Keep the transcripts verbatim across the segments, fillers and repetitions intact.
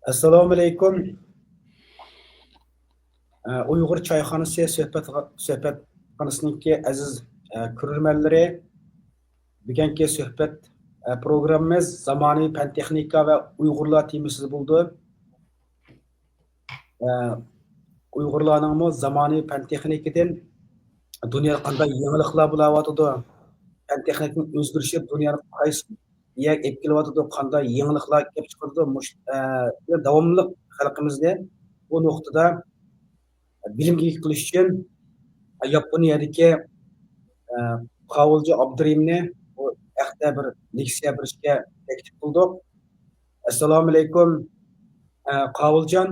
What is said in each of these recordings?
ئەسسالامۇئەلەيكۇم. ئە، ئۇيغۇر چايخانىسى سۆھبەت، سۆھبەتخانىسىنىڭكى ئەزىز، ئە، كۆرۈرمەنلىرى، بۈگۈنكى سۆھبەت، ئە، پروگراممىمىز زامانىۋى پەن تېخنىكا ۋە ئۇيغۇرلار تېمىسىدا بولىدۇ. ئە، ئۇيغۇرلارنىڭمۇ زامانىۋى پەن تېخنىكىدىن دۇنيادا قانداق يېڭىلىقلار بولاۋاتىدۇ؟ پەن تېخنىكىنىڭ ئۆزگىرىشى دۇنيانى قايسى يەرگە ئېلىپ كېلىۋاتىدۇ؟ قانداق يېڭىلىقلار كېلىپ چىقىدۇ؟ مۇش-، ئە، داۋاملىق خەلقىمىزنى بۇ نۇقتىدا بىلىمگە ئىگە قىلىش ئۈچۈن ياپونىيەدىكى، ئە، قاۋۇلجان ئابدۇرېھىمنى بۇ ھەقتە بىر لېكسىيە بېرىشكە تەكلىپ قىلدۇق. ئەسسالامۇئەلەيكۇم، ئە، قاۋۇلجان،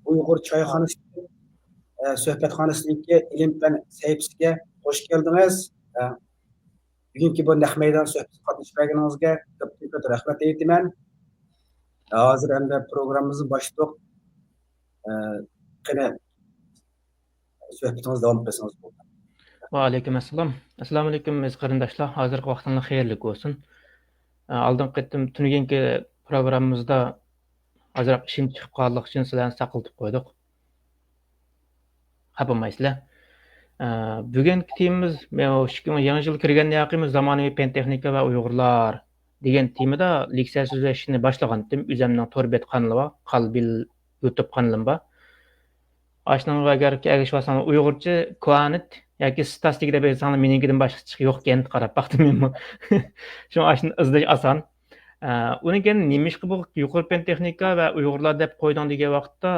ئۇيغۇر چايخانىسى، ئە، سۆھبەتخانىسىنىڭكى ئىلىم پەن سەھىپىسىگە خوش كەلدىڭىز. ئە، بۈگۈنكى بۇ نەق مەيدان سۆھبىتىگە قاتنىشىپ بەرگىنىڭىزگە كۆپتىن كۆپ رەھمەت ئېيتىمەن. ھازىر ئەمدى پروگراممىمىزنى باشلىدۇق. ئە، قېنى، سۆھبىتىڭىزنى داۋام قىلسىڭىز بولىدۇ. ۋەئەلەيكۇم ئەسسالام. ئەسسالامۇئەلەيكۇم، ئەزىز قېرىنداشلار. ھازىرقى ۋاقتىڭلار خەيرلىك بولسۇن. ئە، ئالدىنقى قېتىم تۈنۈگۈنكى پروگراممىمىزدا ئازراق ئىشىم چىقىپ قالغانلىقى ئۈچۈن سىلەرنى ساقلىتىپ قويدۇق. خاپا بولمايسىلەر. ئە، بۈگۈنكى تېمىمىز، مەن ئىككى مىڭ، يېڭى يىل كىرگەندىن كېيىن زامانىۋى پەن تېخنىكا ۋە ئۇيغۇرلار دېگەن تېمىدا لېكسىيە سۆزلەشنى باشلىغانتىم. ئۆزۈمنىڭ تور بەت قانىلى بار، قالبىل يۇتۇب قانىلىم بار. ئاشۇنىڭغا ئەگەر ئەگىشىۋالساڭلار، ئۇيغۇرچە كۇۋانىت ياكى ستاستىك دەپ يازساڭلار، مېنىڭكىدىن باشقىچە يوقكەن، قاراپ باقتىم مەنمۇ. شۇڭا ئاشۇنى ئىزدەش ئاسان. ئە، ئۇنىڭ كېيىن نېمىشقا بۇ يۇقىرى پەن تېخنىكا ۋە ئۇيغۇرلار دەپ قويدۇڭ دېگەن ۋاقىتتا،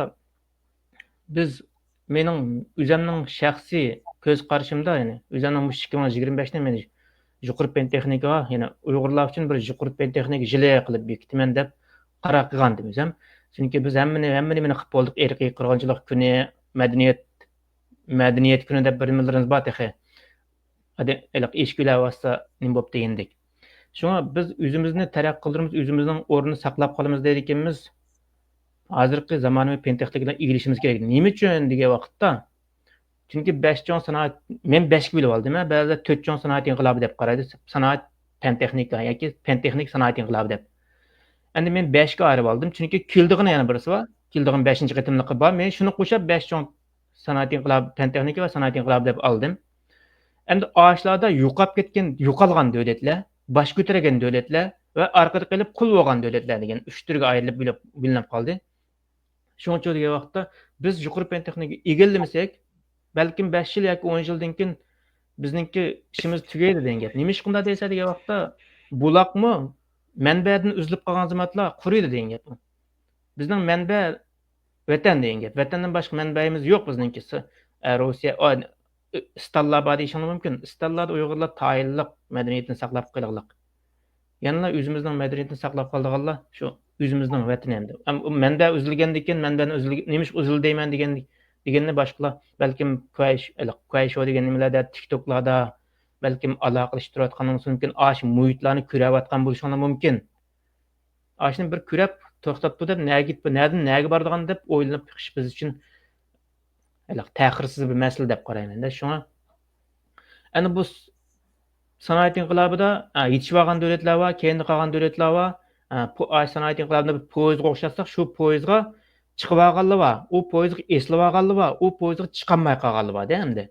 بىز، مېنىڭ ئۆزۈمنىڭ شەخسىي كۆز قارىشىمدا، يەنى ئۆزۈمنىڭ مۇشۇ ئىككى مىڭ يىگىرمە بەشنى مەن يۇقىرى پەن تېخنىكىغا، يەنى ئۇيغۇرلار ئۈچۈن بىر يۇقىرى پەن تېخنىكا يىلى قىلىپ بېكىتىمەن دەپ قارار قىلغانىدىم ئۆزۈم. چۈنكى بىز ھەممىنى، ھەممىنى مېنى قىلىپ بولدۇق. ئىرقىي قىرغىنچىلىق كۈنى، مەدەنىيەت، مەدەنىيەت كۈنى دەپ بىر نېمىلىرىمىز بار تېخى. ھەدە، ھېلىقى ئىش كۈنلەر ۋاسىتە نېمە بوپتۇ دېگەندەك. شۇڭا بىز ئۆزىمىزنى تەرەققىي قىلدۇرىمىز، ئۆزىمىزنىڭ ئورنىنى ساقلاپ قالىمىز دەيدىكەنمىز. ھازىرقى زامانىۋى پەن تېخنىكا بىلەن ئىگىلىشىمىز كېرەك. نېمە ئۈچۈن دېگەن ۋاقىتتا، چۈنكى بەش چوڭ سانائەت، مەن بەشكە بۆلۈپ ئالدىم، ھە، بەزىلەر تۆت چوڭ سانائەت ئىنقىلابى دەپ قارايدۇ. سانائەت، پەن تېخنىكا ياكى پەن تېخنىكا سانائەت ئىنقىلابى دەپ. ئەمدى مەن بەشكە ئايرىپ ئالدىم، چۈنكى كېلىدىغىنى يەنە بىرسى بار. كېلىدىغان بەشىنچى قېتىملىقى بار. مەن شۇنى قوشۇپ بەش چوڭ سانائەت ئىنقىلابى، پەن تېخنىكا ۋە سانائەت ئىنقىلابى دەپ ئالدىم. ئەمدى ئاشۇلاردا يوقاپ كەتكەن، يوقالغان دۆلەتلەر، باش كۆتۈرگەن دۆلەتلەر ۋە ئارقىدا قېلىپ قۇل بولغان دۆلەتلەر دېگەن ئۈچ تۈرگە ئايرىلىپ بۆلۈپ، بۆلۈنۈپ قالدى. شۇڭىچۇ دېگەن ۋاقىتتا بىز يۇقىرى پەن تېخنىكا ئىگىلىمىسەك، بەلكىم بەش يىل ياكى ئون يىلدىن كېيىن بىزنىڭكى ئىشىمىز تۈگەيدۇ دېگەن گەپ. نېمىشقا ئۇنداق دەيسە دېگەن ۋاقىتتا، بۇلاقمۇ مەنبەدىن ئۈزۈلۈپ قالغان زامانلار قۇرۇيدۇ دېگەن گەپ. بىزنىڭ مەنبە ۋەتەن دېگەن گەپ. ۋەتەندىن باشقا مەنبەيىمىز يوق بىزنىڭكى. ئە، روسىيە، ئا، ئىستانلار بار دېيىشىڭلار مۇمكىن. ئىستانلاردا ئۇيغۇرلار تايىنلىق مەدەنىيىتىنى ساقلاپ قېلىغلىق. يەنىلا ئۆزىمىزنىڭ مەدەنىيىتىنى ساقلاپ قالىدىغانلار شۇ ئۆزىمىزنىڭ ۋەتىنى ئەمدى. ئەم، ئۇ مەنبە ئۈزۈلگەندىن كېيىن، مەنبەنى ئۈزۈل-، نېمىشقا ئۈزۈلدى دەيمەن دېگەن، دېگەننى باشقىلار بەلكىم كۇەيش-، ھېلىقى كۇەيشو دېگەن نېمىلەردە، تىكتوكلاردا بەلكىم ئالاقىلىشىپ تۇرۇۋاتقانلىقىڭىز مۇمكىن، ئاشۇ مۇھىتلارنى كۆرۈۋاتقان بولۇشۇڭلار مۇمكىن. ئاشۇنى بىر كۆرۈپ توختاپتۇ دەپ، نەگە، نەدىن نەگە بارىدىغان دەپ ئويلىنىپ بېقىش بىز ئۈچۈن ھېلىقى تەخىرسىز بىر مەسىلە دەپ قارايمەن-دە. شۇڭا ئەنە بۇ س-، سانائەت ئىنقىلابىدا، ئە، يېتىشىۋالغان دۆلەتلەر بار، كەينىدە قالغان دۆلەتلەر بار. ئە، پو-، ئاشۇ سانائەت ئىنقىلابىدا بىر پويىزغا ئوخشاتساق، شۇ پويىزغا چىقىۋالغانلار بار، ئۇ پويىزغا ئېسىلىۋالغانلار بار، ئۇ پويىزغا چىقالماي قالغانلار بار-دە ئەمدى.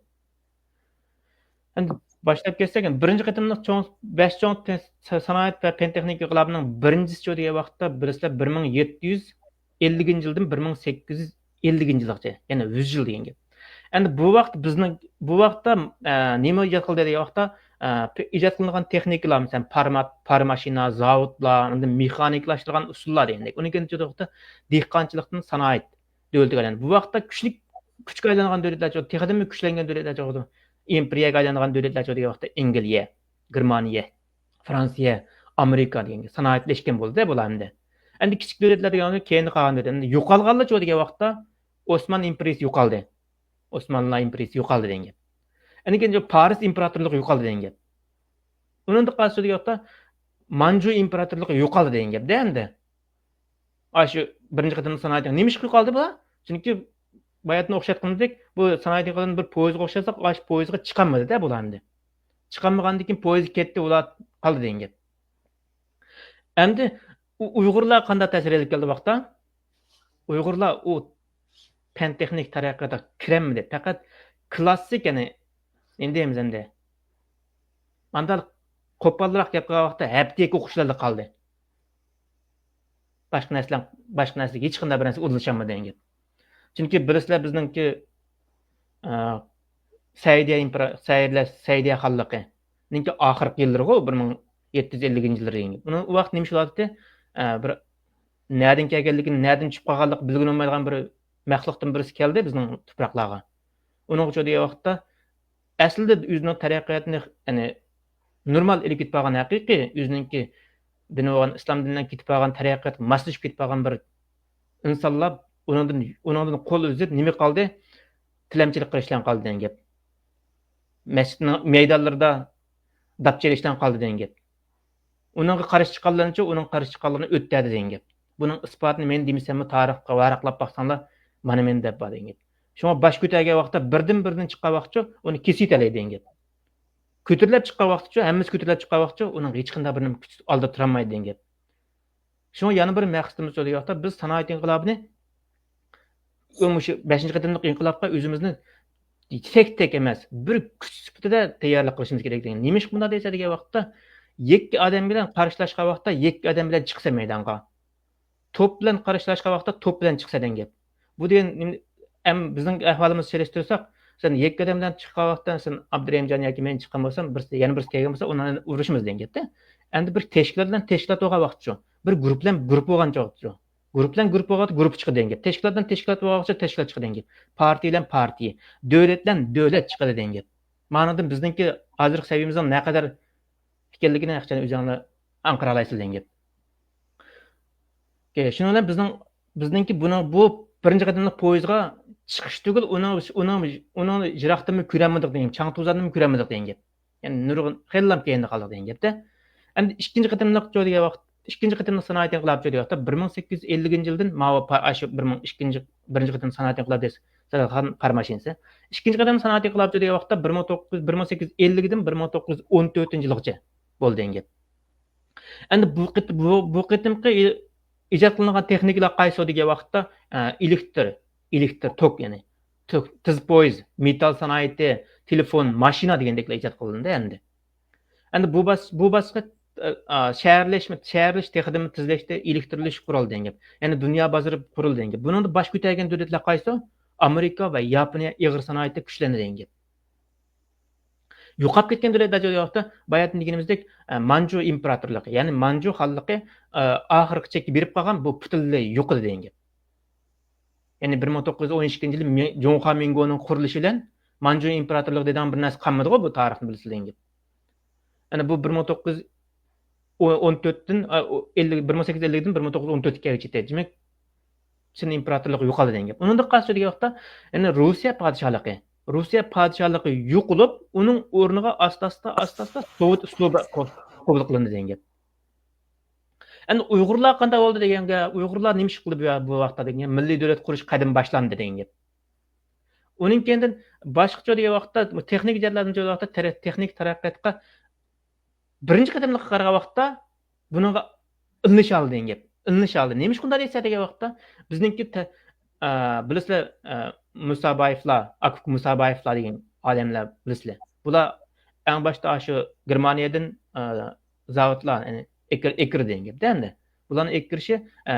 ئەمدى باشلاپ كەتسەك، بىرىنچى قېتىملىق چوڭ، بەش چوڭ تە-، سا-، سانائەت ۋە پەن تېخنىكا ئىنقىلابىنىڭ بىرىنچىسى چۇ دېگەن ۋاقىتتا، بىلىسىلەر، بىر مىڭ يەتتە يۈز ئەللىكىنچى يىلدىن بىر مىڭ سەككىز يۈز ئەللىكىنچى يىلغىچە، يەنى يۈز يىل دېگەن گەپ. ئەمدى بۇ ۋاقىت بىزنىڭ، بۇ ۋاقىتتا، ئە، نېمە ئىجاد قىلدى دېگەن ۋاقىتتا، ئە، پە-، ئىجاد قىلىنغان تېخنىكىلار، مەسىلەن، پار ما-، پار ماشىنا، زاۋۇتلار، ئاندىن مېخانىكلاشتۇرغان ئۇسۇللار دېگەندەك. ئۇنىڭ كېيىن چۈ ۋاقىتتا دېھقانچىلىقتىن سانائەت دۆلىتىگە ئايلاندى. بۇ ۋاقىتتا كۈچلۈك، كۈچكە ئايلانغان دۆلەتلەر چۇ، تېخىدىنمۇ كۈچلەنگەن دۆلەتلەر چۇ، ئىمپېرىيەگە ئايلانغان دۆلەتلەر چۇ دېگەن ۋاقىتتا ئەنگلىيە، گېرمانىيە، فرانسىيە، ئامېرىكا دېگەن سانائەتلەشكەن بولدى بۇلار ئەمدى. ئەمدى كىچىك دۆلەتلەر دېگەن كەينىدە قالغان دۆلەت. ئەمدى يوقالغانلار چۇ دېگەن ۋاقىتتا ئوسمان ئىمپېرىيىسى يوقالدى. ئوسمانلىلار ئىمپېرىيىسى يوقالدى دېگەن گەپ. ئەندىن كېيىن پارس ئىمپېراتورلۇقى يوقالدى دېگەن گەپ. ئۇنىڭدىن قالسا دېگەن ۋاقىتتا مانجۇ ئىمپېراتورلۇقى يوقالدى دېگەن گەپتە ئەمدى. ئاشۇ بىرىنچى قېتىملىق سانائەت نېمىشقا يوقالدى بۇلار؟ چۈنكى باياتىن ئوخشاتقىنىدەك، بۇ سانائەت يوقالغان بىر پويىزغا ئوخشاتساق، ئاشۇ پويىزغا چىقالمىدى-دە بۇلار ئەمدى. چىقالمىغاندىن كېيىن پويىز كەتتى، ئۇلار قالدى دېگەن گەپ. ئەمدى ئۇ-، ئۇيغۇرلار قانداق تەسىر ئېلىپ كەلدى بۇ ۋاقىتتا؟ ئۇيغۇرلار ئۇ پەن تېخنىك تەرەققىياتقا كىرەلمىدى. پەقەت كلاسسىك، يەنى، نېمە دەيمىز ئەمدى؟ مانداق قوپالراق گەپ قىلغان ۋاقىتتا ھەپتىلىك ئوقۇشلاردا قالدى. باشقا نەرسىلەر، باشقا نەرسىگە ھېچقانداق بىر نەرسە ئۇدۇلۇشالمىدى دېگەن گەپ. چۈنكى بىلىسىلەر، بىزنىڭكى، ئە، سەئىدىيە ئىمپېرا-، سەئىدىيە، سەئىدىيە خانلىقىنىڭكى ئاخىرقى يىللىرىغۇ، بىر مىڭ يەتتە يۈز ئەللىكىنچى يىللىرى دېگەن گەپ. ئۇنىڭ ئۇ ۋاقىت نېمە ئىش بولاتتى؟ ئە، بىر نەدىن كەلگەنلىكىنى، نەدىن چۈشۈپ قالغانلىقى بىلگىلى بولمايدىغان بىر مەخلۇقتىن بىرسى كەلدى بىزنىڭ تۇپراقلارغا. ئۇنىڭغىچۇ دېگەن ۋاقىتتا، ئەسلىدە ئۆزىنىڭ تەرەققىياتىنى، يەنى، نورمال ئېلىپ كېتىپ بارغان ھەقىقىي، ئۆزىنىڭكى دىنى بولغان ئىسلام دىنىدىن كېتىپ بارغان، تەرەققىياتقا ماسلىشىپ كېتىپ بارغان بىر ئىنسانلار ئۇنىڭدىن، ئۇنىڭدىن قول ئۈزۈپ، نېمە قالدى؟ تىلەمچىلىك قىلىشلان قالدى دېگەن گەپ. مەسچىتنىڭ مەيدانلىرىدا داپ چېلىشلان قالدى دېگەن گەپ. ئۇنىڭغا قارشى چىققانلارنىچۇ، ئۇنىڭغا قارشى چىققانلارنى ئۆتتەردى دېگەن گەپ. بۇنىڭ ئىسپاتىنى مەن دېمىسەممۇ، تارىخقا ۋاراقلاپ باقساڭلار، مانا مەن دەپ بار دېگەن گەپ. شۇڭا باش كۆتەرگەن ۋاقىتتا، بىردىن بىردىن چىققان ۋاقىتچۇ، ئۇنى كېسىۋېتەلەيدۇ دېگەن گەپ. كۆتۈرۈلۈپ چىققان ۋاقىتچۇ، ھەممىسى كۆتۈرۈلۈپ چىققان ۋاقىتچۇ، ئۇنىڭ ھېچقانداق بىرىنى كۈچ ئالدىدا تۇرالمايدۇ دېگەن گەپ. شۇڭا يەنە بىر مەقسىتىمىز شۇ دېگەن ۋاقىتتا، بىز سانائەت ئىنقىلابىنى، مۇشۇ بەشىنچى قېتىملىق ئىنقىلابقا ئۆزىمىزنى تەك تەك ئەمەس، بىر كۈچ سۈپىتىدە تەييارلىق قىلىشىمىز كېرەك دېگەن. نېمىشقا بۇنداق دەيسە دېگەن ۋاقىتتا، يەككە ئادەم بىلەن قارشىلاشقان ۋاقىتتا يەككە ئادەم بىلەن چىقىسەن مەيدانغا. توپ بىلەن قارشىلاشقان ۋاقىتتا توپ بىلەن چىقىسەن دېگەن گەپ. بۇ دېگەن نېمە؟ ئەم، بىزنىڭ ئەھۋالىمىزنى سېلىشتۇرساق، سەن يەككە ئادەم بىلەن چىققان ۋاقىتتا، سەن ئابدۇرېھىمجان ياكى مەن چىققان بولسام، بىرسى، يەنە بىرسى كەلگەن بولسا، ئۇنى ئۇرۇشىمىز دېگەن گەپتە. ئەمدى بىر تەشكىلات بىلەن تەشكىلات بولغان ۋاقىتچۇ، بىر گۇرۇپپا بىلەن گۇرۇپپا بولغان ۋاقىتچۇ، گۇرۇپپا بىلەن گۇرۇپپا بولغان ۋاقىتتا گۇرۇپپا چىقىدۇ دېگەن گەپ. تەشكىلات بىلەن تەشكىلات بولغان ۋاقىتتا تەشكىلات چىقىدۇ دېگەن گەپ. پارتىيە بىلەن پارتىيە، دۆلەت بىلەن دۆلەت چىقىدۇ دېگەن گەپ. مانىدىن بىزنىڭكى ھازىرقى سەۋىيىمىزنىڭ نەقەدەر ئىكەنلىكىنى ئەخچان ئۆزۈڭلار ئاڭقىرالايسىلەر دېگەن گەپ. ئوكەي، شۇنىڭ بىلەن بىزنىڭ، بىزنىڭكى بۇنىڭ، بۇ بىرىنچى قېتىملىق پويىزغا چىقىش تۈگۈل، ئۇنىڭ، ئۇنىڭ، ئۇنىڭ يىراقتىنمۇ كۆرەلمىدۇق دېگەن، چاڭ توزاندىنمۇ كۆرەلمىدۇق دېگەن گەپ. يەنى نۇرغۇن خېلىلا كەينىدە قالدۇق دېگەن گەپتە. ئەمدى ئىككىنچى قېتىملىق چو دېگەن ۋاقىت، ئىككىنچى قېتىملىق سانائەت ئىنقىلابى چو دېگەن ۋاقىتتا، بىر مىڭ سەككىز يۈز ئەللىكىنچى يىلدىن ماۋۇ پا-، ئاشۇ بىر مىڭ ئىككىنچى، بىرىنچى قېتىم سانائەت ئىنقىلابى دەيسىز، سەرخان قارىماشىنسى. ئىككىنچى قېتىم سانائەت ئىنقىلابى چو دېگەن ۋاقىتتا، بىر مىڭ توققۇز يۈز، بىر مىڭ سەككىز يۈز ئەللىكىدىن بىر مىڭ توققۇز يۈز ئون تۆتىنچى يىلغىچە بولدى دېگەن گەپ. ئەمدى بۇ قېت-، بۇ، بۇ قېتىمقى ئى-، ئىجاد قىلىنغان تېخنىكىلار قايسى دېگەن ۋاقىتتا، ئە، ئېلېكتر، ئېلېكتر توك، يەنى توك، تېز پويىز، مېتال سانائىتى، تېلېفون، ماشىنا دېگەندەكلەر ئىجاد قىلىندى ئەمدى. ئەمدى بۇ باس-، بۇ باسقۇچ، ئە، ئا، شەھەرلەشمە-، شەھەرلىشىش تېخىدىنمۇ تېزلەشتى، ئېلېكترلىشىش قۇرۇلدى دېگەن گەپ. يەنى دۇنيا بازىرى قۇرۇلدى دېگەن گەپ. بۇنىڭدا باش كۆتەرگەن دۆلەتلەر قايسى؟ ئامېرىكا ۋە ياپونىيە ئېغىر سانائەتتە كۈچلەندى دېگەن گەپ. يوقاپ كەتكەن دۆلەتلەر دېگەن ۋاقىتتا، باياتىن دېگىنىمىزدەك، ئە، مانجۇ ئىمپېراتورلۇقى، يەنى مانجۇ خانلىقى، ئە، ئاخىرقى چەككە بېرىپ قالغان، بۇ پۈتۈنلەي يوقىدى دېگەن گەپ. يەنى بىر مىڭ توققۇز يۈز ئون ئىككىنچى يىلى مي-، جۇڭخۇا مىڭگونىڭ قۇرۇلۇشى بىلەن مانجۇ ئىمپېراتورلۇقى دېگەن بىر نەرسە قالمىدىغۇ، بۇ تارىخنى بىلىسىلەر دېگەن گەپ. يەنى بۇ بىر مىڭ توققۇز يۈز ئون تۆتتىن، ئە، ئەللىك، بىر مىڭ سەككىز يۈز ئەللىكتىن بىر مىڭ توققۇز يۈز ئون تۆتكە كەلگۈچە. دېمەك، چىن ئىمپېراتورلۇقى يوقالدى دېگەن گەپ. ئۇنىڭدىن قالسا دېگەن ۋاقىتتا، يەنى روسىيە پادىشاھلىقى، روسىيە پادىشاھلىقى يوقىلىپ، ئۇنىڭ ئورنىغا ئاستا-ئاستا، ئاستا-ئاستا سوۋېت ئۇسلۇبى قو-، قوبۇل قىلىندى دېگەن گەپ. ئەمدى ئۇيغۇرلار قانداق بولدى دېگەنگە، ئۇيغۇرلار نېمە ئىش قىلدى بۇ، بۇ ۋاقىتتا دېگەن، مىللىي دۆلەت قۇرۇش قەدىمى باشلاندى دېگەن گەپ. ئۇنىڭ كېيىندىن باشقىچە دېگەن ۋاقىتتا، تېخنىك جەھەتلەردىن دېگەن ۋاقىتتا، تېرە-، تېخنىك تەرەققىياتقا بىرىنچى قېتىملىققا قارىغان ۋاقىتتا بۇنىڭغا ئىلىنىشالدى دېگەن گەپ. ئىلىنىشالدى. نېمىشقا ئۇنداق دەيسە دېگەن ۋاقىتتا، بىزنىڭكى تە-، ئە، بىلىسىلەر، ئە، مۇسابايېفلار، ئاكا مۇسابايېفلار دېگەن ئادەملەر بىلىسىلەر. بۇلار ئەڭ باشتا شۇ گېرمانىيەدىن، ئە، زاۋۇتلار، يەنى ئېكىر-، ئېكىر دېگەن گەپتە ئەمدى. بۇلارنى ئېكىرىشى، ئە،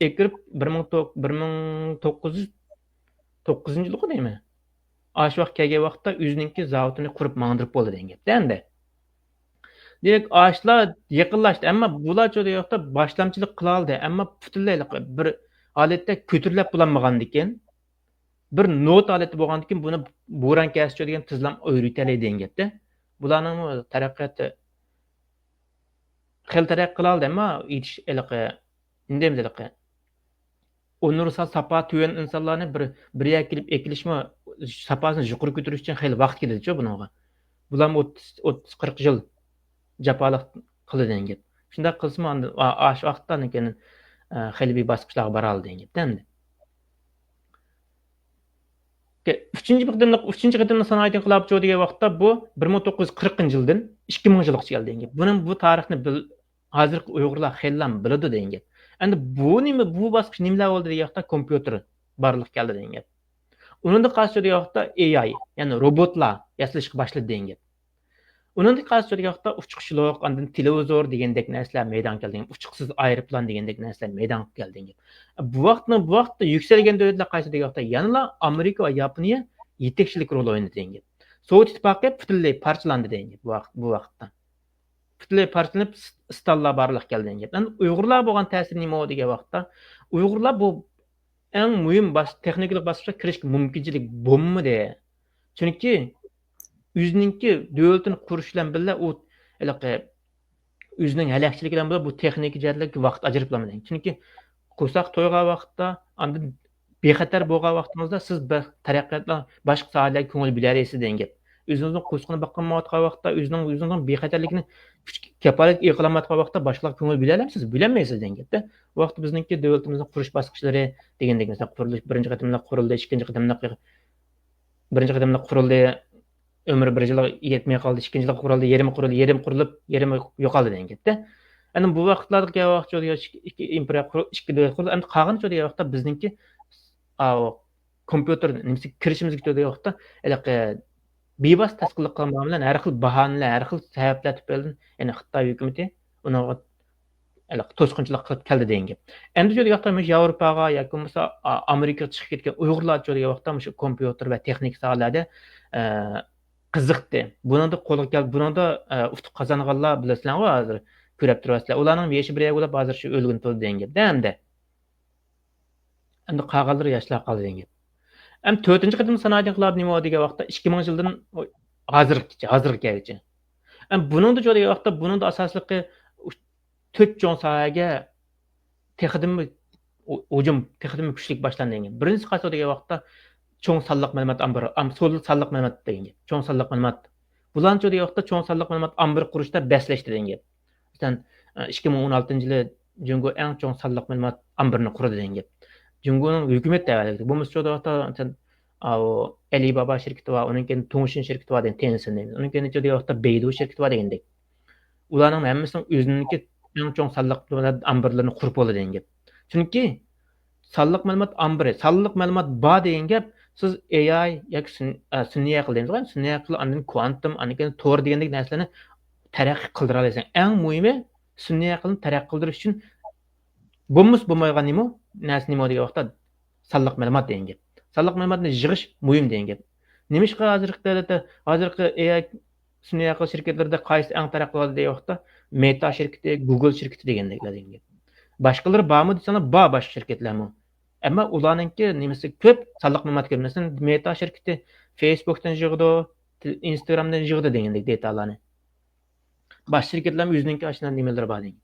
ئېكىرىپ، بىر مىڭ توق-، بىر مىڭ توققۇز يۈز توققۇزىنچى يىلغۇ دەيمەن. ئاشۇ ۋاقىت كەلگەن ۋاقىتتا ئۆزىنىڭكى زاۋۇتىنى قۇرۇپ ماڭدۇرۇپ بولدى دېگەن گەپتە ئەمدى. دېمەك، ئاشۇلار يېقىنلاشتى. ئەمما بۇلارچۇ دېگەن ۋاقىتتا باشلامچىلىق قىلالىدى. ئەمما پۈتۈنلەي بىر ھالەتتە كۆتۈرۈلەپ بولالمىغاندىكىن، بىر نوتا ھالەتتە بولغاندىكىن، بۇنى بوران كەسچۇ دېگەن تېزلا ئۆرۈتەلەيدۇ دېگەن گەپتە. بۇلارنىڭمۇ تەرەققىياتى خېلى تەرەققىي قىلالىدى، ئەمما يېتىش ھېلىقى، نېمە دەيمىز ھېلىقى، ئۇنىۋېرسال ساپا تۆۋەن ئىنسانلارنى بىر، بىر يەرگە كېلىپ ئېكىلىشمۇ، ساپاسىنى يۇقىرى كۆتۈرۈش ئۈچۈن خېلى ۋاقىت كېتىدىچۇ بۇنىڭغا. بۇلارمۇ ئوتتۇز، ئوتتۇز، قىرىق يىل جاپالىق قىلىدۇ دېگەن گەپ. شۇنداق قىلسىمۇ ئاندىن، ئا-، ئاشۇ ۋاقىتتا ئاندىن كېيىن، ئە، خېلى بىر باسقۇچلارغا بارالىدۇ دېگەن گەپتە ئەمدى. ئۈچىنچى قېتىملىق، ئۈچىنچى قېتىملىق سانائەت ئىنقىلابى چىقىدۇ دېگەن ۋاقىتتا بۇ بىر مىڭ توققۇز يۈز قىرىقىنچى يىلدىن ئىككى مىڭىنچى يىلغىچە كەلدى دېگەن گەپ. بۇنىڭ، بۇ تارىخنى بىل-، ھازىرقى ئۇيغۇرلار خېلىلا بىلىدۇ دېگەن گەپ. ئەمدى بۇ نېمە، بۇ باسقۇچ نېمىلەر بولدى دېگەن ۋاقىتتا، كومپيۇتېر بارلىققا كەلدى دېگەن گەپ. ئۇنىڭدىن قالسا دېگەن ۋاقىتتا، ئېي ئاي، يەنى روبوتلار ياسىلىشقا باشلىدى دېگەن گەپ. ئۇنىڭدىن قالسا دېگەن ۋاقىتتا، ئۇچقۇچلۇق، ئاندىن تېلېۋىزور دېگەندەك نەرسىلەر مەيدانغا كەلدى دېگەن گەپ. ئۇچقۇچسىز ئايروپىلان دېگەندەك نەرسىلەر مەيدانغا كەلدى دېگەن گەپ. بۇ ۋاقىتنىڭ، بۇ ۋاقىتتا يۈكسەلگەن دۆلەتلەر قايسى دېگەن ۋاقىتتا، يەنىلا ئامېرىكا ۋە ياپونىيە يېتەكچىلىك رول ئوينىدى دېگەن گەپ. سوۋېت ئىتتىپاقى پۈتۈنلەي پارچىلاندى دېگەن گەپ بۇ ۋاقىت، بۇ ۋاقىتتا. پۈتۈنلەي پارچىلىنىپ، س-، ستالىنلار بارلىققا كەلدى دېگەن گەپ. ئەمدى ئۇيغۇرلار بولغان تەسىرى نېمە دېگەن ۋاقىتتا، ئۇيغۇرلار بۇ ئەڭ مۇھىم باس-، تېخنىكىلىق باسقۇچقا كىرىشكە مۇمكىنچىلىك بولمىدى. چۈنكى ئۆزىنىڭكى دۆلىتىنى قۇرۇش بىلەن بىللە، ئۇ ھېلىقى ئۆزىنىڭ ھەلەكچىلىكى بىلەن بىللە بۇ تېخنىكا جەھەتلىككە ۋاقىت ئاجرىتىپ بولمىدى. چۈنكى قورساق تويغان ۋاقىتتا، ئاندىن بىخەتەر بولغان ۋاقتىڭىزدا سىز بىر تەرەققىياتلار، باشقا ساھەلەرگە كۆڭۈل بۆلەلەيسىز دېگەن گەپ. ئۆزىڭىزنىڭ قورسىقىنى باقالمايۋاتقان ۋاقىتتا، ئۆزىنىڭ، ئۆزىنىڭ بىخەتەرلىكىنى كۈچ، كاپالەتكە ئىگە قىلالمايۋاتقان ۋاقىتتا باشقىلارغا كۆڭۈل بۆلەلەمسىز؟ بۆلەلمەيسىز دېگەن گەپتە. بۇ ۋاقىتتا بىزنىڭكى دۆلىتىمىزنىڭ قۇرۇش باسقۇچلىرى دېگەندەك، مەسىلەن، قۇرۇلۇش بىرىنچى قېتىملىق قۇرۇلدى، ئىككىنچى قېتىملىق، بىرىنچى قېتىملىق قۇرۇلدى، ئۆمرى بىر يىلغا يەتمەي قالدى، ئىككىنچى يىلغا قۇرۇلدى، يېرىمى قۇرۇلدى، يېرىمى قۇرۇلۇپ، يېرىمى يوقالدى دېگەن گەپتە. ئەمدى بۇ ۋاقىتلاردا كەلگەن ۋاقىت ئىككى ئىمپېرىيە قۇرۇل-، ئىككى دۆلەت قۇرۇلدى. ئەمدى قالغىنى دېگەن ۋاقىتتا بىزنىڭكى، ئاۋۇ، كومپيۇتېر نېمىسىگە كىرىشىمىزگە دېگەن ۋاقىتتا، ھېلىقى بىۋاسىتە تاسقىنلىق قىلمىغان بىلەن ھەر خىل باھانىلەر، ھەر خىل سەۋەبلەر تۈپەيلىدىن، يەنى خىتاي ھۆكۈمىتى ئۇنىڭغا ھېلىقى توسقۇنچىلىق قىلىپ كەلدى دېگەن گەپ. ئەمدى شۇ دېگەن ۋاقىتتا مۇشۇ ياۋروپاغا ياكى بولمىسا، ئا-، ئامېرىكىغا چىقىپ كەتكەن ئۇيغۇرلار شۇ دېگەن ۋاقىتتا مۇشۇ كومپيۇتېر ۋە تېخنىكا ساھەلەردە، ئە، قىزىقتى. بۇنىڭدا قولغا كەل-، بۇنىڭدا، ئە، ئۇتۇق قازانغانلار بىلىسىلەرغۇ ھازىر كۆرۈپ تۇرۇۋاتىسىلەر. ئۇلارنىڭ يېشى بىر يەرگە بولۇپ ھازىر شۇ ئۆلگىنى تۇرىدۇ دېگەن گەپ-دە ئەمدى. ئەمدى قالغانلىرى ياشلار قالدى دېگەن گەپ. ئەمدى تۆتىنچى قېتىم سانايدىغان ئىنقىلاب نېمە دېگەن ۋاقىتتا، ئىككى مىڭىنچى يىلدىن ھازىرغىچە، ھازىرغا كەلگۈچە. ئەمدى بۇنىڭدا شۇ دېگەن ۋاقىتتا، بۇنىڭدا ئاساسلىقى تۆت چوڭ ساھەگە تېخىدىنمۇ ھۇ-، ھۇجۇم تېخىدىنمۇ كۈچلۈك باشلاندى دېگەن. بىرىنچىسى قايسى دېگەن ۋاقىتتا، چوڭ سانلىق مەلۇمات ئامبىرى، ئام-، سودا سانلىق مەلۇمات دېگەن گەپ. چوڭ سانلىق مەلۇمات. بۇلارنىڭچۇ دېگەن ۋاقىتتا، چوڭ سانلىق مەلۇمات ئامبىرى قۇرۇشتا بەسلەشتى دېگەن گەپ. مەسىلەن، ئىككى مىڭ ئون ئالتىنچى يىلى جۇڭگو ئەڭ چوڭ سانلىق مەلۇمات ئامبىرىنى قۇردى دېگەن گەپ. جۇڭگونىڭ ھۆكۈمەت تەۋەلىكى. بولمىسا شۇ ۋاقىتتا، مەسىلەن، ئاۋۇ، ئەلىبابا شىركىتى بار، ئۇنىڭ كېيىن تۇڭشىن شىركىتى بار دېگەن، تېنسېن دەيمىز. ئۇنىڭ كېيىن دېگەن ۋاقىتتا بەيدۇ شىركىتى بار دېگەندەك. ئۇلارنىڭ ھەممىسىنىڭ ئۆزىنىڭكى ئەڭ چوڭ سانلىق ئامبىرلىرىنى قۇرۇپ بولىدۇ دېگەن گەپ. چۈنكى سانلىق مەلۇمات ئامبىرى، سانلىق مەلۇمات بار دېگەن گەپ، سىز ئېي ئاي ياكى سۈن-، ئە، سۈنئىي ئەقىل دەيمىزغۇ، سۈنئىي ئەقىل، ئاندىن كۋانتوم، ئاندىن كېيىن تور دېگەندەك نەرسىلەرنى تەرەققىي قىلدۇرالايسەن. ئەڭ مۇھىمى، سۈنئىي ئەقىلنى تەرەققىي قىلدۇرۇش ئۈچۈن بولمىسا بولمايدىغان نېمە؟ نەرسە نېمە دېگەن ۋاقىتتا، سانلىق مەلۇمات دېگەن گەپ. سانلىق مەلۇماتنى يىغىش مۇھىم دېگەن گەپ. نېمىشقا ھازىرقى دەۋردە، ھازىرقى ئېي ئاي سۈنئىي ئەقىل شىركەتلىرىدە قايسى ئەڭ تەرەققىي قىلىۋاتىدۇ دېگەن ۋاقىتتا، مېتا شىركىتى، گۇگل شىركىتى دېگەندەكلەر دېگەن گەپ. باشقىلىرى بارمۇ دېسەڭلار، بار باشقا شىركەتلەرمۇ. ئەمما ئۇلارنىڭكى نېمىسى كۆپ، سانلىق مەلۇمات كۆپ. مەسىلەن، مېتا شىركىتى فېيسبۇكتىن يىغىدۇ، ئىنستاگرامدىن يىغىدۇ دېگەندەك دېتالارنى. باشقا شىركەتلەرمۇ ئۆزىنىڭكى ئاشۇنداق نېمىلىرى بار دېگەن.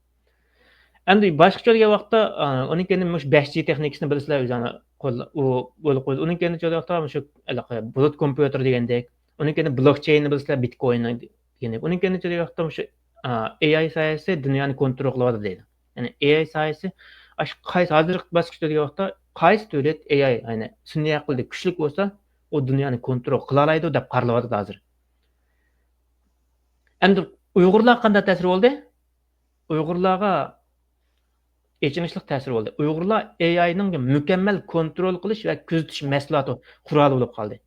ئەمدى باشقىچە دېگەن ۋاقىتتا، ئا، ئۇنىڭ كېيىن مۇشۇ بەش جى تېخنىكىسىنى بىلىسىلەر، ئۆزۈڭلار قول-، ئۇ بولۇپ قويدى. ئۇنىڭ كېيىن دېگەن ۋاقىتتا مۇشۇ ھېلىقى بۇلۇت كومپيۇتېر دېگەندەك، ئۇنىڭ كېيىن بلوكچېيننى بىلىسىلەر، بىتكويننى دېگەندەك. ئۇنىڭ كېيىن دېگەن ۋاقىتتا مۇشۇ، ئا، ئېي ئاي سايەسى دۇنيانى كونترول قىلىۋاتىدۇ دەيدۇ. يەنى ئېي ئاي سايەسى ئاشۇ قايسى ھازىرقى باسقۇچتا دېگەن ۋاقىتتا قايسى دۆلەت ئېي ئاي، يەنى سۈنئىي ئەقىلدە كۈچلۈك بولسا، ئۇ دۇنيانى كونترول قىلالايدۇ دەپ قارىلىۋاتىدۇ ھازىر. ئەمدى ئۇيغۇرلارغا قانداق تەسىر بولدى؟ ئۇيغۇرلارغا ئېچىنىشلىق تەسىر بولدى. ئۇيغۇرلار ئېي ئاينىڭ مۇكەممەل كونترول قىلىش ۋە كۆزىتىش مەھسۇلاتى قورالى بولۇپ قالدى.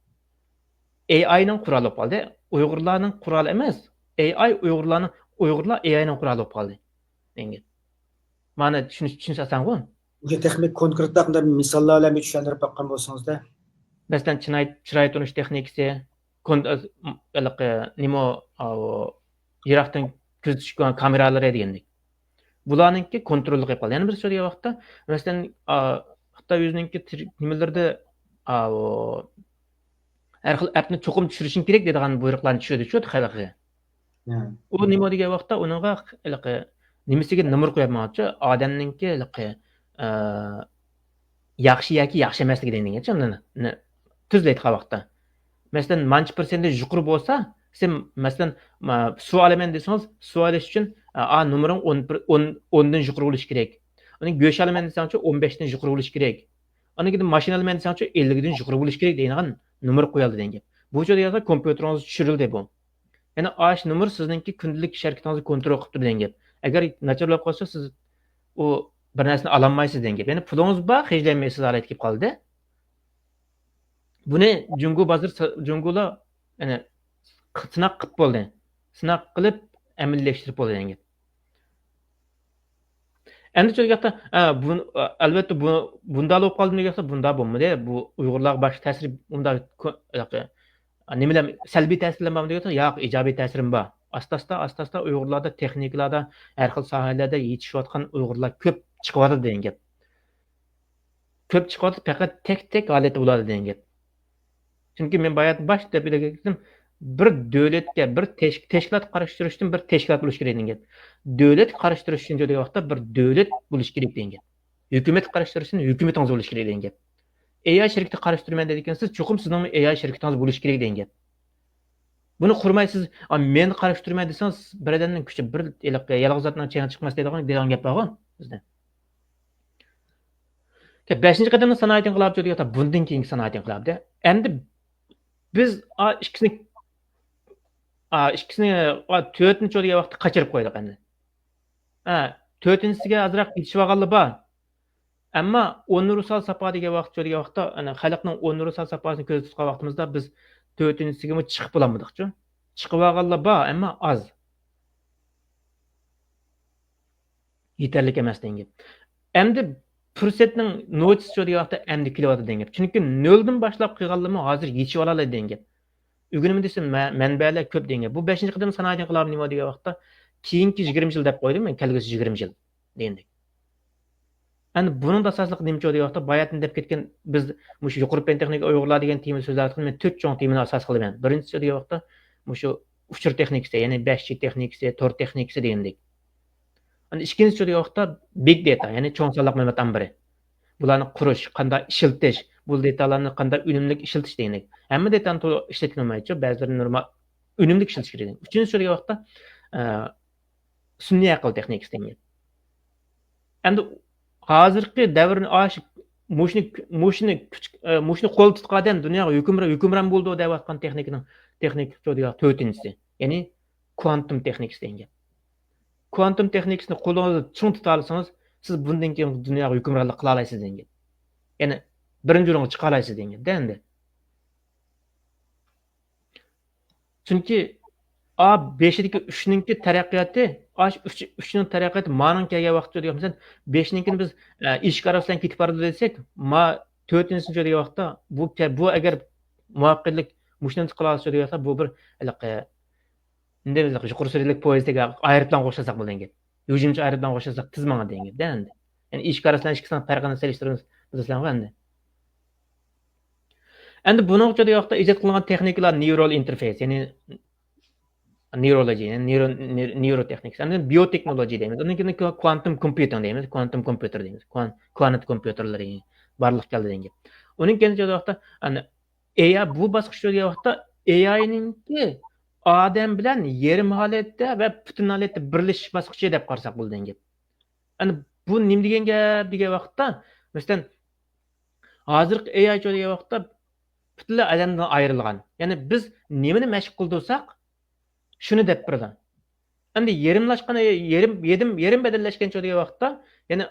ئېي ئاينىڭ قورالى بولۇپ قالدى. ئۇيغۇرلارنىڭ قورالى ئەمەس. ئېي ئاي ئۇيغۇرلارنىڭ، ئۇيغۇرلار ئېي ئاينىڭ قورالى بولۇپ قالدى. دېگەن گەپ. مانا چۈشىنىش-، چۈشىنىش ئاسانغۇ؟ مۇشۇ تېخنىك كونكرېتلاپ مۇنداق مىساللار بىلەن بىر چۈشەندۈرۈپ باققان بولسىڭىزدە. مەسىلەن، چىراي، چىراي تونۇش تېخنىكىسى، كون-، ئە، ھېلىقى نېمە، ئاۋۇ، يىراقتىن كۆزىتىش كامېرالىرى دېگەندەك. بۇلارنىڭكى كونتروللۇق قىلىپ قالدى. يەنە بىر سۆزلىگەن ۋاقىتتا، مەسىلەن، ئا، خىتاي ئۆزىنىڭكى تىر-، نېمىلىرىدە، ئاۋۇ، ھەر خىل ئەپنى چوقۇم چۈشۈرۈشۈڭ كېرەك دەيدىغان بۇيرۇقلارنى چۈشۈردى شۇ خەلققە. ئۇ نېمە دېگەن ۋاقىتتا ئۇنىڭغا ھېلىقى نېمىسىگە نومۇر قويۇپ ماڭىدۇ، ئادەمنىڭكى ھېلىقى، ئە، ياخشى ياكى ياخشى ئەمەسلىكى دېگەن گەپچۇ، ئۇنى، ئۇنى تۈزلا ئېيتقان ۋاقىتتا. مەسىلەن، مانچە پىرسەنتتىن يۇقىرى بولسا، سەن، مەسىلەن، ما-، سۇ ئالىمەن دېسىڭىز، سۇ ئېلىش ئۈچۈن، ئا، نومۇرۇڭ ئون بىر، ئون، ئوندىن يۇقىرى بولۇشى كېرەك. ئۇنى گۆش ئالىمەن دېسەڭچۇ، ئون بەشتىن يۇقىرى بولۇشى كېرەك. ئاندىن كېيىن ماشىنا ئالىمەن دېسەڭچۇ، ئەللىكتىن يۇقىرى بولۇشى كېرەك دەيدىغان نومۇر قويالدى دېگەن گەپ. بۇچۇ دېگەن كومپيۇتېرىڭىزغا چۈشۈرۈلدى بۇ. يەنى ئاشۇ نومۇر سىزنىڭكى كۈندىلىك ئىش ھەرىكىتىڭىزنى كونترول قىلىپ تۇرىدۇ دېگەن گەپ. ئەگەر ناچارلاپ قالسا، سىز ئۇ بىر نەرسىنى ئالالمايسىز دېگەن گەپ. يەنى پۇلىڭىز بار، خەجلەيمەيسىز ھالەتكە كېلىپ قالدى. بۇنى جۇڭگو بازىرى، جۇڭگولا، يەنى سىناق قىلىپ بولدى. سىناق قىلىپ ئەمەلىيلەشتۈرۈپ بولدى دېگەن گەپ. ئەمدى شۇ گەپتە، ئە، بۇ، ئەلۋەتتە، بۇ، بۇنداق بولۇپ قالدىمۇ دېگەن گەپتە، بۇنداق بولمىدى. بۇ ئۇيغۇرلارغا باشقا تەسىر، ئۇنداق كو-، ياق، نېمىلەر، سەلبىي تەسىرلەر بارمۇ دېگەن گەپتە، ياق، ئىجابىي تەسىرىم بار. ئاستا-ئاستا، ئاستا-ئاستا ئۇيغۇرلاردا، تېخنىكىلاردا، ھەر خىل ساھەلەردە يېتىشىۋاتقان ئۇيغۇرلار كۆپ چىقىۋاتىدۇ دېگەن گەپ. كۆپ چىقىۋاتىدۇ، پەقەت تەك-تەك ھالەتتە بولىدۇ دېگەن گەپ. چۈنكى مەن بايا باشتا دەپ ئۆتكەن، بىر دۆلەتكە، بىر تەش-، تەشكىلاتقا قارشى تۇرۇشتىن بىر تەشكىلات بولۇش كېرەك دېگەن گەپ. دۆلەتكە قارشى تۇرۇش ئۈچۈن دېگەن ۋاقىتتا بىر دۆلەت بولۇش كېرەك دېگەن گەپ. ھۆكۈمەتكە قارشى تۇرۇشتىن ھۆكۈمىتىڭىز بولۇش كېرەك دېگەن گەپ. ئېي ئاي شىركىتىگە قارشى تۇرىمەن دەيدىكەنسىز، چوقۇم سىزنىڭمۇ ئېي ئاي شىركىتىڭىز بولۇش كېرەك دېگەن گەپ. بۇنى قۇرماي سىز، «ئا، مەن قارشى تۇرىمەن» دېسىڭىز، بىر ئادەمنىڭ كۈچى، بىر ھېلىقى يالغۇز ئاتنىڭ چېڭى چىقماس دەيدىغان، دەيدىغان گەپ بارغۇ بىزدە. بەشىنچى قەدەمدە سانائەت ئىنقىلابى دېگەن بۇندىن كېيىنكى سانائەت ئىنقىلابى. ئەمدى بىز، ئا، ئىككىسىنى، ئا، ئىككىسىنى، ئا، تۆتىنچى دېگەن ۋاقىتتا قاچۇرۇپ قويدۇق ئەمدى. ھە، تۆتىنچىسىگە ئازراق يېتىشىۋالغانلار بار. ئەمما ئۇنىۋېرسال ساپا دېگەن ۋاقىت، شۇ دېگەن ۋاقىتتا، يەنى خەلقنىڭ ئۇنىۋېرسال ساپاسىنى كۆزدە تۇتقان ۋاقتىمىزدا، بىز تۆتىنچىسىگىمۇ چىقىپ بولالمىدۇقچۇ. چىقىۋالغانلار بار، ئەمما ئاز. يېتەرلىك ئەمەس دېگەن گەپ. ئەمدى پۇرسەتنىڭ نوچىسى شۇ دېگەن ۋاقىتتا ئەمدى كېلىۋاتىدۇ دېگەن گەپ. چۈنكى نۆلدىن باشلاپ قىلغانلىرىمۇ ھازىر يېتىشىۋالالايدۇ دېگەن گەپ. ئۆگىنىمەن دېسە، مە-، مەنبەلەر كۆپ دېگەن گەپ. بۇ بەشىنچى قېتىم سانائەت ئىنقىلابى نېمە دېگەن ۋاقىتتا، كېيىنكى يىگىرمە يىل دەپ قويدۇم مەن، كەلگۈسى يىگىرمە يىل دېگەندەك. ئەمدى بۇنىڭدا ئاساسلىق نېمە دېگەن ۋاقىتتا، باياتىن دەپ كەتكەن، بىز مۇشۇ يۇقىرى پەن تېخنىكا ئۇيغۇرلار دېگەن تېمىدا سۆزلەۋاتقان، مەن تۆت چوڭ تېمىنى ئاساس قىلىمەن. بىرىنچىسى دېگەن ۋاقىتتا مۇشۇ ئۇچۇر تېخنىكىسى، يەنى بەش جى تېخنىكىسى، تور تېخنىكىسى دېگەندەك. ئەنە ئىككىنچىسى دېگەن ۋاقىتتا بىگ داتا، يەنى چوڭ سانلىق مەلۇمات ئامبىرى. بۇلارنى قۇرۇش، قانداق ئىشلىتىش، بۇ دېتاللارنى قانداق ئۈنۈملۈك ئىشلىتىش دېگەندەك. ھەممە دېتالنى تولۇق ئىشلەتكىلى بولمايدۇ، بەزىلىرىنى نورمال ئۈنۈملۈك ئىشلىتىش كېرەك. ئۈچىنچىسى دېگەن ۋاقىتتا، ئە، سۈنئىي ئەقىل تېخنىكىسى دېگەن. ئەمدى ھازىرقى دەۋرنى ئاشۇ مۇشۇنى، مۇشۇنى كۈچ-، ئە، مۇشۇنى قولدا تۇتقان ئادەم دۇنياغا ھۆكۈمران، ھۆكۈمران بولىدۇ دەۋاتقان تېخنىكىنىڭ تېخنىكا تۆتىنچىسى. يەنى كۋانتوم تېخنىكىسى دېگەن گەپ. كۋانتوم تېخنىكىسىنى قولىڭىزدا چىڭ تۇتالىسىڭىز، سىز بۇندىن كېيىن دۇنياغا ھۆكۈمرانلىق قىلالايسىز دېگەن گەپ. يەنى بىرىنچى ئورۇنغا چىقالايسىز دېگەن گەپ ئەمدى. چۈنكى ئا بېشىدىكى ئۈچنىڭكى تەرەققىياتى، ئاش ئۈچ، ئۈچنىڭ تەرەققىياتى مانىڭ كەلگەن ۋاقتىدا دېگەن، مەسىلەن، بېشىنىڭكىنى بىز، ئە، ئىشىك ئارىسى بىلەن كېتىپ بارىدۇ دېسەك، ما تۆتىنچىسى دېگەن ۋاقىتتا بۇ كە-، بۇ ئەگەر مۇۋەپپەقىيەتلىك مۇشۇنى قىلالىسا دېگەن ۋاقىتتا، بۇ بىر ھېلىقى، ئەمدى بىز يۇقىرى سۈرئەتلىك پويىزدىكى ئايروپىلانغا ئوخشاتساق بولىدۇ دېگەن گەپ. ھۇجۇمچى ئايروپىلانغا ئوخشاتساق تېز ماڭىدۇ دېگەن گەپ ئەمدى. يەنى ئىشىك ئارىسى بىلەن ئىككىسىنىڭ پەرقىنى سېلىشتۇرىمىز، بىلىسەڭغۇ ئەمدى. ئەمدى بۇنىڭغىچە دېگەن ۋاقىتتا ئىجاد قىلىنغان تېخنىكىلار نېيرال ئىنتېرفېيس، يەنى نېيرولوگىيە، يەنى نېيرو-، نېيرو-، نېيرو تېخنىكىسى. ئاندىن بىيوتېخنولوگىيە دەيمىز. ئۇنىڭ كېيىن كۋانتوم كومپيۇتىڭ دەيمىز. كۋانتوم كومپيۇتېر دەيمىز. كۋان-، كۋانت كومپيۇتېرلىرى بارلىققا كەلدى دېگەن گەپ. ئۇنىڭ كېيىن دېگەن ۋاقىتتا، ئەنە، ئېي ئاي، بۇ باسقۇچ دېگەن ۋاقىتتا ئېي ئاينىڭكى ئادەم بىلەن يېرىم ھالەتتە ۋە پۈتۈن ھالەتتە بىرلىشىش باسقۇچى دەپ قارىساق بولىدۇ دېگەن گەپ. ئەنە بۇ نېمە دېگەن گەپ دېگەن ۋاقىتتا، مەسىلەن، ھازىرقى ئېي ئاي دېگەن ۋاقىتتا پۈتۈنلەي ئادەمدىن ئايرىلغان. يەنى بىز نېمىنى مەشىق قىلدۇرساق، شۇنى دەپ بېرىدۇ. ئەمدى يېرىملاشقان، يېرىم، يېرىم، يېرىم بەدەللەشكەن دېگەن ۋاقىتتا، يەنى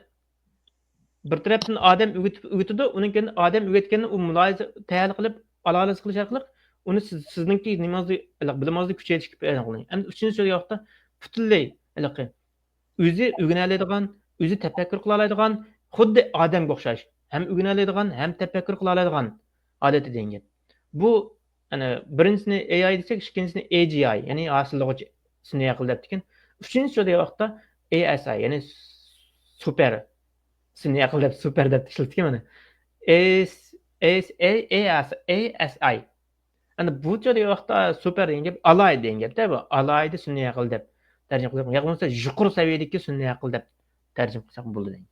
بىر تەرەپتىن ئادەم ئۆگىتىپ، ئۆگىتىدۇ، ئۇنىڭ كېيىن ئادەم ئۆگەتكەننى ئۇ مۇلاھىزە، تەھلىل قىلىپ، ئانالىز قىلىش ئارقىلىق ئۇنى سىز، سىزنىڭكى نېمىڭىزنى، بىلىمىڭىزنى كۈچەيتىشكە پايدىلىنىدۇ. ئەمدى ئۈچىنچى دېگەن ۋاقىتتا پۈتۈنلەي ھېلىقى ئۆزى ئۆگىنەلەيدىغان، ئۆزى تەپەككۇر قىلالايدىغان، خۇددى ئادەمگە ئوخشاش، ھەم ئۆگىنەلەيدىغان، ھەم تەپەككۇر قىلالايدىغان ھالىتى دېگەن گەپ. بۇ، ئەنە، بىرىنچىسىنى ئېي ئاي دېسەك، ئىككىنچىسىنى ئېي جى ئاي، يەنى ھاسىللىغۇچى سۈنئىي ئەقىل دەپتىكەن. ئۈچىنچىسى دېگەن ۋاقىتتا ئېي ئېس ئاي، يەنى سۇپېر سۈنئىي ئەقىل دەپ، سۇپېر دەپ ئىشلىتىدىكەن مانا. ئېي ئېس، ئېي ئېس، ئېي، ئېي ئېس، ئېي ئېس ئاي. ئەنە بۇچە دېگەن ۋاقىتتا سۇپېر دېگەن گەپ، ئالاھىدە دېگەن گەپ-تە بۇ. ئالاھىدە سۈنئىي ئەقىل دەپ تەرجىمە قىلساق، يا بولمىسا يۇقىرى سەۋىيەدىكى سۈنئىي ئەقىل دەپ تەرجىمە قىلساق بولىدۇ دېگەن.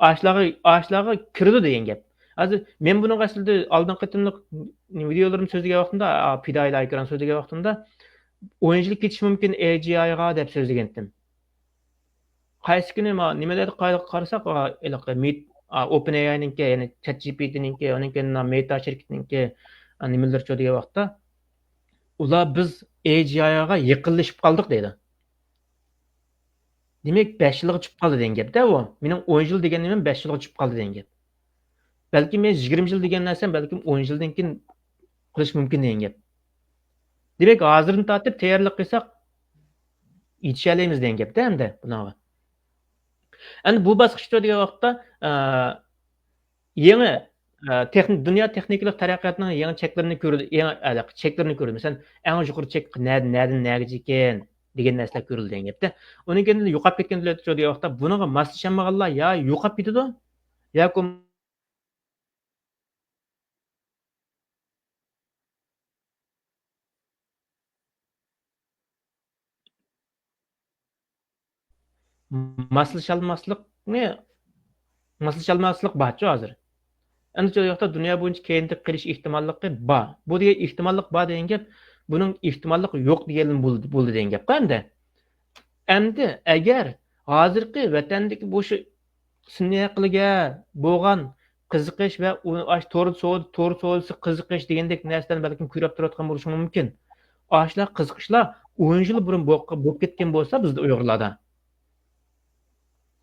ئاشۇلارغا، ئاشۇلارغا كىرىدۇ دېگەن گەپ. ھازىر مەن بۇنىڭغا ئەسلىدە ئالدىنقى قېتىملىق ۋىدېئولىرىمدا سۆزلىگەن ۋاقتىمدا، ئا، پىدائىيلار ئېكران سۆزلىگەن ۋاقتىمدا، ئون يىل كېتىشى مۇمكىن ئېي جى ئايغا دەپ سۆزلىگەنتىم. قايسى كۈنى ما-، نېمىلەردە قا-، قارىساق، ئا، ھېلىقى مېت-، ئا، ئوپېن ئېي ئاينىڭكى، يەنى چات جى پى تىنىڭكى، ئۇنىڭ كېيىن مېتا شىركىتىنىڭكى، ئا، نېمىلىرىچۇ دېگەن ۋاقىتتا، ئۇلار بىز ئېي جى ئايغا يېقىنلىشىپ قالدۇق دەيدۇ. دېمەك، بەش يىلغا چۈشۈپ قالدى دېگەن گەپ-دە ئۇ. مېنىڭ ئون يىل دېگەن نېمەم بەش يىلغا چۈشۈپ قالدى دېگەن گەپ. بەلكىم مەن يىگىرمە يىل دېگەن نەرسەم بەلكىم ئون يىلدىن كېيىن قىلىش مۇمكىن دېگەن گەپ. دېمەك، ھازىردىن تارتىپ تەييارلىق قىلساق، يېتىشەلەيمىز دېگەن گەپ-دە ئەمدى بۇنىڭغا. ئەمدى بۇ باسقۇچتا دېگەن ۋاقىتتا، ئە، يېڭى، ئە، تېخنىك، دۇنيا تېخنىكىلىق تەرەققىياتنىڭ يېڭى چەكلىرىنى كۆرىدۇ، يېڭى، ئە، چەكلىرىنى كۆرىدۇ. مەسىلەن، ئەڭ يۇقىرى چەك نەدىن، نەدىن نەگىچە ئىكەن دېگەن نەرسىلەر كۆرۈلدى دېگەن گەپتە. ئۇنىڭ كەينىدىن يوقاپ كەتكەن دۆلەتلەر دېگەن ۋاقىتتا بۇنىڭغا ماسلىشالمىغانلار يا يوقاپ كېتىدۇ، ياكى ماسلىشالماسلىقنى، ماسلىشالماسلىق بارچۇ ھازىر. ئەمدى شۇ ياقتا دۇنيا بويىچە كەينىدە قېلىش ئېھتىماللىقى بار. بۇ دېگەن ئېھتىماللىق بار دېگەن گەپ، بۇنىڭ ئېھتىماللىقى يوق دېگەن بولدى، بولدى دېگەن گەپقۇ ئەمدى. ئەمدى ئەگەر ھازىرقى ۋەتەندىكى بۇ شۇ سۈنئىي ئەقىلگە بولغان قىزىقىش ۋە ئۇ ئاشۇ تور سودا، تور سودىسى قىزىقىش دېگەندەك نەرسىلەرنى بەلكىم كۆرۈپ تۇرۇۋاتقان بولۇشىمۇ مۇمكىن. ئاشۇلار قىزىقىشلار ئون يىل بۇرۇن بولۇپ، بولۇپ كەتكەن بولسا بىزدە ئۇيغۇرلاردا،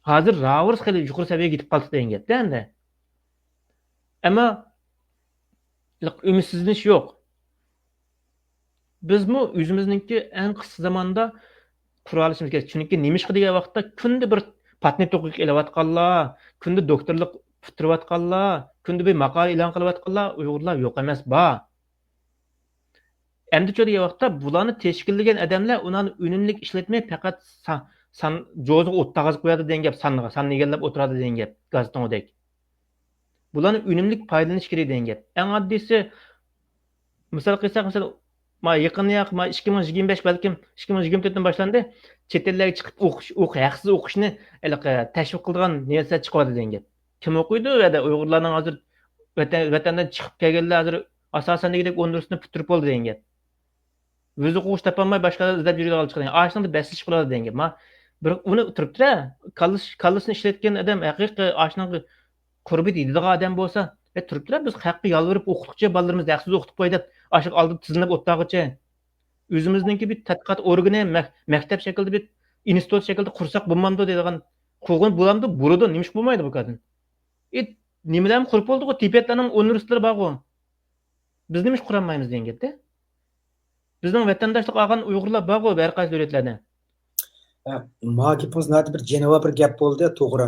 ھازىر راۋۇرۇس خېلى يۇقىرى سەۋىيەگە يېتىپ قالدۇق دېگەن گەپتە ئەمدى. ئەمما ئۈمىدسىزلىنىش يوق. بىزمۇ ئۆزىمىزنىڭكى ئەڭ قىسقا زاماندا قۇرالىشىمىز كېرەك. چۈنكى نېمىشقا دېگەن ۋاقىتتا كۈندە بىر پاتېنت ھوقۇقى ئېلىۋاتقانلار، كۈندە دوكتورلۇق پۈتتۈرۈۋاتقانلار، كۈندە بىر ماقالە ئېلان قىلىۋاتقانلار ئۇيغۇرلار يوق ئەمەس، بار. ئەمدىچۇ دېگەن ۋاقىتتا بۇلارنى تەشكىللىگەن ئادەملەر ئۇلارنى ئۈنۈملۈك ئىشلەتمەي، پەقەت سان، سان، جوزىغا ئوت تاغىزىپ قويىدۇ دېگەن گەپ، ساننىغا، ساننى ئىگىلەپ ئولتۇرىدۇ دېگەن گەپ، گازېتىڭدەك. بۇلارنى ئۈنۈملۈك پايدىلىنىش كېرەك دېگەن گەپ. ئەڭ ئاددىيسى، مىسال قىلساق، مىسال، ما يېقىندا ياق، ما ئىككى مىڭ يىگىرمە بەش، بەلكىم ئىككى مىڭ يىگىرمە تۆتتىن باشلاندى. چەت ئەللەرگە چىقىپ ئوقۇش، ئوق-، ھەقسىز ئوقۇشنى ھېلىقى تەشۋىق قىلىدىغان نەرسە چىقىۋاتىدۇ دېگەن گەپ. كىم ئوقۇيدۇ ئۇ يەردە؟ ئۇيغۇرلارنىڭ ھازىر ۋەتەن، ۋەتەندىن چىقىپ كەلگەنلەر ھازىر ئاساسەن دېگۈدەك ئۇنىۋېرسىتېتنى پۈتتۈرۈپ بولدى دېگەن گەپ. ئۆزى ئوقۇغۇچى تاپالماي باشقا ئىزدەپ يۈرىدىغان چىقىدۇ. ئاشۇنىڭدا بەسلىشىپ قالىدۇ دېگەن گەپ. ما بىر ئۇنى تۇرۇپتۇ-دە، كاللىسى، كاللىسىنى ئىشلەتكەن ئادەم ھەقىقىي ئاشۇنىڭغا قۇربىتى يېتىدىغان ئادەم بولسا، ئە، تۇرۇپتۇ-دە، بىز خەققە يالۋۇرۇپ ئوقۇتقۇچە بالىلىرىمىزنى ھەقسىز ئوقۇتۇپ قوي دەپ، ئاشۇ ئالدىدا تىزلىنىپ ئولتۇرغۇچە. ئۆزىمىزنىڭكى بىر تەتقىقات ئورگىنى، مەك-، مەكتەپ شەكلىدە بىر ئىنستىتۇت شەكلىدە قۇرساق بولمامدۇ دەيدىغان، قۇرغىنى بولامدۇ؟ بولىدۇ، نېمىشقا بولمايدۇ بۇ كادىن؟ ئى، نېمىلەرمۇ قۇرۇپ بولدىغۇ، تىبەتلەرنىڭ ئۇنىۋېرسىتېتلىرى بارغۇ. بىز نېمىشقا قۇرالمايمىز دېگەن گەپتە. بىزنىڭ ۋەتەنداشلىق ئالغان ئۇيغۇرلار بارغۇ ھەر قايسى دۆلەتلەردە. ھە، ما گېپىڭىز ناھايىتى بىر جانىۋار بىر گەپ بولدى، توغرا.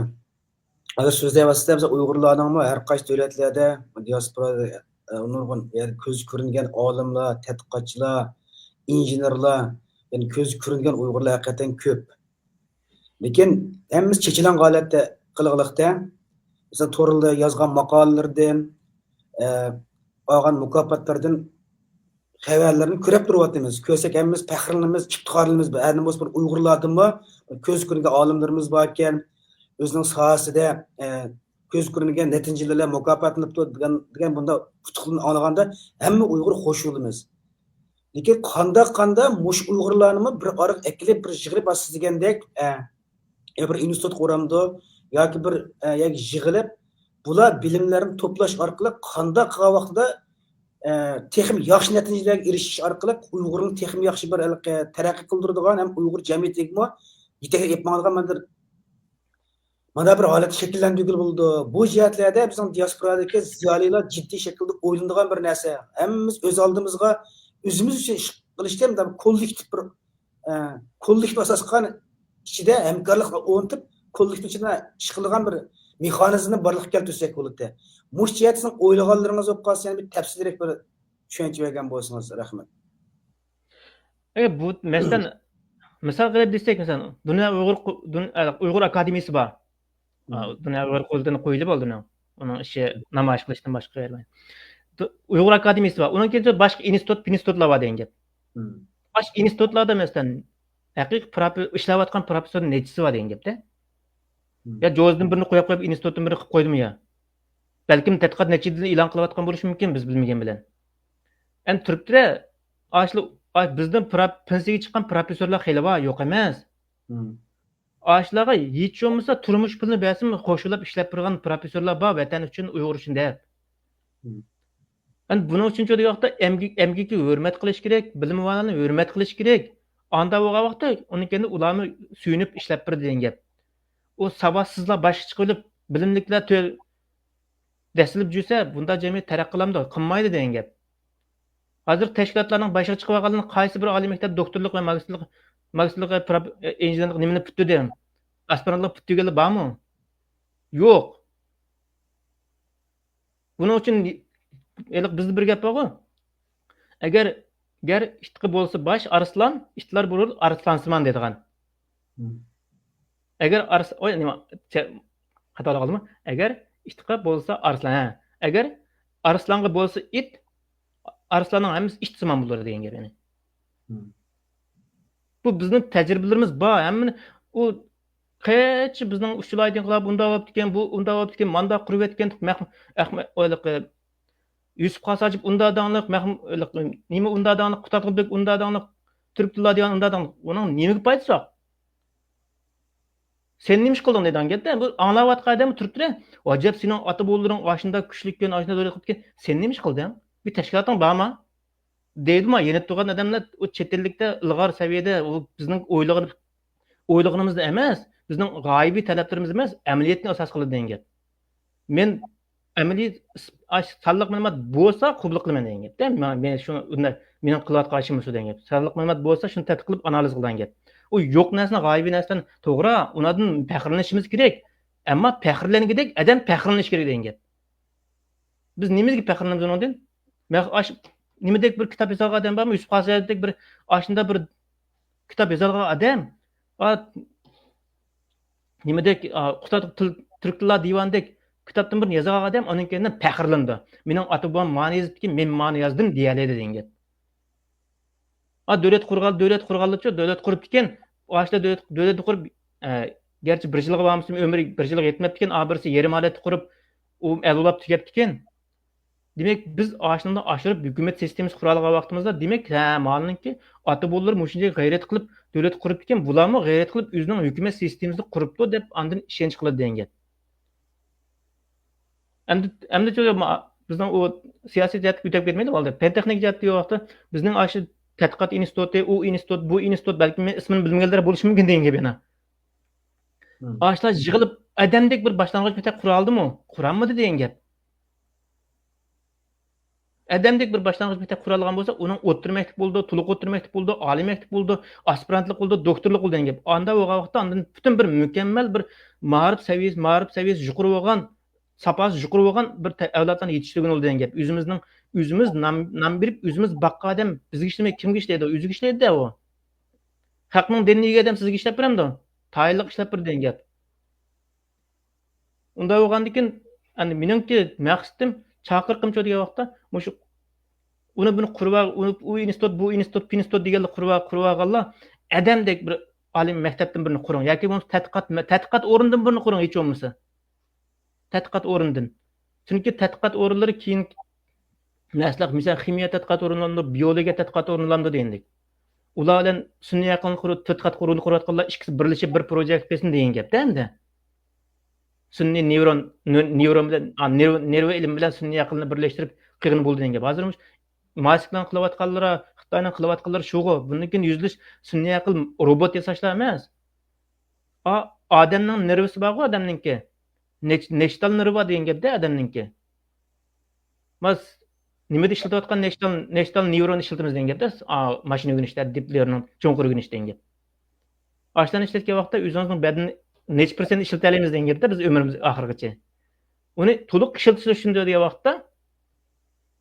ھازىر سۆزلەۋاتسىز، مىسال، ئۇيغۇرلارنىڭمۇ ھەر قايسى دۆلەتلەردە دىياسپورادا، ئە، نۇرغۇن، يەنى كۆز كۆرۈنگەن ئالىملار، تەتقىقاتچىلار، ئىنژېنېرلار، يەنى كۆز كۆرۈنگەن ئۇيغۇرلار ھەقىقەتەن كۆپ. لېكىن ھەممىسى چېچىلغان ھالەتتە قىلغىلىقتا، مىسال، توردا يازغان ماقالىلىرىدىن، ئە، ئالغان مۇكاپاتلاردىن خەۋەرلىرىنى كۆرۈپ تۇرۇۋاتىمىز. كۆرسەك ھەممىمىز پەخىرلىنىمىز، ئىپتىخارلىنىمىز. بۇ ئەردىن بولسا بىر ئۇيغۇرلاردىنمۇ كۆز كۆرگەن ئالىملىرىمىز باركەن، ئۆزىنىڭ ساھەسىدە، ئە، كۆز كۆرمىگەن نەتىجىلەر بىلەن مۇكاپاتلىنىپتۇ دېگەن، دېگەن بۇنداق ئۇتۇقلىرىنى ئاڭلىغاندا ھەممە ئۇيغۇر خوش بولىمىز. لېكىن قانداق، قانداق مۇشۇ ئۇيغۇرلارنىمۇ بىر ئارىغا ئەكېلىپ، بىر يىغىپ، سىز دېگەندەك، ئە، يا بىر ئىنستىتۇتقا ئۇرامدۇ ياكى بىر، ئە، يەرگە يىغىلىپ، بۇلار بىلىملەرنى توپلاش ئارقىلىق قانداق قىلغان ۋاقتىدا، ئە، تېخىمۇ ياخشى نەتىجىلەرگە ئېرىشىش ئارقىلىق ئۇيغۇرنى تېخىمۇ ياخشى بىر ھېلىقى تەرەققىي قىلدۇرىدىغان ھەم ئۇيغۇر جەمئىيىتىگىمۇ يېتەكلەپ ئېلىپ ماڭىدىغان مانا بىر، مانا بىر ھالەت شەكىللەندۈرگىلى بولىدۇ. بۇ جەھەتلەردە بىزنىڭ دىياسپورادىكى زىيالىيلار جىددىي شەكىلدە ئويلىنىدىغان بىر نەرسە. ھەممىمىز ئۆز ئالدىمىزغا ئۆزىمىز ئۈچۈن ئىش قىلىشتا كوللېكتىپ بىر ئە، كوللېكتىپ ئاساس قىلغان ئىچىدە ھەمكارلىقنى ئورنىتىپ، كوللېكتىپ ئىچىدە ئىش قىلىدىغان بىر مېخانىزمنى بارلىققا كەلتۈرسەك بولاتتى. مۇشۇ جەھەتتە سىزنىڭ ئويلىغانلىرىڭىز بولۇپ قالسا، يەنە بىر تەپسىلىيرەك بىر چۈشەنچە بەرگەن بولسىڭىز، رەھمەت. ئە، بۇ، مەسىلەن، مىسال قىلىپ دېسەك، مەسىلەن، دۇنيا ئۇيغۇر قۇ-، دۇن-، ئە، ئۇيغۇر ئاكادېمىيىسى بار. ئا، دۇنيا ئۇيغۇر قۇرۇلتىيىنى قويدى بولدى ئۇنىڭ. ئۇنىڭ ئىشى نامايىش قىلىشتىن باشقا يەرمەن. دۇ-، ئۇيغۇر ئاكادېمىيىسى بار. ئۇنىڭ كېيىن باشقا ئىنستىتۇت، پىنستىتۇتلار بار دېگەن گەپ. باشقا ئىنستىتۇتلاردا، مەسىلەن، ھەقىقىي پروفې-، ئىشلەۋاتقان پروفېسسورنىڭ نەچچىسى بار دېگەن گەپتە. يا جوزىدىن بىرنى قويۇپ قويۇپ، ئىنستىتۇتتىن بىرنى قىلىپ قويدىمۇ يا؟ بەلكىم تەتقىقات نەتىجىلىرىنى ئېلان قىلىۋاتقان بولۇشى مۇمكىن، بىز بىلمىگەن بىلەن. ئەمدى تۇرۇپتۇ-دە، ئاشۇ، ئا-، بىزدىن پرا-، پېنسىيەگە چىققان پروفېسسورلار خېلى بار، يوق ئەمەس. ئاشۇلارغا ھېچ بولمىسا تۇرمۇش پۇلىنى بەرسىمۇ، خوشلاپ ئىشلەپ بېرىدىغان پروفېسسورلار بار، ۋەتەن ئۈچۈن، ئۇيغۇر ئۈچۈن دەپ. مم. يەنى بۇنىڭ ئۈچۈن شۇ ۋاقىتتا ئەمگە-، ئەمگىكىگە ھۆرمەت قىلىش كېرەك، بىلىمۋانلارنى ھۆرمەت قىلىش كېرەك. ئاندا بولغان ۋاقىتتا ئۇنىڭ كەينىدە ئۇلارمۇ سۆيۈنۈپ ئىشلەپ بېرىدۇ دېگەن گەپ. ئۇ ساۋاتسىزلار باشقا چىقىۋېلىپ، بىلىملىكلەر تۆ-، دەسسىلىپ جۈرسە، بۇنداق جەمئىيەت تەرەققىي قىلامدۇ؟ قىلمايدۇ دېگەن گەپ. ھازىر تەشكىلاتلارنىڭ باشىغا چىقىۋالغانلىرىنىڭ قايسى بىر ئالىي مەكتەپ دوكتورلۇق ۋە ماگىستىرلىق، ماگىستىرلىق، پروف-، ئىنژېنېرلىق نېمىنى پۈتتۈردى؟ ئاسپىرانتلىق پۈتتۈرگەنلەر بارمۇ؟ يوق. بۇنىڭ ئۈچۈن ھېلىقى بىزدە بىر گەپ بارغۇ، ئەگەر، گەر ئىتقا بولسا باش ئارسلان، ئىتلار بولۇر ئارسلانسىمان دەيدىغان. مم. ئەگەر ئارس-، ئوي، نېمە، چە-، خاتالىق قىلدىممۇ؟ ئەگەر ئىتقا بولسا ئارسلان، ھە. ئەگەر ئارسلانغا بولسا ئىت، ئارسلاننىڭ ھەممىسى ئىتسىمان بولىدۇ دېگەن گەپ يەنى. مم. بۇ بىزنىڭ تەجرىبىلىرىمىز بار. ھەممىنى ئۇ قىلچە بىزنىڭ ئۇچۇلايدىغان قىلار، ئۇنداق بوپتىكەن، بۇ ئۇنداق بوپتىكەن، مانداق قۇرۇۋەتكەن، مەخ-، ئەخمە-، ھېلىقى يۈسۈپ خاساجىپ ئۇنداق داڭلىق، مەخ-، ھېلىقى نېمە ئۇنداق داڭلىق، قۇتادغۇبېك ئۇنداق داڭلىق، تۈركتىلا دېگەن ئۇنداق داڭلىق. ئۇنىڭ نېمىگە پايدىسى يوق؟ سەن نېمە ئىش قىلدىڭ دەيدىغان گەپتە. بۇ ئاڭلاۋاتقان ئادەم تۇرۇپتۇرە، ئەجەب سېنىڭ ئاتا بوۋىلىرىڭ ئاشۇنداق كۈچلۈككەن، ئاشۇنداق دۆلەت قۇرۇپتىكەن، سەن نېمە ئىش قىلدىڭ؟ بىر تەشكىلاتىڭ بارمۇ؟ دەيدۇ ما، يېنىپ تۇرغان ئادەملەر ئۇ چەت ئەللىكتە ئىلغار سەۋىيەدە، ئۇ بىزنىڭ ئويلىغىنى-، ئويلىغىنىمىزنى ئەمەس، بىزنىڭ غايىۋى تەلەپلىرىمىز ئەمەس، ئەمەلىيەتنى ئاساس قىلىدۇ دېگەن گەپ. مەن ئەمەلىي ئىس-، ئاش-، سانلىق مەلۇمات بولسا قوبۇل قىلىمەن دېگەن گەپتە. مەن، مەن شۇ، ئۇنداق، مېنىڭ قىلىۋاتقان ئىشىم شۇ دېگەن گەپ. سانلىق مەلۇمات بولسا شۇنى تەتقىق قىلىپ ئانالىز قىلىدىغان گەپ. ئۇ يوق نەرسىنى، غايىۋى نەرسىدىن، توغرا، ئۇنىڭدىن پەخىرلىنىشىمىز كېرەك. ئەمما پەخىرلەنگۈدەك ئادەم پەخىرلىنىشى كېرەك دېگەن گەپ. بىز نېمىگە پەخىرلىنىمىز ئۇنىڭدىن؟ مەن ئاش-، نېمىدەك بىر كىتاب يازالغان ئادەم بارمۇ؟ يۈسۈپ خاسىيەتتەك بىر ئاشۇنداق بىر كىتاب يازالغان ئادەم، ئا، نېمىدەك، ئا، قۇتادغۇ تىل-، تۈرك تىللار دىۋانىدەك كىتابتىن بىرنى يازالغان ئادەم ئۇنىڭ كەينىدىن پەخىرلىنىدۇ. مېنىڭ ئاتا بوۋام مانى يېزىپتىكەن، مەن مانى يازدىم دېيەلەيدۇ دېگەن گەپ. ئا، دۆلەت قۇرغان، دۆلەت قۇرغانلىچۇ، دۆلەت قۇرۇپتىكەن. ئاشۇنداق دۆلەت، دۆلەتنى قۇرۇپ، ئە، گەرچە بىر يىلغا بارمىسىمۇ، ئۆمرى بىر يىلغا يەتمەپتىكەن، ئا، بىرسى يېرىم ھالەتتە قۇرۇپ، ئۇ ئەلۋاپ تۈگەپتىكەن. دېمەك، بىز ئاشۇنداق ئاشۇرۇپ ھۆكۈمەت سىستېمىسى قۇرالىغان ۋاقتىمىزدا، دېمەك، ھە، مانىڭكى ئاتا بوۋىلىرى مۇشۇنچە غەيرەت قىلىپ دۆلەت قۇرۇپتىكەن، بۇلارمۇ غەيرەت قىلىپ ئۆزىنىڭ ھۆكۈمەت سىستېمىسىنى قۇرۇپتۇ دەپ ئاندىن ئىشەنچ قىلىدۇ دېگەن گەپ. ئەمدى، ئەمدى شۇ ما-، بىزنىڭ ئۇ سىياسىي جەھەتتىن ئۆتۈپ كەتمەيلى ئالدى. پەن تېخنىكا جەھەتتىكى ۋاقىتتا بىزنىڭ ئاشۇ تەتقىقات ئىنستىتۇتى، ئۇ ئىنستىتۇت، بۇ ئىنستىتۇت، بەلكىم مەن ئىسمىنى بىلمىگەنلەر بولۇشى مۇمكىن دېگەن گەپ يەنە. مم. ئاشۇلار يىغىلىپ ئادەمدەك بىر باشلانغۇچ مەكتەپ قۇرالدىمۇ؟ قۇرالمىدى دېگەن گەپ. ئادەمدەك بىر باشلانغۇچ مەكتەپ قۇرالىغان بولسا، ئۇنىڭ ئوتتۇرا مەكتەپ بولىدۇ، تولۇق ئوتتۇرا مەكتەپ بولىدۇ، ئالىي مەكتەپ بولىدۇ، ئاسپىرانتلىق بولىدۇ، دوكتورلۇق بولىدۇ دېگەن گەپ. ئاندا بولغان ۋاقىتتا ئاندىن پۈتۈن بىر مۇكەممەل بىر مائارىپ سەۋىيەسى، مائارىپ سەۋىيەسى يۇقىرى بولغان، ساپاسى يۇقىرى بولغان بىر تە-، ئەۋلادلارنى يېتىشتۈرگىلى بولىدۇ دېگەن گەپ. ئۆزىمىزنىڭ، ئۆزىمىز نام، نام بېرىپ، ئۆزىمىز باققان ئادەم بىزگە ئىشلىمەي، كىمگە ئىشلەيدۇ؟ ئۆزىگە ئىشلەيدۇ-دە ئۇ. خەقنىڭ دىنىنى يېگەن ئادەم سىزگە ئىشلەپ بېرەمدۇ؟ تايىنلىق ئىشلەپ بېرىدۇ دېگەن گەپ. ئۇنداق بولغاندىكىن، ئەمدى مېنىڭكى مەقسىتىم، چاقىرىقىمچۇ دېگەن ۋاقىتتا، مۇشۇ ئۇنى بۇنى قۇرۇۋال-، ئۇنى، ئۇ ئىنستىتۇت، بۇ ئىنستىتۇت، پىنستىتۇت دېگەنلەر قۇرۇۋال-، قۇرۇۋالغانلار، ئادەمدەك بىر ئالىي مەكتەپتىن بىرنى قۇرۇڭ ياكى بولمىسا تەتقىقات، تەتقىقات ئورنىدىن بىرنى قۇرۇڭ ھېچ بولمىسا. تەتقىقات ئورنىدىن. چۈنكى تەتقىقات ئورۇنلىرى كېيىن مەسىلەن، مىسال، خىمىيە تەتقىقات ئورۇنلىرىمۇ، بىيولوگىيە تەتقىقات ئورۇنلىرىمۇ دېگەندەك. ئۇلار بىلەن سۈنئىي ئەقىلنى قۇرۇپ، تەتقىقات ئورنىنى قۇرۇۋاتقانلار ئىككىسى بىرلىشىپ بىر پروجېكت قىلسۇن دېگەن گەپتە ئەمدى. سۈنئىي نېۋرون، نۆ-، نېۋرون بىلەن، ئا، نېرۋا، نېرۋا ئىلمى بىلەن سۈنئىي ئەقىلنى بىرلەشتۈرۈپ قىلغىلى بولىدۇ دېگەن گەپ. ھازىر مۇشۇ ماسكنىڭ قىلىۋاتقانلىرى، خىتاينىڭ قىلىۋاتقانلىرى شۇغۇ. بۇندىن كېيىن يۈزلىنىش سۈنئىي ئەقىل روبوت ياساشلا ئەمەس. ئا-، ئادەمنىڭ نېرۋىسى بارغۇ ئادەمنىڭكى. نەچ-، نەچچە تال نېرۋا بار دېگەن گەپتە ئادەمنىڭكى. ماس نېمىدە ئىشلىتىۋاتقان نەچچە تال، نەچچە تال نېۋرون ئىشلىتىمىز دېگەن گەپتە، ئا، ماشىنا ئۆگىنىشتە، دىپ لېرنىڭ، چوڭقۇر ئۆگىنىش دېگەن گەپ. ئاشۇلارنى ئىشلەتكەن ۋاقىتتا ئۆزىڭىزنىڭ بەدىنىنى نەچچە پىرسەنت ئىشلىتەلەيمىز دېگەن گەپتە بىز ئۆمرىمىز ئاخىرغىچە. ئۇنى تولۇق ئىشلىتىش ئۈچۈن دېگەن ۋاقىتتا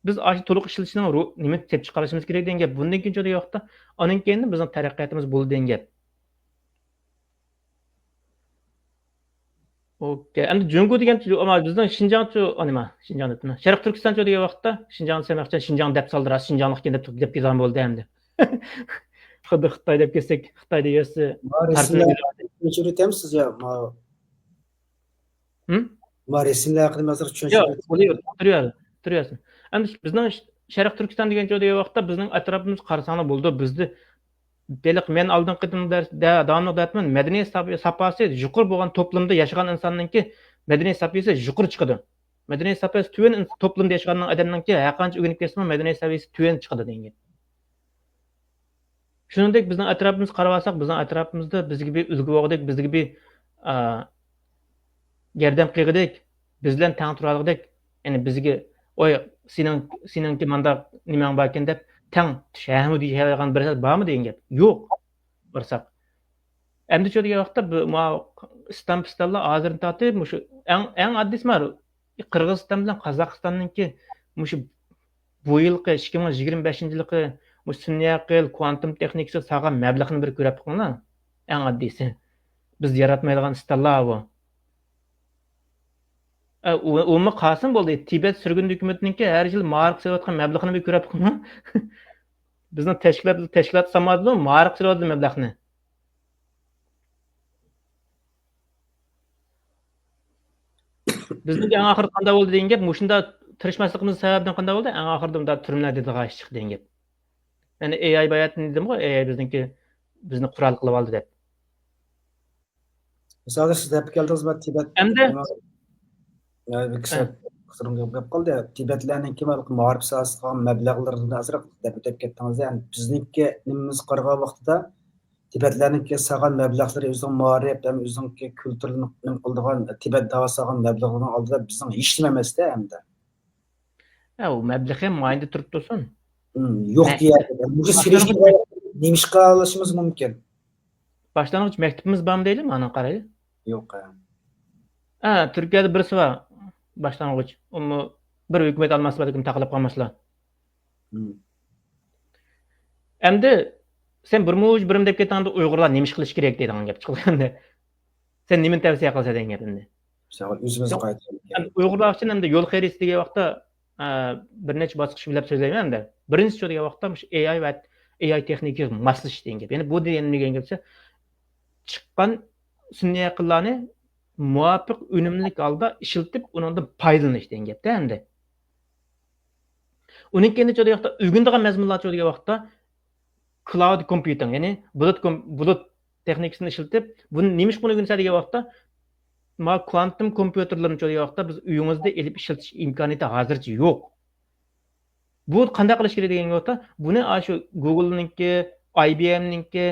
بىز ئاشۇ تولۇق ئىشلىتىشنىڭ رو-، نېمە كېلىپ چىقىرىشىمىز كېرەك دېگەن گەپ. بۇندىن كېيىن دېگەن ۋاقىتتا ئانىڭ كېيىن بىزنىڭ تەرەققىياتىمىز بولىدۇ دېگەن گەپ. ئوكەي. ئەمدى جۇڭگو دېگەن، ئەمما بىزنىڭ شىنجاڭچۇ، ئا، نېمە، شىنجاڭ دەپتىمەن. شەرقىي تۈركىستانچۇ دېگەن ۋاقىتتا، شىنجاڭ دېسەم، شىنجاڭ دەپ سالدى، راست شىنجاڭلىق ئىكەن دەپ، دەپ كېتىدىغان بولدى ئەمدى. خۇددى خىتاي دەپ كەتسەك، خىتاي دېگەنسى ما رەسىملەر چۈشۈرۈۋېتەمسىز يا؟ ما، ھىم؟ ما رەسىملەر ھەققىدە ھازىر ياق، چۈشەنچە بولۇۋېرىڭ، تۇرۇۋېرىڭ، تۇرۇۋەرسۇن. ئەمدى بىزنىڭ شەرقىي تۈركىستان دېگەنچۇ دېگەن ۋاقىتتا بىزنىڭ ئەتراپىمىزغا قارىساڭلار بولىدۇ. بىزدە ھېلىقى مەن ئالدىنقى قېتىم دەرس-، دە-، داۋاملىق دەپتىمەن، مەدەنىيەت ساپ-، ساپاسى يۇقىرى بولغان توپلۇمدا ياشىغان ئىنساننىڭكى مەدەنىيەت ساپاسى يۇقىرى چىقىدۇ. مەدەنىيەت ساپاسى تۆۋەن ئىنس-، توپلۇمدا ياشىغاننىڭ ئادەمنىڭكى ھەرقانچە ئۆگىنىپ كەتسىمۇ، مەدەنىيەت سەۋىيەسى تۆۋەن چىقىدۇ دېگەن گەپ. شۇنىڭدەك بىزنىڭ ئەتراپىمىزغا قاراۋالساق، بىزنىڭ ئەتراپىمىزدا بىزگە بىر ئۈلگە بولغۇدەك، بىزگە بىر، ئا، ياردەم قىلغۇدەك، بىز بىلەن تەڭ تۇرالىغۇدەك، يەنى بىزگە، «ۋاي، سېنىڭ، سېنىڭكى مانداق نېمەڭ باركەن» دەپ تەڭ تۇتۇشالىغان بىر بارمۇ دېگەن گەپ؟ يوق. بارساق. ئەمدى شۇ دېگەن ۋاقىتتا بۇ، ماۋۇ ئىستان-پىستانلار ھازىردىن تارتىپ مۇشۇ ئەڭ، ئەڭ ئاددىيسى مانا قىرغىزىستان بىلەن قازاقىستاننىڭكى مۇشۇ بۇ يىلقى، ئىككى مىڭ يىگىرمە بەشىنچى يىلقى مۇشۇ سۈنئىي ئەقىل، كۋانتوم تېخنىكىسىغا سالغان مەبلەغنى بىر كۆرۈپ بېقىڭلار. ئەڭ ئاددىيسى. بىز ياراتمايدىغان ئىستانلار بۇ. ئە، ئۇ، ئۇمۇ قالسۇن بولدى. تىبەت سۈرگۈن ھۆكۈمىتىنىڭكى ھەر يىل مائارىپقا سېلىۋاتقان مەبلىغىنى بىر كۆرۈپ بېقىڭلار. بىزنىڭ تەشكىلات، تەشكىلات سامادىمۇ مائارىپقا سېلىۋاتىدۇ مەبلەغنى. بىزنىڭكى ئەڭ ئاخىرىدا قانداق بولدى دېگەن گەپ، مۇشۇنداق تىرىشماسلىقىمىز سەۋەبىدىن قانداق بولدى؟ ئەڭ ئاخىرىدا مۇنداق تۈرمىلەردە دىغا ئىش چىقتى دېگەن گەپ. يەنى ئېي ئاي باياتىن دېدىمغۇ، ئېي ئاي بىزنىڭكى، بىزنى قورال قىلىپ ئالدى دەپ. مىسالغا سىز دەپ كەلدىڭىز، مەن تىبەت ئەمدى؟ يا، بىر كىشى ھە. قىسىرىڭ گەپ، گەپ قالدى. تىبەتلەرنىڭكى مائارىپ ساھەسىگە قىلغان مەبلەغلىرىنى ئازراق دەپ ئۆتۈپ كەتتىڭىز. يەنى بىزنىڭكى نېمىمىزگە قارىغان ۋاقتىدا تىبەتلەرنىڭكى سالغان مەبلەغلىرى ئۆزىنىڭ مائارىپ ھەم ئۆزىنىڭكى كۈلتۈرىنى نېمە قىلىدىغان تىبەت داۋاسى سالغان مەبلەغلىرىنىڭ ئالدىدا بىزنىڭ ھېچنېمە ئەمەستە ئەمدى. ھە، ئۇ مەبلىغى مايىندا تۇرۇپ تۇرسۇن. ھىم، يوق مە-، دېيەر. مۇشۇ سېلىشتۇرغان نېمىشقا ئالىشىمىز مۇمكىن؟ باشلانغۇچ مەكتىپىمىز بارمۇ دەيلى، مانا قارايلى. يوق، ھە. ھە، تۈركىيەدە بىرسى بار، باشلانغۇچ. ئۇمۇ بىر ھۆكۈمەت ئالماسا، بەلكىم تاقىلىپ قالماسلا. ھىم. ئەمدى سەن بىر مۇش بىرىم دەپ كەتتىڭ، ئۇيغۇرلار نېمە ئىش قىلىش كېرەك دەيدىغان گەپ چىقىدۇ ئەمدى. سەن نېمىنى تەۋسىيە قىلىسەن دېگەن گەپ ئەمدى. مىسالغا ئۆزىمىزگە يوق. قايتىدىغان گەپ. ئەمدى ئۇيغۇرلار ئۈچۈن ئەمدى يول خەرىتىسى دېگەن ۋاقىتتا، ئە، بىر نەچچە باسقۇچ بىلەپ سۆزلەيمەن ئەمدى. بىرىنچىسى شۇ دېگەن ۋاقىتتا مۇشۇ ئېي ئاي ۋە ئېي ئاي تېخنىكىسىغا ماسلىشىش دېگەن گەپ. يەنى بۇ دېگەن نېمە دېگەن گەپ دېسە، چىققان سۈنئىي ئەقىللارنى مۇۋاپىق ئۈنۈملۈك ھالدا ئىشلىتىپ، ئۇنىڭدىن پايدىلىنىش دېگەن گەپتە ئەمدى. ئۇنىڭ كەينىدە شۇ دېگەن ۋاقىتتا ئۆگىنىدىغان مەزمۇنلار شۇ دېگەن ۋاقىتتا كلاود كومپيۇتىڭ، يەنى بۇلۇت كوم-، بۇلۇت تېخنىكىسىنى ئىشلىتىپ، بۇنى نېمە ئۈچۈن ئۆگىنىسەن دېگەن ۋاقىتتا، ما كوانتوم كومپيۇتېرلىرىنى شۇ دېگەن ۋاقىتتا بىز ئۆيىڭىزدە ئېلىپ ئىشلىتىش ئىمكانىيىتى ھازىرچە يوق. بۇ قانداق قىلىش كېرەك دېگەن ۋاقىتتا، بۇنى ئاشۇ گوگلنىڭكى، ئاي بى ئېمنىڭكى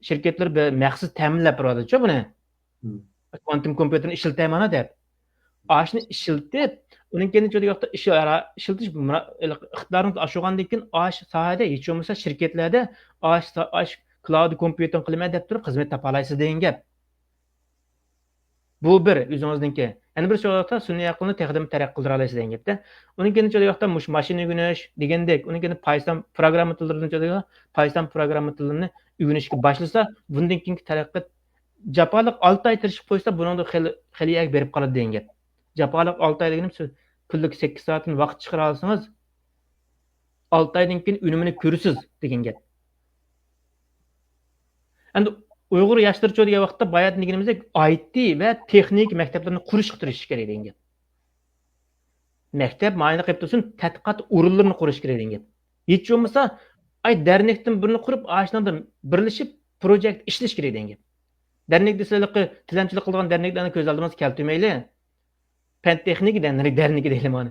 شىركەتلىرى بىر مەخسۇس تەمىنلەپ بېرىۋاتىدۇچۇ بۇنى. مم. كوانتوم كومپيۇتېرنى ئىشلىتەمەن دەپ. ئاشۇنى ئىشلىتىپ، ئۇنىڭ كەينىدىن شۇ دېگەن ۋاقىتتا ئىش-، ئىشلىتىش مۇرا-، ئىقتىدارىڭىز ئاشۇرغاندىن كېيىن، ئاشۇ ساھەدە ھېچ بولمىسا شىركەتلەردە ئاشۇ سا-، ئاشۇ كلاود كومپيۇتېرنى قىلىمەن دەپ تۇرۇپ خىزمەت تاپالايسىز دېگەن گەپ. بۇ بىر ئۆزىڭىزنىڭكى. يەنە بىر شۇ ۋاقىتتا سۈنئىي ئەقىلنى تېخىدىمۇ تەرەققىي قىلدۇرالايسىز دېگەن گەپتە. ئۇنىڭ كەينىدىن شۇ ۋاقىتتا مۇشۇ ماشىنا ئۆگىنىش دېگەندەك، ئۇنىڭ كەينىدىن پايسان پروگرامما تىللىرىدىن چۈشىدىغان پايسان پروگرامما تىللىرىنى ئۆگىنىشكە باشلىسا، بۇندىن كېيىنكى تەرەققىيات جاپالىق ئالتە ئاي تىرىشىپ قويسا، بۇنىڭدا خېلى، خېلى يەرگە بېرىپ قالىدۇ دېگەن گەپ. جاپالىق ئالتە ئاي دېگىنىم، سىز كۈنلۈك سەككىز سائەتتىن ۋاقىت چىقىرالىسىڭىز، ئالتە ئايدىن كېيىن ئۈنۈمىنى كۆرىسىز دېگەن گەپ. ئەمدى ئۇيغۇر ياشلىرىچۇ دېگەن ۋاقىتتا باياتىن دېگىنىمىزدەك ئاي تى ۋە تېخنىكا مەكتەپلىرىنى قۇرۇشقا تىرىشىش كېرەك دېگەن گەپ. مەكتەپ مايىنى قېلىپ تۇرسۇن، تەتقىقات ئورۇنلىرىنى قۇرۇش كېرەك دېگەن گەپ. ھېچ بولمىسا، ئاي دەرنەكتىن بىرنى قۇرۇپ، ئاشۇنىڭدا بىرلىشىپ پروجېكت ئىشلىشى كېرەك دېگەن گەپ. دەرنەك دېسە، ھېلىقى تىلەمچىلىك قىلىدىغان دەرنەكلەرنى كۆز ئالدىمىزغا كەلتۈرمەيلى. پەن تېخنىكا دەرنىكى، دەرنىكى دەيلى مانا.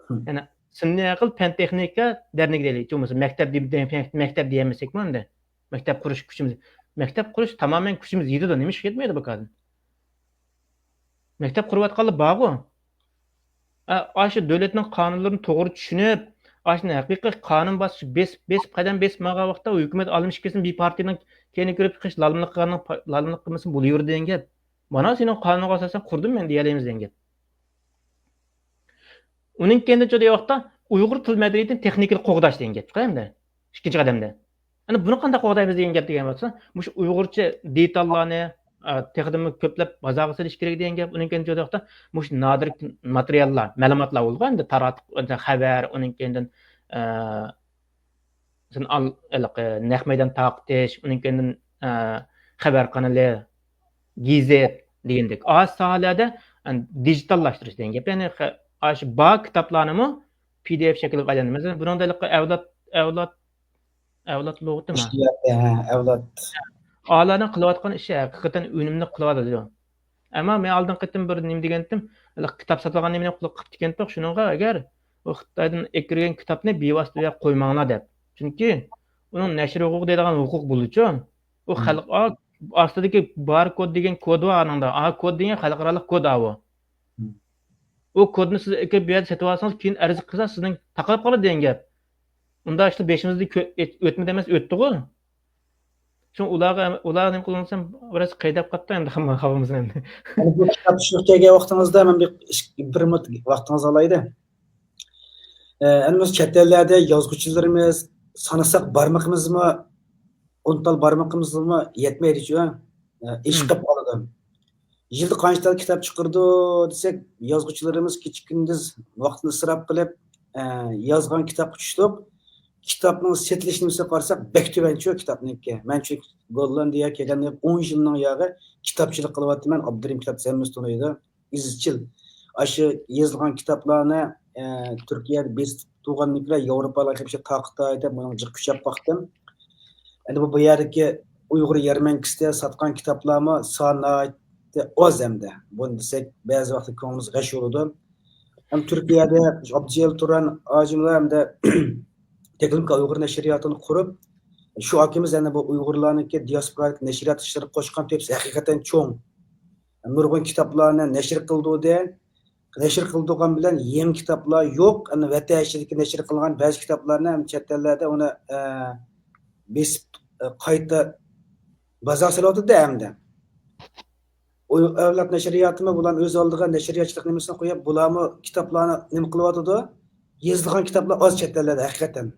يەنە سۈنئىي ئەقىل، پەن تېخنىكا دەرنىكى دەيلى. ھېچ بولمىسا مەكتەپ دېيىپ، مەكتەپ دېيەلمىسەكمۇ ئەمدى. مەكتەپ قۇرۇش كۈچىمىز، مەكتەپ قۇرۇش تامامەن كۈچىمىز يېتىدۇ، نېمە ئىش يەتمەيدۇ بۇ كاردىن؟ مەكتەپ قۇرۇۋاتقانلار بارغۇ. ئا-، ئاشۇ دۆلەتنىڭ قانۇنلىرىنى توغرا چۈشىنىپ، ئاشۇنى ھەقىقىي قانۇن باسقۇچ بېسىپ، بېسىپ، قەدەم بېسىپ ماڭغان ۋاقىتتا ھۆكۈمەت ئالمىشىپ كەتسۇن، بىر پارتىيەنىڭ كەينىگە كىرىپ چىقىش، لالىملىق قىلغاننىڭ پا-، لالىملىق قىلمىسۇن، بولۇۋېرىدۇ دېگەن گەپ. مانا سېنىڭ قانۇنغا ئاساسەن قۇردۇم مەن دېيەلەيمىز دېگەن گەپ. ئۇنىڭ كەينىدىن چۈشىدىغان ۋاقىتتا ئۇيغۇر تىل مەدەنىيىتىنى تېخنىكىلىق قوغداش دېگەن گەپ چىقىدۇ ئەمدى. ئىككىنچى قەدەمدە. ئەنە بۇنى قانداق قوغدايمىز دېگەن گەپ دېگەن بولسا، مۇشۇ ئۇيغۇرچە دېتاللارنى، ئا، تېخىدىنمۇ كۆپلەپ بازارغا سېلىش كېرەك دېگەن گەپ. ئۇنىڭ كەينىدىن چۈشىدىغان ۋاقىتتا مۇشۇ نادىر ماتېرىياللار، مەلۇماتلار بولىدىغۇ ئەمدى تاراتقۇ، خەۋەر، ئۇنىڭ كەينىدىن، ئا، مەسىلەن، ئال-، ھېلىقى نەق مەيدان تارقىتىش، ئۇنىڭ كەينىدىن، ئە، خەۋەر قانىلى، گېزىت دېگەندەك ئاز ساھەلەردە، ئە، دىجىتاللاشتۇرۇش دېگەن گەپ. يەنى خە-، ئاشۇ بار كىتابلارنىمۇ پى دى ئېف شەكلىگە ئايلاندۇرۇش. مەسىلەن، بۇنىڭدا ھېلىقى ئەۋلاد، ئەۋلاد، ئەۋلاد لۇغىتىما؟ ئىشلىيەتتى، ھە، ئەۋلاد. ئالارنىڭ قىلىۋاتقان ئىشى ھەقىقەتەن ئۈنۈملۈك قىلىۋاتىدۇ. ئەمما مەن ئالدىنقى قېتىم بىر نېمە دېگەنتىم، ھېلىقى كىتاب ساتىدىغان نېمىنى قىلىپ قىپتىكەنتۇق، شۇنىڭغا ئەگەر ئۇ خىتايدىن ئەكىرگەن كىتابنى بىۋاسىتە بۇ يەرگە قويماڭلار دەپ. چۈنكى ئۇنىڭ نەشر ھوقۇقى دەيدىغان ھوقۇق بولىدۇچۇ. ئۇ خەلق، ئا، ئاستىدىكى باركود دېگەن كود بار ئانىڭدا. ئا، كود دېگەن خەلقئارالىق كود ئاۋۇ. ئۇ كودنى سىز ئەكىپ بۇ يەردە سېتىپ ئالسىڭىز، كېيىن ئەرز قىلسا سىزنىڭ تاقىلىپ قالىدۇ دېگەن گەپ. ئۇنداق ئىشلار بېشىمىزدا كۆ-، ئۆت-، ئۆتمىدى ئەمەس، ئۆتتىغۇ. شۇڭا ئۇلارغا، ئۇلارغا نېمە قىلغانسام، بىراز قەيدەپ قاپتۇ ئەمدى، خاپىمىز ئەمدى. يەنى بۇ كىتاب چۈشۈرۈپ كەلگەن ۋاقتىڭىزدا مەن بىر ئىش، بىر مىنۇت ۋاقتىڭىزنى ئالايدۇ. ئە، ئەمدى بىز چەت ئەللەردە يازغۇچىلىرىمىز سانىساق بارمىقىمىزمۇ، ئون تال بارمىقىمىزمۇ يەتمەيدىچۇ. ئە، ئېشىپ قالىدۇ. يىلدا قانچە تال كىتاب چىقىرىدۇ دېسەك، يازغۇچىلىرىمىز كېچە كۈندۈز ۋاقتىنى ئىسراپ قىلىپ، ئە، يازغان كىتابقا چۈشتۇق. كىتابنىڭ سېتىلىش نېمىسىگە قارىساق، بەك تۆۋەنچۇ كىتابنىڭكى. مەن چۈنكى گوللاندىيەگە كەلگەندىن ئون يىلنىڭ ياغى كىتابچىلىق قىلىۋاتىمەن. ئابدۇرېھىم كىتاب ھەممىسى تونۇيدۇ. ئىزچىل ئاشۇ يېزىلغان كىتابلارنى، ئە، تۈركىيەدە بېسىپ تۇرغاندىن كېيىن ياۋروپالارغا بېشى تارقىتاي دەپ، بۇنىڭغا جىق كۈچ ئېلىپ باقتىم. ئەمدى بۇ، بۇ يەردىكى ئۇيغۇر يەرمەنكىسىدە ساتقان كىتابلارمۇ سانى ناھايىتى ئاز ئەمدى. بۇنى دېسەك، بەزى ۋاقىتتا كۆڭلىمىز غەش بولىدۇ. ھەم تۈركىيەدە ئابدۇجېلىل تۇران ھاجىملار ھەمدە تېكلىمكا ئۇيغۇر نەشرىياتىنى قۇرۇپ، شۇ ئاكىمىز يەنە بۇ ئۇيغۇرلارنىڭكى دىياسپورادىكى نەشرىيات ئىشلىرىغا قوشقان تۆھپىسى ھەقىقەتەن چوڭ. نۇرغۇن كىتابلارنى نەشر قىلدۇردى. نەشر قىلدۇرغان بىلەن يېڭى كىتابلار يوق. ئەمدى ۋەتەن ئىچىدىكى نەشر قىلغان بەزى كىتابلارنى ھەم چەت ئەللەردە ئۇنى، ئە، بېسىپ، ئە، قايتا بازار سېلىۋاتىدۇ ئەمدى. ئۇ ئەۋلاد نەشرىياتىمۇ بۇلارنى ئۆز ئالدىغا نەشرىياتچىلىق نېمىسىنى قويۇپ، بۇلارمۇ كىتابلارنى نېمە قىلىۋاتىدۇ؟ يېزىلغان كىتابلار ئاز چەت ئەللەردە ھەقىقەتەن.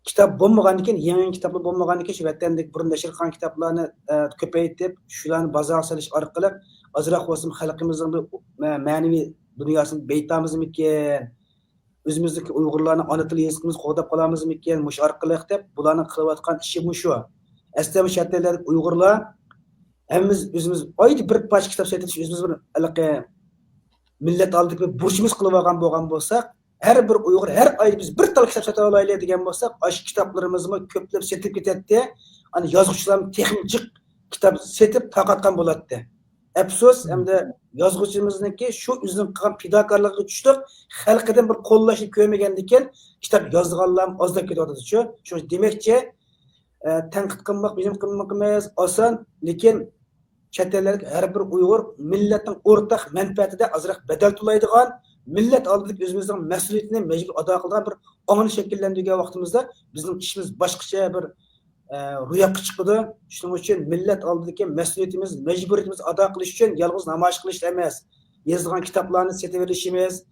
كىتاب بولمىغاندىكىن، يېڭى كىتابلار بولمىغاندىكىن، شۇ ۋەتەندىكى بۇرۇن نەشر قىلغان كىتابلارنى، ئە، كۆپەيتىپ، شۇلارنى بازارغا سېلىش ئارقىلىق ئازراق بولسىمۇ خەلقىمىزنىڭ بىر مە-، مەنىۋى دۇنياسىنى بېيىتامىزمىكىن؟ ئۆزىمىزنىڭكى ئۇيغۇرلارنىڭ ئانا تىل يېزىقىمىزنى قوغداپ قالامىزمىكىن مۇشۇ ئارقىلىق دەپ، بۇلارنىڭ قىلىۋاتقان ئىشى مۇشۇ. ئەسلىدە مۇشۇ چەت ئەللەردىكى ئۇيغۇرلار ھەممىمىز ئۆزىمىز ئايدا بىر پارچە كىتاب سېتىۋېتىش ئۆزىمىز بىر ھېلىقى مىللەت ئالدىدىكى بىر بۇرچىمىز قىلىۋالغان بولغان بولساق، ھەر بىر ئۇيغۇر ھەر ئايدا بىز بىر تال كىتاب سېتىۋالايلى دېگەن بولساق، ئاشۇ كىتابلىرىمىزمۇ كۆپلەپ سېتىلىپ كېتەتتى. ئانا يازغۇچىلارمۇ تېخىمۇ جىق كىتاب سېتىپ تارقاتقان بولاتتى. ئەپسۇس، ئەمدى يازغۇچىمىزنىڭكى شۇ ئۆزىنىڭ قىلغان پىداكارلىقىغا چۈشتۇق، خەلقىدىن بىر قوللاشنى كۆرمىگەندىكىن، كىتاب يازىدىغانلارمۇ ئازلاپ كېتىۋاتىدۇچۇ. شۇ دېمەكچى، ئە، تەنقىد قىلماق بىزنىڭ قىلمىقىمىز ئاسان، لېكىن چەت ئەللەردىكى ھەر بىر ئۇيغۇر مىللەتنىڭ ئورتاق مەنپەئەتىدە ئازراق بەدەل تۆلەيدىغان، مىللەت ئالدىدىكى ئۆزىمىزنىڭ مەسئۇلىيىتىنى مەجبۇرىي ئادا قىلىدىغان بىر ئاڭنى شەكىللەندۈرگەن ۋاقتىمىزدا بىزنىڭ ئىشىمىز باشقىچە بىر، ئە، روياپقا چىقىدۇ. شۇنىڭ ئۈچۈن مىللەت ئالدىدىكى مەسئۇلىيىتىمىز، مەجبۇرىيىتىمىز ئادا قىلىش ئۈچۈن يالغۇز نامايىش قىلىش ئەمەس، يېزىلغان كىتابلارنى سېتىۋېلىشىمىز،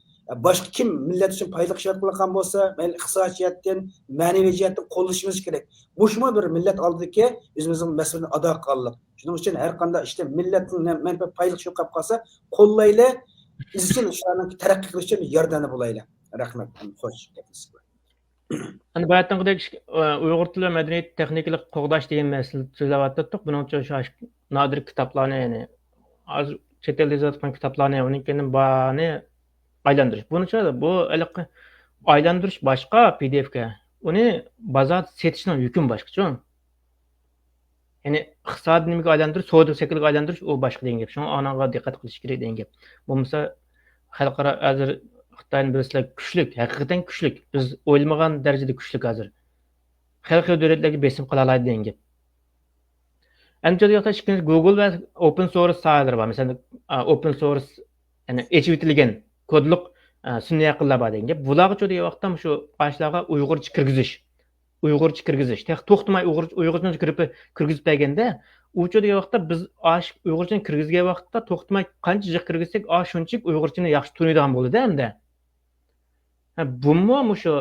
باشقا كىم مىللەت ئۈچۈن پايدىلىق ئىش ئېلىپ بارغان بولسا، مەيلى ئىقتىسادىي جەھەتتىن، مەنىۋى جەھەتتىن قوللىشىمىز كېرەك. بۇشۇمۇ بىر مىللەت ئالدىدىكى ئۆزىمىزنىڭ مەسئۇلىيىتىنى ئادا قىلغانلىق. شۇنىڭ ئۈچۈن ھەر قانداق ئىشتا مىللەتنىڭ مەنپەئەت پايدىلىق ئىش بولۇپ قالسا، قوللايلى، ئىزچىل شۇلارنىڭ تەرەققىي قىلىشى ئۈچۈن ياردەمدە بولايلى. رەھمەت. خوش. ئەنە باياتىنقىدەك ئۇيغۇر تىلى ۋە مەدەنىيەت تېخنىكىلىق قوغداش دېگەن مەسىلە سۆزلەۋاتاتتۇق. بۇنىڭ ئۈچۈن شۇ نادىر كىتابلارنى، يەنى ھازىر چەت ئەلدە يېزىلىۋاتقان كىتابلارنى، ئۇنىڭ كېيىن بارنى ئايلاندۇرۇش. بۇنىڭچە بۇ ھېلىقى ئايلاندۇرۇش باشقا پى دى ئېفكە. ئۇنى بازاردا سېتىشنىڭ ھۆكمى باشقىچۇ. يەنى ئىقتىسادىي نېمىگە ئايلاندۇرۇش، سودا شەكلىگە ئايلاندۇرۇش ئۇ باشقا دېگەن گەپ. شۇڭا ئانىڭغا دىققەت قىلىش كېرەك دېگەن گەپ. بولمىسا خەلقئارا ھازىر خىتاينى بىلىسىلەر كۈچلۈك، ھەقىقەتەن كۈچلۈك. بىز ئويلىمىغان دەرىجىدە كۈچلۈك ھازىر. خەلقئارا دۆلەتلەرگە بېسىم قىلالايدۇ دېگەن گەپ. ئەنە شۇ ياقتا ئىككىنچى گوگل ۋە ئوپېن سورس ساھەلىرى بار. مەسىلەن، ئوپېن سورس، يەنى ئېچىۋېتىلگەن كودلۇق، ئە، سۈنئىي ئەقىللەر بار دېگەن گەپ. بۇلارغا شۇ دېگەن ۋاقىتتا شۇ ئاشۇلارغا ئۇيغۇرچە كىرگۈزۈش. ئۇيغۇرچە كىرگۈزۈش. تېخى توختىماي ئۇيغۇر-، ئۇيغۇرچىنى كىرىپ، كىرگۈزۈپ بەرگەندە، ئۇچۇ دېگەن ۋاقىتتا بىز ئاش-، ئۇيغۇرچىنى كىرگۈزگەن ۋاقىتتا توختىماي قانچە جىق كىرگۈزسەك، ئا، شۇنچىلىك ئۇيغۇرچىنى ياخشى تونۇيدىغان بولىدۇ ئەمدى. ھە، بۇمۇ مۇشۇ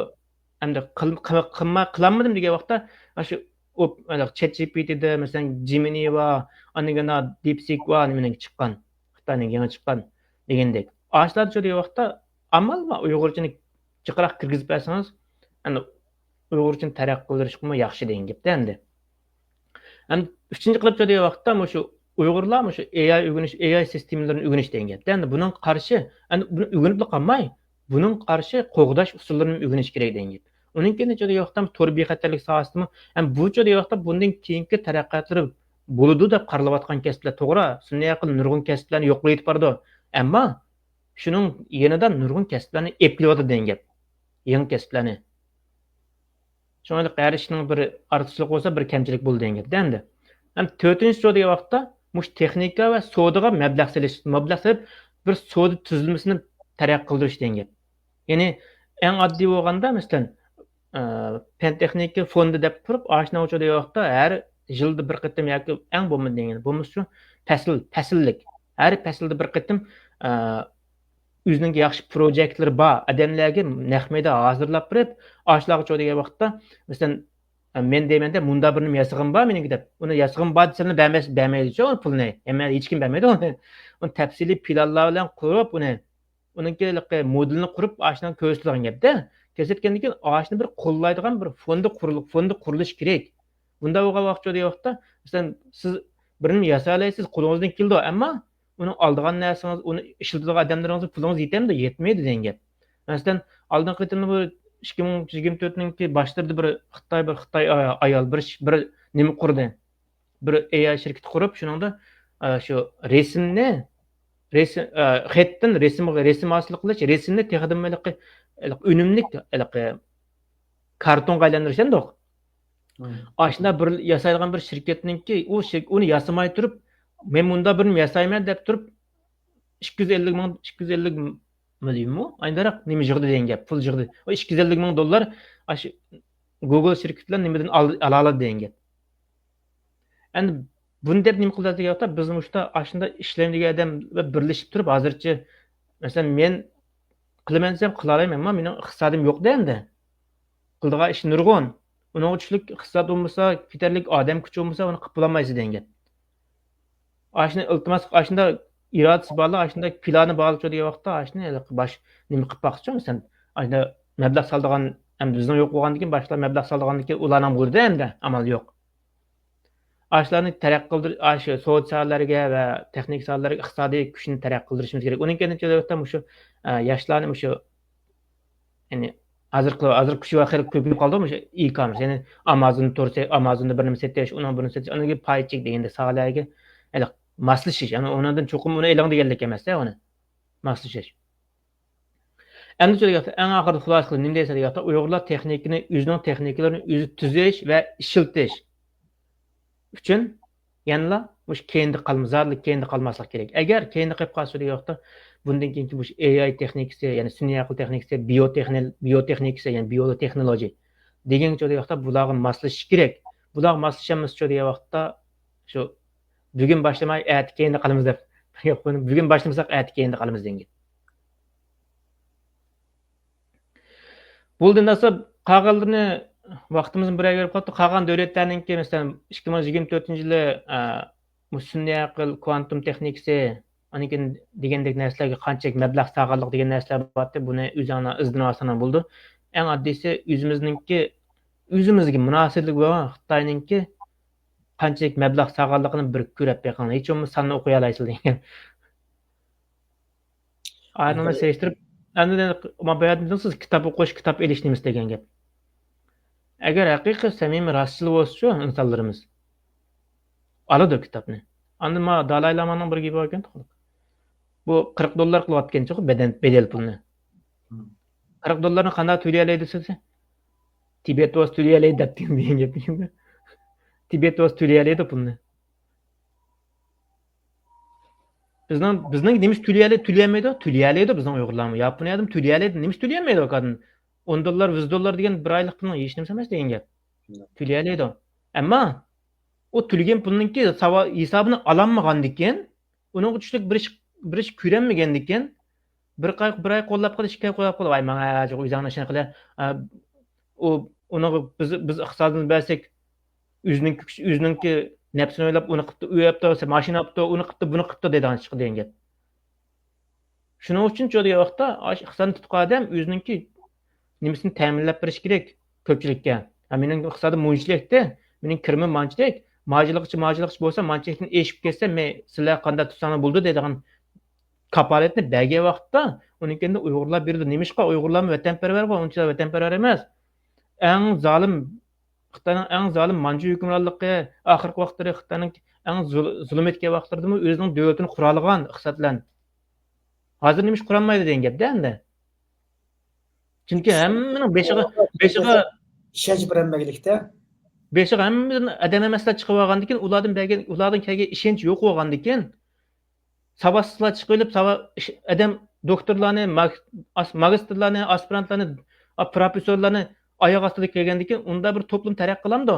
ئەمدى قىل-، قىل-، قىلما-، قىلالمىدىم دېگەن ۋاقىتتا، ئاشۇ ئوپ-، چەت جى پى تىدە، مەسىلەن، جېمىنى بار، ئاندىن كېيىن دىپسىك بار، نېمىنىڭ چىققان، خىتاينىڭ يېڭى چىققان دېگەندەك. ئاشۇلاردا شۇ دېگەن ۋاقىتتا ئامال بار، ئۇيغۇرچىنى جىقراق كىرگۈزۈپ بەرسىڭىز، ئەنە، ئۇيغۇرچىنى تەرەققىي قىلدۇرۇشقىمۇ ياخشى دېگەن گەپتە ئەمدى. ھەم ئۈچىنچى قىلىپ شۇ دېگەن ۋاقىتتا مۇشۇ ئۇيغۇرلار مۇشۇ ئېي ئاي ئۆگىنىش، ئېي ئاي سىستېمىلىرىنى ئۆگىنىش دېگەن گەپتە. ئەمدى بۇنىڭغا قارشى، ئەمدى بۇنى ئۆگىنىپلا قالماي، بۇنىڭغا قارشى قوغداش ئۇسۇللىرىنى ئۆگىنىش كېرەك دېگەن گەپ. ئۇنىڭ كېيىن شۇ دېگەن ۋاقىتتا تور بىخەتەرلىك ساھەسىمۇ، ھەم بۇ شۇ دېگەن ۋاقىتتا بۇندىن كېيىنكى تەرەققىياتلىرى بولىدۇ دەپ قارىلىۋاتقان كەسىپلەر توغرا، سۈنئىي ئەقىل نۇرغۇن كەسىپلەرنى يوقلاۋېتىپ بارىدۇ. ئەمما شۇنىڭ يېنىدا نۇرغۇن كەسىپلەرنى ئېلىپ كېلىۋاتىدۇ دېگەن گەپ. يېڭى كەسىپلەرنى. شۇڭا ھەر ئىشنىڭ بىر ئارتۇقچىلىقى بولسا، بىر كەمچىلىك بولىدۇ دېگەن گەپتە ئەمدى. ھەم تۆتىنچى سودا دېگەن ۋاقىتتا مۇشۇ تېخنىكا ۋە سودىغا مەبلەغ سېلىش، مەبلەغ سېلىپ، بىر سودا تۈزۈلمىسىنى تەرەققىي قىلدۇرۇش دېگەن گەپ. يەنى ئەڭ ئاددىي بولغاندا، مەسىلەن، ئە، پەن تېخنىكا فوندى دەپ تۇرۇپ، ئاشۇنىڭ ئىچىدە ۋاقىتتا ھەر يىلدا بىر قېتىم ياكى ئەڭ بولمىدى دېگەن، بولمىسا شۇ پەسىل، پەسىللىك، ھەر پەسىلدە بىر قېتىم، ئە، ئۆزىنىڭ ياخشى پروجېكتلىرى بار ئادەملەرگە نەق مەيدان ھازىرلاپ بېرىپ، ئاشۇلارغا چو دېگەن ۋاقىتتا، مەسىلەن، مەن دەيمەندە، مۇندا بىر نېمە ياسىغىم بار مېنىڭكى دەپ، ئۇنى ياسىغىم بار دېسەملا بەرمەس، بەرمەيدىچۇ ئۇنى پۇلنى. ھەممە، ھېچكىم بەرمەيدۇ ئۇنى. ئۇنى تەپسىلىي پىلانلار بىلەن قۇرۇپ، ئۇنى، ئۇنىڭكى ھېلىقى مودېلىنى قۇرۇپ، ئاشۇنى كۆرسىتىدىغان گەپتە. كۆرسەتكەندىن كېيىن، ئاشۇنى بىر قوللايدىغان بىر فوندى قۇرۇل-، فوندى قۇرۇلۇشى كېرەك. بۇنداق بولغان ۋاقىت چو دېگەن ۋاقىتتا، مەسىلەن، سىز بىر نېمە ياسالايسىز، قولىڭىزدىن كېلىدۇ، ئەمما ئۇنى ئالىدىغان نەرسىڭىز، ئۇنى ئىشلىتىدىغان ئادەملىرىڭىزنىڭ پۇلىڭىز يېتەمدۇ؟ يەتمەيدۇ دېگەن گەپ. مەسىلەن، ئالدىنقى قېتىمدا بۇ ئىككى مىڭ يىگىرمە تۆتنىڭكى باشلىرىدا بىر خىتاي، بىر خىتاي ئايال بىر، بىر نېمە قۇردى. بىر ئېي ئاي شىركىتى قۇرۇپ، شۇنىڭدا، ئە، شۇ رەسىمنى، رەسىم، ئە، خەتتىن رەسىم، رەسىم ھاسىل قىلىش، رەسىمنى تېخىدىنمۇ ھېلىقى، ھېلىقى ئۈنۈملۈك، ھېلىقى كارتونغا ئايلاندۇرۇش دەمدۇق. ئاشۇنداق بىر ياسايدىغان بىر شىركەتنىڭكى، ئۇ شىر-، ئۇنى ياسىماي تۇرۇپ، مەن مۇنداق بىر نېمە ياسايمەن دەپ تۇرۇپ، ئىككى يۈز ئەللىك مىڭ، ئىككى يۈز ئەللىك مىليونمۇ؟ ئايندىراق نېمە يىغدى دېگەن گەپ، پۇل يىغدى. ئۇ ئىككى يۈز ئەللىك مىڭ دوللار ئاشۇ گوگل شىركىتى بىلەن نېمىدىن ئال-، ئالالىدى دېگەن گەپ. ئەمدى بۇنى دەپ نېمە قىلىدۇ دېگەن ۋاقىتتا، بىز مۇشۇتا ئاشۇنداق ئىشلەيمىز دېگەن ئادەم بىلەن بىرلىشىپ تۇرۇپ، ھازىرچە، مەسىلەن، مەن قىلىمەن دېسەم قىلالايمەن، ئەمما مېنىڭ ئىقتىسادىم يوق-دە ئەمدى. قىلىدىغان ئىش نۇرغۇن. ئۇنىڭغا چۈشلۈك ئىقتىساد بولمىسا، كېتەرلىك ئادەم كۈچى بولمىسا، ئۇنى قىلىپ بولالمايسىز دېگەن گەپ. ئاشۇنى ئىلتىماس، ئاشۇنداق ئىرادىسى بارلار، ئاشۇنداق پىلانى بارلار دېگەن ۋاقىتتا، ئاشۇنى ھېلىقى باش نېمە قىلىپ باقسىچۇ، مەسىلەن، ئاشۇنداق مەبلەغ سالىدىغان، ئەمدى بىزنىڭ يوق بولغاندىن كېيىن باشقىلار مەبلەغ سالىدىغاندىن كېيىن ئۇلارنىڭ بولىدۇ ئەمدى، ئامال يوق. ئاشۇلارنى تەرەققىي قىلدۇرۇش، ئاشۇ سودا ساھەلەرگە ۋە تېخنىكا ساھەلەرگە ئىقتىسادىي كۈچنى تەرەققىي قىلدۇرۇشىمىز كېرەك. ئۇنىڭ كەينىدىن نۆۋەتتە مۇشۇ، ئە، ياشلارنى مۇشۇ، يەنى ھازىرقى، ھازىر كۈچى بار خەلق كۆپىيىپ قالدى مۇشۇ ئى-كومېرس. يەنى ئامازون تور سە-، ئامازوندا بىر نېمە سېتىش، ئۇنىڭ بىر نېمە سېتىش، ئاندىن كېيىن پاي چېك دېگەندەك ساھەلەرگە ھېلىقى ماسلىشىش. يەنى ئۇنىڭدىن چوقۇم ئۇنى ئېلىڭ دېگەنلىك ئەمەس-دە ئۇنى. ماسلىشىش. ئەمدى شۇ دېگەن، ئەڭ ئاخىرىدا خۇلاسە قىلىپ نېمە دەيسەن دېگەن ۋاقىتتا، ئۇيغۇرلار تېخنىكىنى، ئۆزىنىڭ تېخنىكىلىرىنى ئۆزى تۈزۈش ۋە ئىشلىتىش ئۈچۈن يەنىلا مۇشۇ كەينىدە قالما-، زادىلا كەينىدە قالماسلىق كېرەك. ئەگەر كەينىدە قېلىپ قالسا دېگەن ۋاقىتتا، بۇندىن كېيىنكى مۇشۇ ئېي ئاي تېخنىكىسى، يەنى سۈنئىي ئەقىل تېخنىكىسى، بىيو تېخنىل-، بىيو تېخنىكىسى، يەنى بىيو تېخنولوگى دېگەنچە دېگەن ۋاقىتتا بۇلارغا ماسلىشىش كېرەك. بۇلارغا ماسلىشالمىسىچۇ دېگەن ۋاقىتتا شۇ بۈگۈن باشلىماي، ئەتە كەينىدە قالىمىز دەپ. بۈگۈن باشلىمىساق، ئەتە كەينىدە قالىمىز دېگەن گەپ. بولدى، ناسىپ قالغانلىرىنى ۋاقتىمىزمۇ بىر يەرگە بېرىپ قاپتۇ. قالغان دۆلەتلەرنىڭكى، مەسىلەن، ئىككى مىڭ يىگىرمە تۆتىنچى يىلى، ئە، بۇ سۈنئىي ئەقىل، كۋانتۇم تېخنىكىسى، ئاندىن كېيىن دېگەندەك نەرسىلەرگە قانچىلىك مەبلەغ سالغانلىق دېگەن نەرسىلەر بارتى. بۇنى ئۆزۈڭلار ئىزدىنىۋالساڭلار بولىدۇ. ئەڭ ئاددىيسى ئۆزىمىزنىڭكى، ئۆزىمىزگە مۇناسىۋەتلىك بولغان خىتاينىڭكى قانچىلىك مەبلەغ سالغانلىقىنى بىر كۆرۈپ بېقىڭ. ھېچ بولمىسا ساننى ئوقۇيالايسىز دېگەن. ئايرىڭلار سېلىشتۇرۇپ، ئەمدى ما بۇ يەردە سىز كىتاب ئوقۇش، كىتاب ئېلىش نېمىسى دېگەن گەپ. ئەگەر ھەقىقىي سەمىمىي راستچىل بولسىچۇ ئىنسانلىرىمىز، ئالىدۇ كىتابنى. ئاندىن ما دالاي لامانىڭ بىر گېپى باركەن، بۇ قىرىق دوللار قىلىۋاتقانچۇ بەدەل، بەدەل پۇلنى. مم. قىرىق دوللارنى قانداق تۆلىيەلەيدۇ سىز؟ تىبەت ۋاس تۆلىيەلەيدۇ دەپ دېگەن گەپ. تىبەت ۋاس تۆلىيەلەيدۇ پۇلنى. بىزنىڭ، بىزنىڭ نېمىش تۆلىيەلەي-، تۆلىيەلمەيدۇ؟ تۆلىيەلەيدۇ بىزنىڭ ئۇيغۇرلارمۇ. ياپونىيەدىمۇ تۆلىيەلەيدۇ. نېمىش تۆلىيەلمەيدۇ ئۇكادىن؟ ئون دوللار، يۈز دوللار دېگەن بىر ئايلىق پۇلنىڭ ھېچ نېمىسى ئەمەس دېگەن گەپ. شۇنداق. تۆلىيەلەيدۇ. ئەمما ئۇ تۆلىگەن پۇلنىڭكى ساۋا-، ھېسابىنى ئالالمىغاندىكىن، ئۇنىڭغا چۈشلۈك بىر ئىش، بىر ئىش كۆرەلمىگەندىكىن، بىر ئاي، بىر ئاي قوللاپ قالدى، ئىككى ئاي قوللاپ قالدى. ۋاي، ماڭە، ئۆزۈڭنىڭ ئىشىنى قىلە. ئا، ئۇ، ئۇنىڭغا بىز، بىز ئىقتىسادىنى بەرسەك، ئۆزىنىڭ كۈچ-، ئۆزىنىڭكى نەپسىنى ئويلاپ، ئۇنى قىپتۇ، ئۆي ئاپتۇ، ماشىنا ئاپتۇ، ئۇنى قىپتۇ، بۇنى قىپتۇ دەيدىغان چىقىدۇ دېگەن گەپ. شۇنىڭ ئۈچۈن چۆ دېگەن ۋاقىتتا، ئاشۇ ئىقتىسادنى تۇتقان ئادەم ئۆزىنىڭكى نېمىسىنى تەمىنلەپ بېرىشى كېرەك كۆپچىلىككە. ھە، مېنىڭ ئىقتىسادىم مۇنچىلىكتە، مېنىڭ كىرىمىم مانچىلىك، ماجىلىقچە، ماجىلىقچە بولسا، مانچىلىكتىن ئېشىپ كەتسە، مەن سىلەر قانداق تۇتساڭلار بولىدۇ دەيدىغان كاپالەتنى بەرگەن ۋاقىتتا، ئۇنىڭ كەينىدە ئۇيغۇرلار بېرىدۇ. نېمىشقا ئۇيغۇرلارمۇ ۋەتەنپەرۋەر بار، ئۇنچىلا ۋەتەنپەرۋەر ئەمەس. ئەڭ زالىم، خىتاينىڭ ئەڭ زالىم مانجۇ ھۆكۈمرانلىقى، ئاخىرقى ۋاقىتلىرى خىتاينىڭ ئەڭ زۇل-، زۇلۇم ئەتكەن ۋاقىتلىرىدىمۇ ئۆزىنىڭ دۆلىتىنى قۇرالىغان ئىقتىساد بىلەن. ھازىر نېمىشقا قۇرالمايدۇ دېگەن گەپتە ئەمدى. چۈنكى ھەممىنىڭ بېشىغا، بېشىغا، ئىشەنچ بېرەلمەگلىكتە. بېشىغا ھەممىدىن ئادەم ئەمەسلەر چىقىۋالغاندىكىن، ئۇلاردىن بەرگەن، ئۇلاردىن كەلگەن ئىشەنچ يوق بولغاندىكىن، ساۋاتسىزلار چىقىۋېلىپ، ساۋا-، ئىش-، ئادەم دوكتورلارنى، ماگ-، ئاس-، ماگىستىرلارنى، ئاسپىرانتلارنى، ئا، پروفېسسورلارنى ئاياق ئاستىدا كۆرگەندىكىن، ئۇندا بىر توپلۇم تەرەققىي قىلامدۇ؟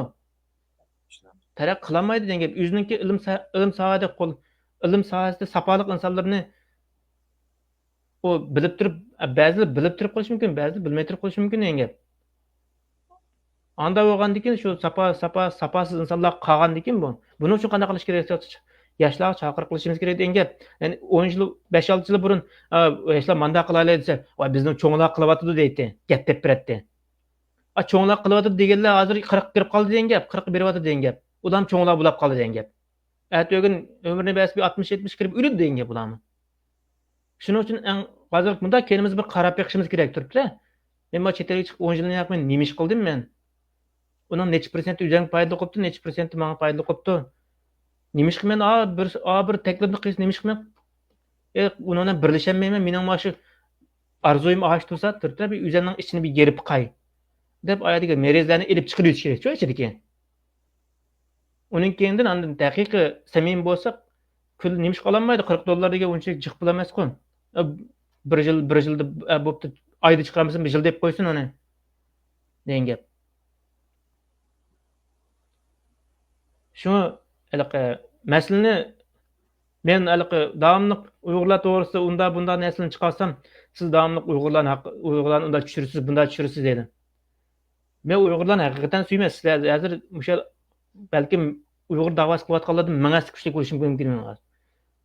تەرەققىي قىلالمايدۇ دېگەن گەپ. ئۆزىنىڭكى ئىلىم سا-، ئىلىم ساھەدە قول-، ئىلىم ساھەسىدە ساپالىق ئىنسانلىرىنى ئۇ بىلىپ تۇرۇپ، بەزىلەر بىلىپ تۇرۇپ قېلىشى مۇمكىن، بەزىلەر بىلمەي تۇرۇپ قېلىشى مۇمكىن دېگەن گەپ. ئاندا بولغاندىكىن شۇ ساپا، ساپا، ساپاسىز ئىنسانلار قالغاندىكىن بۇ. بۇنىڭ ئۈچۈن قانداق قىلىش كېرەك؟ ياشلارغا چاقىرىق قىلىشىمىز كېرەك دېگەن گەپ. يەنى ئون يىل، بەش ئالتە يىل بۇرۇن، ئا، ياشلار مانداق قىلايلى دېسە، ۋاي بىزنىڭ چوڭلار قىلىۋاتىدۇ دەيتتى، گەپ دەپ بېرەتتى. ئا، چوڭلار قىلىۋاتىدۇ دېگەنلەر ھازىر قىرىققا كىرىپ قالدى دېگەن گەپ، قىرىققا بېرىۋاتىدۇ دېگەن گەپ. ئۇلارمۇ چوڭلار بولاپ قالدى دېگەن گەپ. ئەتىگۈن ئۆمرىنى بەرسە بىر ئاتمىش يەتمىش كىرىپ ئۆلىدۇ دېگەن گەپ ئۇلارمۇ. شۇنىڭ ئۈچۈن ئەڭ ھازىر مۇنداق كەينىمىزگە بىر قاراپ بېقىشىمىز كېرەك تۇرۇپتۇ. مەن مانا چەت ئەلگە چىقىپ ئون يىلنى ياق، مەن نېمە ئىش قىلدىم مەن؟ ئۇنىڭ نەچچە پىرسەنتى ئۆزۈڭگە پايدىلىق بوپتۇ، نەچچە پىرسەنتى ماڭا پايدىلىق بوپتۇ. نېمە ئىش قىلىمەن؟ ئا، بىر، ئا، بىر تەكلىپنى قىلسا نېمە ئىش قىلىمەن؟ ئە، ئۇنىڭ بىلەن بىرلىشەلمەيمەن، مېنىڭ مانا شۇ ئارزۇيۇم ئاشۇ تۇرسا، تۇرۇپ بىر ئۆزۈمنىڭ ئىچىنى بىر يېرىپ باقاي دەپ، ئايەردىكى مەرەزلەرنى ئېلىپ چىقىرىۋېتىش كېرەكچۇ ئىچىدىكى. ئۇنىڭ كەينىدىن ئاندىن ھەقىقىي سەمىمىي بولساق، كۈندە نېمە ئىش قىلالمايدۇ، قىرىق دوللار دېگەن ئۇنچە جىق پۇل ئەمەسقۇ. بىر يىل، بىر يىلدا، ئە، بوپتۇ، ئايدا چىقارمىسۇن، بىر يىل دەپ قويسۇن ئۇنى دېگەن گەپ. شۇڭا ھېلىقى مەسىلىنى مەن ھېلىقى داۋاملىق ئۇيغۇرلار توغرىسىدا ئۇنداق بۇنداق نەرسىلەرنى چىقارسام، سىز داۋاملىق ئۇيغۇرلارنى ھەق-، ئۇيغۇرلارنى ئۇنداق چۈشۈرىسىز، بۇنداق چۈشۈرىسىز دەيدۇ. مەن ئۇيغۇرلارنى ھەقىقەتەن سۆيىمەن. سىلەر ھازىر مۇشۇ بەلكىم ئۇيغۇر داۋاسى قىلىۋاتقانلاردىن مىڭ ھەسسە كۈچلۈك بولۇشى مۇمكىن مۇمكىن.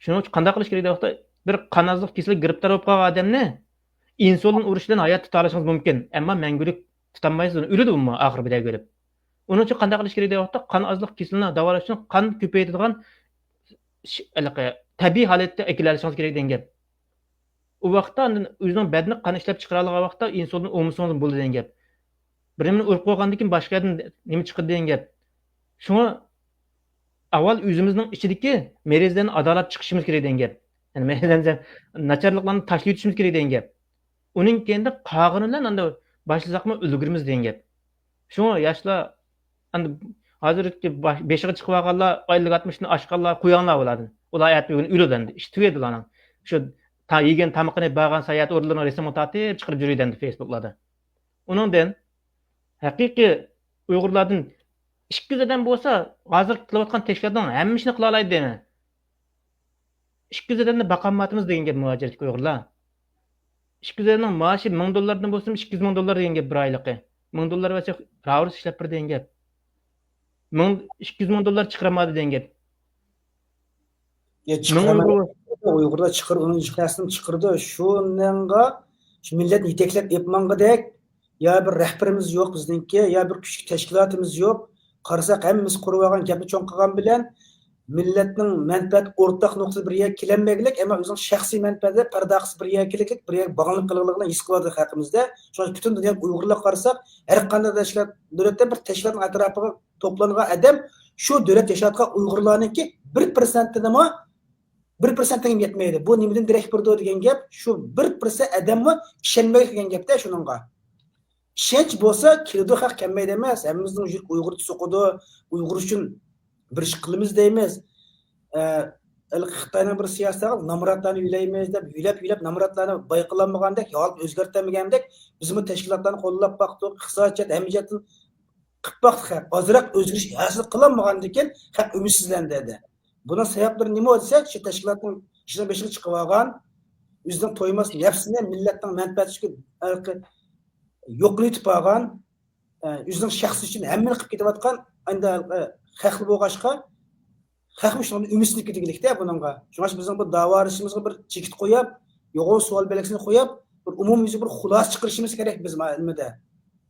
شۇنىڭ ئۈچۈن قانداق قىلىش كېرەك دەپ ۋاقىتتا، بىر قان ئازلىق كېسىلىگە گىرىپتار بولۇپ قالغان ئادەمنى ئىنسۇلىن ئۇرۇش بىلەن ھاياتتا تۇتالىشىڭىز مۇمكىن، ئەمما مەڭگۈلۈك تۇتالمايسىز، ئۆلىدۇ ئۇمۇ ئاخىرى بىدەر كۆرۈپ. ئۇنىڭ ئۈچۈن قانداق قىلىش كېرەك دەپ ۋاقىتتا، قان ئازلىق كېسىلىنى داۋالاش ئۈچۈن قان كۆپەيتىدىغان ش-، ھېلىقى تەبىئىي ھالەتتە ئەكېلىۋېلىشىڭىز كېرەك دېگەن گەپ. ئۇ ۋاقىتتا ئاندىن ئۆزىنىڭ بەدىنى قان ئىشلەپ چىقىرالىغان ۋاقىتتا ئىنسۇلىن ئۇرمىسىڭىز بولىدۇ دېگەن گەپ. بىر نېمىنى ئۇرۇپ قويغاندىن كېيىن باشقا يەردىن نېمە چىقىدۇ دېگەن گەپ. شۇڭا ئاۋۋال ئۆزىمىزنىڭ ئىچىدىكى مەرەزلەرنى ئادالاپ چىقىشىمىز كېرەك دېگەن گەپ. يەنى مەرەزلەرنى، ناچارلىقلارنى تاشلىۋېتىشىمىز كېرەك دېگەن گەپ. ئۇنىڭ كەينىدە قالغىنى بىلەن ئاندىن باشلىساقمۇ ئۈلگۈرىمىز دېگەن گەپ. شۇڭا ياشلار ئەمدى ھازىرقى باش-، بېشىغا چىقىۋالغانلار، ئايلىق ئاتمىشتىن ئاشقانلار قويۇڭلار ئۇلاردىن. ئۇلار ئەتە بۈگۈن ئۆلىدۇ ئەمدى. ئىش تۈگىدى ئۇلارنىڭ. شۇ تا-، يېگەن تامىقىنى، بارغان ساياھەت ئورۇنلىرىنىڭ رەسىمىنى تارتىپ چىقىرىپ يۈرىدۇ ئەمدى فېيسبۇكلاردا. ئۇنىڭدىن ھەقىقىي ئۇيغۇرلاردىن ئىككى يۈز ئادەم بولسا، ھازىرقى قىلىۋاتقان تەشكىلاتنىڭ ھەممە ئىشىنى قىلالايدۇ دەيمەن. ئىككى يۈز ئادەمنى باقالمايتتىمىز دېگەن گەپ مۇھاجىرەتتىكى ئۇيغۇرلار. ئىككى يۈز ئادەمنىڭ مائاشى مىڭ دوللاردىن بولسىمۇ، ئىككى يۈز مىڭ دوللار دېگەن گەپ بىر ئايلىقى. مىڭ دوللار بەرسە، راۋۇرۇس ئىشلەپ بېرىدۇ دېگەن گەپ. مىڭ، ئىككى يۈز مىڭ دوللار چىقىرالمايدۇ دېگەن گەپ. يا، مىڭ چىقىرالمايدۇ. ئۇيغۇر ئۇيغۇرلار چىقىر، ئۇنىڭ ئىخلاسىنى چىقىرىدۇ. شۇنىڭغا شۇ مىللەتنى يېتەكلەپ ئېلىپ ماڭغۇدەك يا بىر رەھبىرىمىز يوق بىزنىڭكى، يا بىر كۈچلۈك تەشكىلاتىمىز يوق. قارىساق، ھەممىمىز قۇرۇۋالغان، گەپنى چوڭ قىلغان بىلەن، مىللەتنىڭ مەنپەئەت ئورتاق نۇقتىسى بىر يەرگە كېلەلمەيدىكەن، ئەمما ئۆزىنىڭ شەخسىي مەنپەئەتى، پەرداخىسى بىر يەرگە كېلىدىكەن، بىر يەرگە باغلىنىپ قېلىدىغانلىقىنى ھېس قىلىۋاتىدۇ خەلقىمىزدە. شۇڭا پۈتۈن دۇنيادىكى ئۇيغۇرلارغا قارىساق، ھەر قانداق تەشكىلات، دۆلەتتە بىر تەشكىلاتنىڭ ئەتراپىغا توپلانغان ئادەم شۇ دۆلەت ياشاۋاتقان ئۇيغۇرلارنىڭكى بىر پىرسەنتىنىمۇ، بىر پىرسەنتىگە يەتمەيدۇ. بۇ نېمىدىن دېرەك بېرىدۇ دېگەن گەپ، شۇ بىر پىرسەنت ئادەممۇ ئىشەنمەيدۇ دېگەن گەپتە شۇنىڭغا. ئىشەنچ بولسا كېلىدۇ، خەق كەلمەيدۇ ئەمەس. ھەممىمىزنىڭ يۈرىكى ئۇيغۇرچە سوقىدۇ، ئۇيغۇر ئۈچۈن بىر ئىش قىلىمىز دەيمىز. ئە، خىتاينىڭ بىر سىياسىتى بار، نامراتلارنى يۆلەيمىز دەپ، يۆلەپ، يۆلەپ نامراتلارنى باي قىلالمىغاندەك، ھالىتىنى ئۆزگەرتەلمىگەندەك، بىزمۇ تەشكىلاتلارنى قوللاپ باقتۇق، ئىقتىسادىي جەھەت، ھەممە جەھەتتىن قىلىپ باقتۇق. ئازراق ئۆزگىرىش ھاسىل قىلالمىغاندىن كېيىن خەق ئۈمىدسىزلەندى. بۇنىڭ سەۋەبلىرى نېمە دېسە، شۇ تەشكىلاتنىڭ ئىشىنىڭ بېشىغا چىقىۋالغان، ئۆزىنىڭ تويماس نەپسىنى مىللەتنىڭ مەنپەئەتى ئۈچۈن يوقلىۋېتىپ بارغان، ئۆزىنىڭ شەخسى ئۈچۈن ھەممىنى قىلىپ كېتىۋاتقان ئانداق خەقلەر بولغاچقا، خەقمۇ شۇنىڭدىن ئۈمىدسىزلىنىپ كېتىگلىكتە بۇنىڭغا. شۇڭا بىزنىڭ بۇ داۋا ئېلىشىمىزغا بىر چېكىت قويۇپ، يوغان سوئال بېلگىسىنى قويۇپ، بىر ئومۇميۈزلۈك بىر خۇلاسە چىقىرىشىمىز كېرەك بىز مۇ نېمىدە.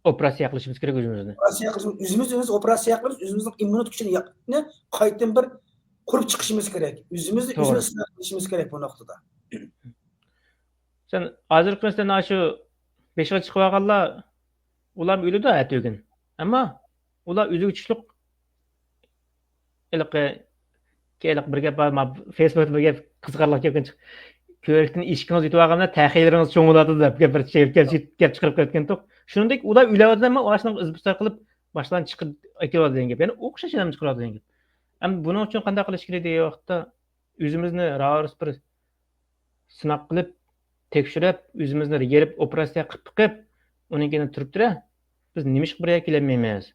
ئوپېراتسىيە قىلىشىمىز كېرەك ئۆزىمىزنى. ئوپېراتسىيە قىلىشىمىز، ئۆزىمىز ئۆزىمىز ئوپېراتسىيە قىلىمىز، ئۆزىمىزنىڭ ئىممۇنىتېت كۈچىنى يا-، نى قايتىدىن بىر قۇرۇپ چىقىشىمىز كېرەك. ئۆزىمىزنى توغرا. ئۆزىمىز ئىسلاھ قىلىشىمىز كېرەك بۇ نۇقتىدا. سەن ھازىرقى مەسىلەن، ئاشۇ بېشىغا چىقىۋالغانلار، ئۇلار ئۆلىدۇ ئەتىگۈن. ئەمما ئۇلار ئۆزىگە چۈشلۈك ھېلىقى، ھېلىقى بىر گەپ بار، ما-، فېيسبۇكتا بىر گەپ قىزىقارلىق گەپ چىق-، كۆۋرۈكتىن ئېشىكىڭىز يېتىۋالغاندا تەخىيلىرىڭىز چوڭىيىۋاتىدۇ دەپ گەپ، بىر گەپ، گەپ، گەپ چىقىرىپ كەتكەنتۇق. شۇنىڭدەك ئۇلار ئۆلۈۋاتىدۇ، ئەمما ئاشۇنىڭ ئىز بىسار قىلىپ باشقىلارنى چىقىرىپ ئەكېلىۋاتىدۇ دېگەن گەپ. يەنى ئوخشاش ئادەم چىقىرىۋاتىدۇ دېگەن گەپ. ئەمدى بۇنىڭ ئۈچۈن قانداق قىلىش كېرەك دېگەن ۋاقىتتا، ئۆزىمىزنى راۋۇرۇس بىر سىناق قىلىپ، تەكشۈرۈپ، ئۆزىمىزنى يېرىپ، ئوپېراتسىيە قىلىپ بېقىپ، ئۇنىڭ كېيىن تۇرۇپ تۇرە، بىز نېمىشقا بىر يەرگە كېلەلمەيمىز؟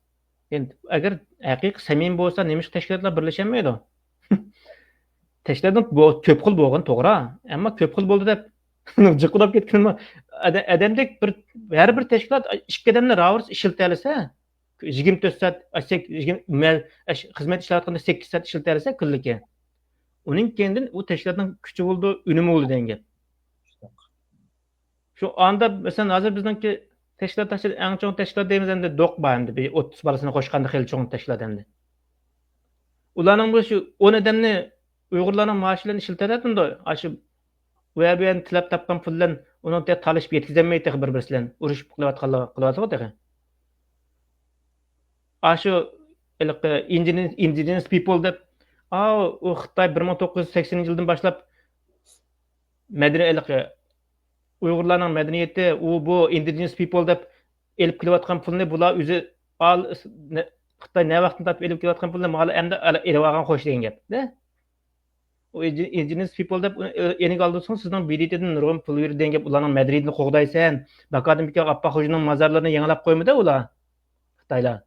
يەنى ئەگەر ھەقىقىي سەمىمىي بولسا، نېمىشقا تەشكىلاتلار بىرلىشەلمەيدۇ؟ تەشكىلاتنىڭ بۇ كۆپ خىل بولغىنى توغرا، ئەمما كۆپ خىل بولدى دەپ جىقىلاپ كەتكىنىمۇ ئادە-، ئادەمدەك بىر، ھەر بىر تەشكىلات ئىككى ئادەمنى راۋۇرۇس ئىشلىتەلىسە، يىگىرمە تۆت سائەت، ئەسەك، يىگىرمە، مە-، ئەش-، خىزمەت ئىشلەۋاتقاندا سەككىز سائەت ئىشلىتەلىسە كۈنلۈكى. ئۇنىڭ كېيىندىن ئۇ تەشكىلاتنىڭ كۈچى بولىدۇ، ئۈنۈمى بولىدۇ دېگەن گەپ. شۇ ئاندا، مەسىلەن، ھازىر بىزنىڭكى تەشكىلات، تەشكىلات، ئەڭ چوڭ تەشكىلات دەيمىز ئەمدى، دوق بار ئەمدى، بىر ئوتتۇز بالىسىنى قوشقاندا خېلى چوڭ تەشكىلات ئەمدى. ئۇلارنىڭ بۇ شۇ ئون ئادەمنى ئۇيغۇرلارنىڭ مائاشى بىلەن ئىشلىتەلەيدۇ، ئاشۇ ئۇ يەر بۇ يەردىن تىلەپ تاپقان پۇل بىلەن ئۇنىڭ تېخى تالىشىپ يەتكۈزەلمەي تېخى بىر-، بىرسى بىلەن ئۇرۇشۇپ قىلىۋاتقانلار قىلىۋاتىدۇ تېخى. ئاشۇ ھېلىقى ئىندىجېنىس، ئىندىجېنىس پىپل دەپ، ئاۋۇ، ئۇ خىتاي بىر مىڭ توققۇز يۈز سەكسىنىنچى يىلدىن باشلاپ مەدەنىي، ھېلىقى ئۇيغۇرلارنىڭ مەدەنىيىتى، ئۇ، بۇ، ئىندىجېنىس پىپل دەپ ئېلىپ كېلىۋاتقان پۇلنى بۇلار ئۆزى ئال-، نە-، خىتاي نە ۋاقىتتىن تارتىپ ئېلىپ كېلىۋاتقان پۇلنى مانا ئەمدى ئېلىۋالغان خوش دېگەن گەپ. ئۇ ئىندىجېنىس پىپل دەپ ئۇنى ئېنىگە ئالدۇرسىڭىز، سىزنىڭ بى دى تىدىن نۇرغۇن پۇل بېرىدۇ دېگەن گەپ. ئۇلارنىڭ مەدەنىيىتىنى قوغدايسەن. باكادىن بىكا ئاپپاق خوجىنىڭ مازارلىرىنى يېڭىلاپ قويمىدى ئۇلار، خىتايلار.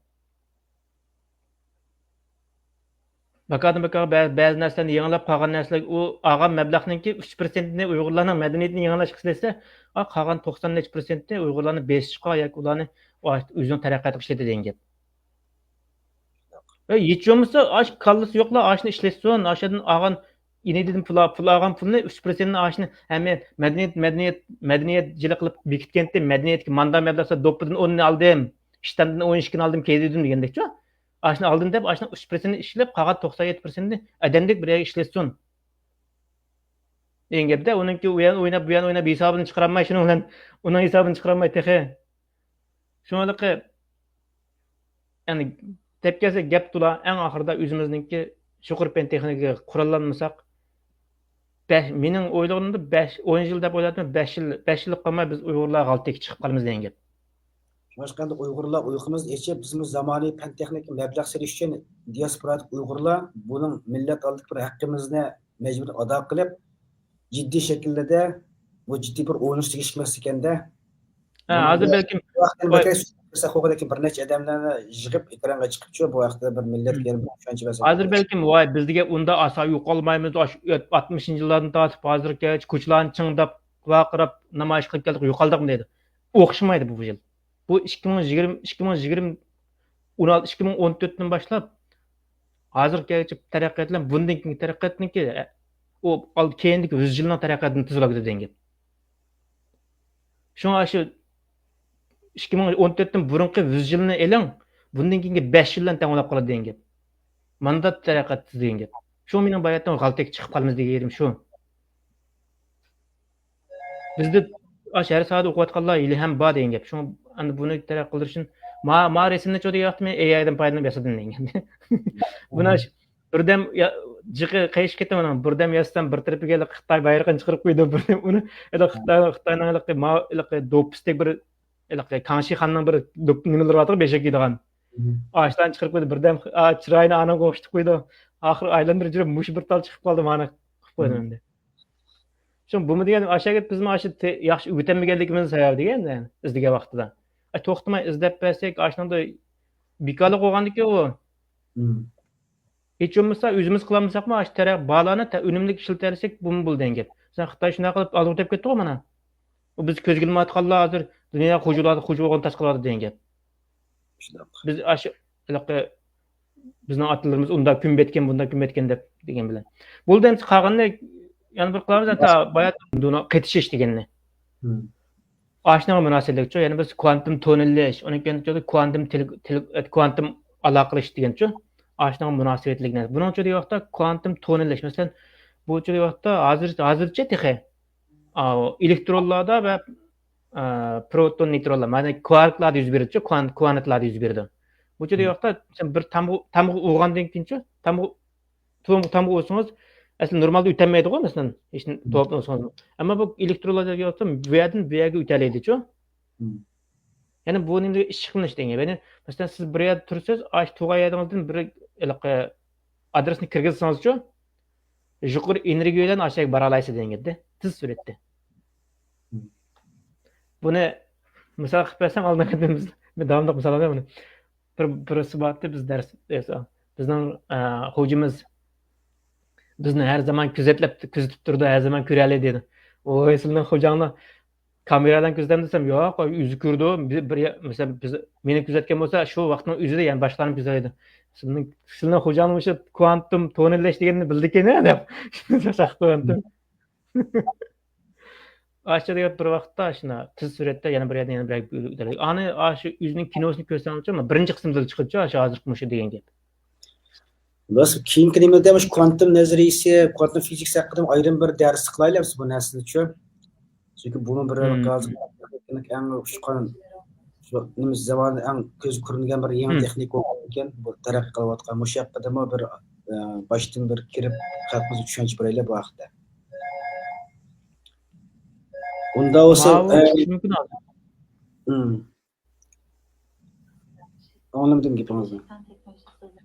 باكادىن بىكا بە-، بەزى نەرسىلەرنى يېڭىلاپ، قالغان نەرسىلەر، ئۇ ئالغان مەبلەغنىڭكى ئۈچ پىرسەنتىنى ئۇيغۇرلارنىڭ مەدەنىيىتىنى يېڭىلاشقا ئىشلەتسە، ئا، قالغان توقسان نەچچە پىرسەنتىنى ئۇيغۇرلارنى بېسىشقا ياكى ئۇلارنى ئۆزىنىڭ تەرەققىياتىغا ئىشلىتىدۇ دېگەن گەپ. ئەي، ھېچ بولمىسا، ئاشۇ كاللىسى يوقلار ئاشۇنى ئىشلەتسۇن، ئاشۇ يەردىن ئالغان، ئىنىدىن پۇل، پۇل ئالغان پۇلنى، ئۈچ پىرسەنتنى ئاشۇنى ھەممە مەدەنىيەت، مەدەنىيەت، مەدەنىيەت جىلى قىلىپ بېكىتكەنتى، مەدەنىيەتكە ماندا مەبلەغ سالسا، دوپپىدىن ئوننى ئالدىم، ئىشتاندىن ئون ئىككىنى ئالدىم، كەيدىدىم دېگەندەكچۇ. ئاشۇنى ئالدىم دەپ، ئاشۇنىڭ ئۈچ پىرسەنتىنى ئىشلەپ، قالغان توقسان يەتتە پىرسەنتىنى ئادەمدەك بىر يەرگە ئىشلەتسۇن دېگەن گەپتە، ئۇنىڭكى ئۇ يەرنى ئويناپ، بۇ يەرنى ئويناپ، ھېسابىنى چىقىرالماي، شۇنىڭ بىلەن ئۇنىڭ ھېسابىنى چىقىرالماي تېخى. شۇڭا ھېلىقى، يەنى دەپ كەلسە گەپ تولا، ئەڭ ئاخىرىدا ئۆزىمىزنىڭكى يۇقىرى پەن تېخنىكىغا قوراللانمىساق، بەش، مېنىڭ ئويلىغىنىمدا بەش، ئون يىل دەپ ئويلاپتىمەن، بەش يىل، بەش يىللىق قالماي بىز ئۇيغۇرلار غالتەككە چىقىپ قالىمىز دېگەن گەپ. شۇڭلاشقا ئۇيغۇرلار ئۇيقۇمىزنى ئېچىپ، بىزمۇ زامانىۋى پەن تېخنىكا مەبلەغ سېلىش ئۈچۈن دىياسپورادىكى ئۇيغۇرلار بۇنىڭ مىللەت ئالدىدىكى بىر ھەققىمىزنى مەجبۇرىي ئادا قىلىپ، جىددىي شەكىلدە بۇ جىددىي بىر ئويلىنىش تېگىشلىك مەسىلە ئىكەندە. ھە، ھازىر بەلكىم، ۋاي. بىر نەچچە ئادەملەرنى يىغىپ ئېكرانغا چىقىپچۇ، بۇ ھەقتە بىر مىللەتكە يەنە بىر چۈشەنچە بەرسەك. ھازىر بەلكىم، ۋاي، بىز دېگەن ئۇنداق ئاسان يوقالمايمىز، ئاشۇ ئاتمىشىنچى يىللاردىن تارتىپ ھازىرغىچە كوچىلارنى چىڭداپ، ۋارقىراپ نامايىش قىلىپ كەلدۇق، يوقالدۇقمۇ دەيدۇ. ئوخشىمايدۇ بۇ، بۇ يىل. بۇ ئىككى مىڭ يىگىرمە، ئىككى مىڭ يىگىرمە، ئون ئالتە، ئىككى مىڭ ئون تۆتتىن باشلاپ ھازىرغا كەلگۈچە تەرەققىيات بىلەن بۇندىن كېيىنكى تەرەققىياتنىڭكى، ئۇ ئال-، كېيىنكى يۈز يىلنىڭ تەرەققىياتىنى تىزىۋالغۇدەك دېگەن گەپ. شۇڭا شۇ ئىككى مىڭ ئون تۆتتىن بۇرۇنقى يۈز يىلنى ئېلىڭ، بۇندىن كېيىنكى بەش يىل بىلەن تەڭ بولاپ قالىدۇ دېگەن گەپ. مانداق تەرەققىيات تىز دېگەن گەپ. شۇ مېنىڭ باياتىن غالتەككە چىقىپ قالىمىز دېگەن يېرىم شۇ. بىزدە ئاشۇ ھەر ساھەدە ئوقۇۋاتقانلار ھېلىھەم بار دېگەن گەپ. شۇڭا ئەمدى بۇنى تەرەققىي قىلدۇرۇشتىن ما-، ما رەسىمنى چۇ دېگەن ۋاقتىمەن ئېئايدىن پايدىلىنىپ ياسىدىم دېگەن گەپ. بۇنى ئاشۇ بىردەم يا-، جىقى قېيىشىپ كەتتىم ئۇنىڭ. بىردەم ياسىسام بىر تەرىپىگە ھېلىقى خىتاي بايرىقىنى چىقىرىپ قويدۇم. بىردەم ئۇنى ھېلىقى خىتاي، خىتاينىڭ ھېلىقى ما-، ھېلىقى دوپپىسىدەك بىر ھېلىقى كاڭشىخاننىڭ بىر دوپ-، نېمىلىرى بارغۇ بېشىغا كىيىدىغان. ئاشۇلارنى چىقىرىپ قويدى. بىردەم، ئا، چىرايىنى ئانىڭغا ئوخشىتىپ قويدى. ئاخىرى ئايلاندۇرۇپ جۈرۈپ مۇشۇ بىر تال چىقىپ قالدى، مانا قىلىپ قويدۇم ئەمدى. شۇڭا بۇمۇ دېگەن ئاشۇ يەرگە بىزمۇ ئاشۇ تې-، ياخشى ئۆگىتەلمىگەنلىكىمىز سەۋەبى دېگەن، ئىزدىگەن ۋاقتىدا. ئە، توختىماي ئىزدەپ بەرسەك، ئاشۇنىڭدا بىكارلىق بولغاندىكى ئۇ. ھېچ بولمىسا ئۆزىمىز قىلالمىساقمۇ، ئاشۇ تەرەپ بارلارنى تە-، ئۈنۈملۈك ئىشلىتەلىسەك، بۇمۇ بولىدۇ دېگەن گەپ. مەسىلەن، خىتاي شۇنداق قىلىپ ئالغا ئۆتۈپ كەتتىغۇ مانا. ئۇ بىز كۆزگە ئىلمايۋاتقانلار ھازىر دۇنياغا خوجا بولۇۋاتىدۇ، خوجا بولغان تاش قىلىۋاتىدۇ دېگەن گەپ. شۇنداق. بىز ئاشۇ ھېلىقى بىزنىڭ ئاتىلىرىمىز ئۇنداق كۈن بەتكەن، بۇنداق كۈن بەتكەن دەپ دېگەن بىلەن. بولدى، ئەمدى قالغىنىنى يەنە بىر قىلىمىز، ھەتتا بايا قېتىشىش دېگەننى. ئاشۇنىڭغا مۇناسىۋەتلىكچۇ، يەنە بىرسى كۋانتوم توننېللەش، ئۇنىڭ كېيىن كۋانتوم تېلې-، تېلې-، كۋانتوم ئالاقىلىشىش دېگەنچۇ، ئاشۇنىڭغا مۇناسىۋەتلىك نەرسە. بۇنىڭچۇ دېگەن ۋاقىتتا كۋانتوم توننېللەش، مەسىلەن، بۇچۇ دېگەن ۋاقىتتا ھازىر، ھازىرچە تېخى، ئا، ئېلېكترونلاردا ۋە، ئا، پروتون، نېيترونلار، مانا كۋاركلاردا يۈز بېرىدۇچۇ، كۋان-، كۋانتلاردا يۈز بېرىدۇ. بۇچۇ دېگەن ۋاقىتتا سەن بىر تامغا، تامغا ئۇرغاندىن كېيىنچۇ، تامغا تۇم-، تامغا ئۇرسىڭىز، ئەسلى نورمالدا ئۆتەلمەيدىغۇ، مەسىلەن، ھېچ توپ ئەمما بۇ ئېلېكتروللار دېگەن بۇ يەردىن بۇ يەرگە ئۆتەلەيدىچۇ. يەنى بۇ نېمىدە ئىششىقلىنىش دېگەن گەپ. يەنى، مەسىلەن، سىز بىر يەردە تۇرسىز، ئاشۇ تۇرغان يېرىڭىزدىن بىر ھېلىقى ئادرېسنى كىرگۈزسىڭىزچۇ، يۇقىرى ئېنېرگىيە بىلەن ئاشۇ يەرگە بارا ئالايسىز دېگەن گەپتە، تېز سۈرئەتتە. بۇنى مىسال قىلىپ بەرسەم، ئالدىنقى قېتىم بىز، مەن داۋاملىق مىسال ئالىمەن بۇنى. بىر، بىرسى بارتى، بىز دەرس، دەرس، بىزنىڭ، ئە، خوجىمىز بىزنى ھەر زامان كۆزەتلەپ، كۆزىتىپ تۇرىدۇ، ھەر زامان كۆرەلەيدۇ دېدى. ۋوي، سىلىنىڭ خوجاڭنى كامېرادىن كۆزىتەم دېسەم، ياق، ئۆزى كۆرىدۇ. بىر، بىر، مەسىلەن، بىز، مېنى كۆزەتكەن بولسا، شۇ ۋاقىتنىڭ ئۆزىدە، يەنى باشقىلارنى كۆزەتلەيدۇ. سىلىنىڭ، سىلىنىڭ خوجاڭنىڭ مۇشۇ كۋانتۇم توننېللەش دېگەننى بىلدىكەن دەپ. شۇنداق كوانتۇم. ئاشۇ دېگەن بىر ۋاقىتتا ئاشۇنا تېز سۈرئەتتە يەنە بىر يەردىن يەنە بىر يەرگە ئۆتەلەيدۇ. ئانى ئاشۇ ئۆزىنىڭ كىنوسىنى كۆرسەڭچۇ، بىرىنچى قىسىمدا چىقىدىچۇ، ئاشۇ ھازىرقى مۇشۇ دېگەن گەپ. بىز كېيىنكى نېمىدە مۇشۇ كوانتوم نەزەرىيىسى، كوانتوم فىزىكىسى ھەققىدە ئايرىم بىر دەرس قىلايلى بىز بۇ نەرسىنىچۇ. چۈنكى بۇمۇ بىر ھازىر ئەڭ ئۇچقان، شۇ نېمە زاماندا ئەڭ كۆزگە كۆرۈنگەن بىر يېڭى تېخنىكا بولغان ئىكەن. بۇ تەرەققىي قىلىۋاتقان مۇشۇ ھەققىدىمۇ بىر، ئە، باشتىن بىر كىرىپ خەلقىمىزگە چۈشەنچە بېرەيلى بۇ ھەقتە. ئۇنداق بولسا، ماۋۇ ئە، چۈشىنىش مۇمكىن ھازىر. ئاڭلىمىدىم گېپىڭىزنى.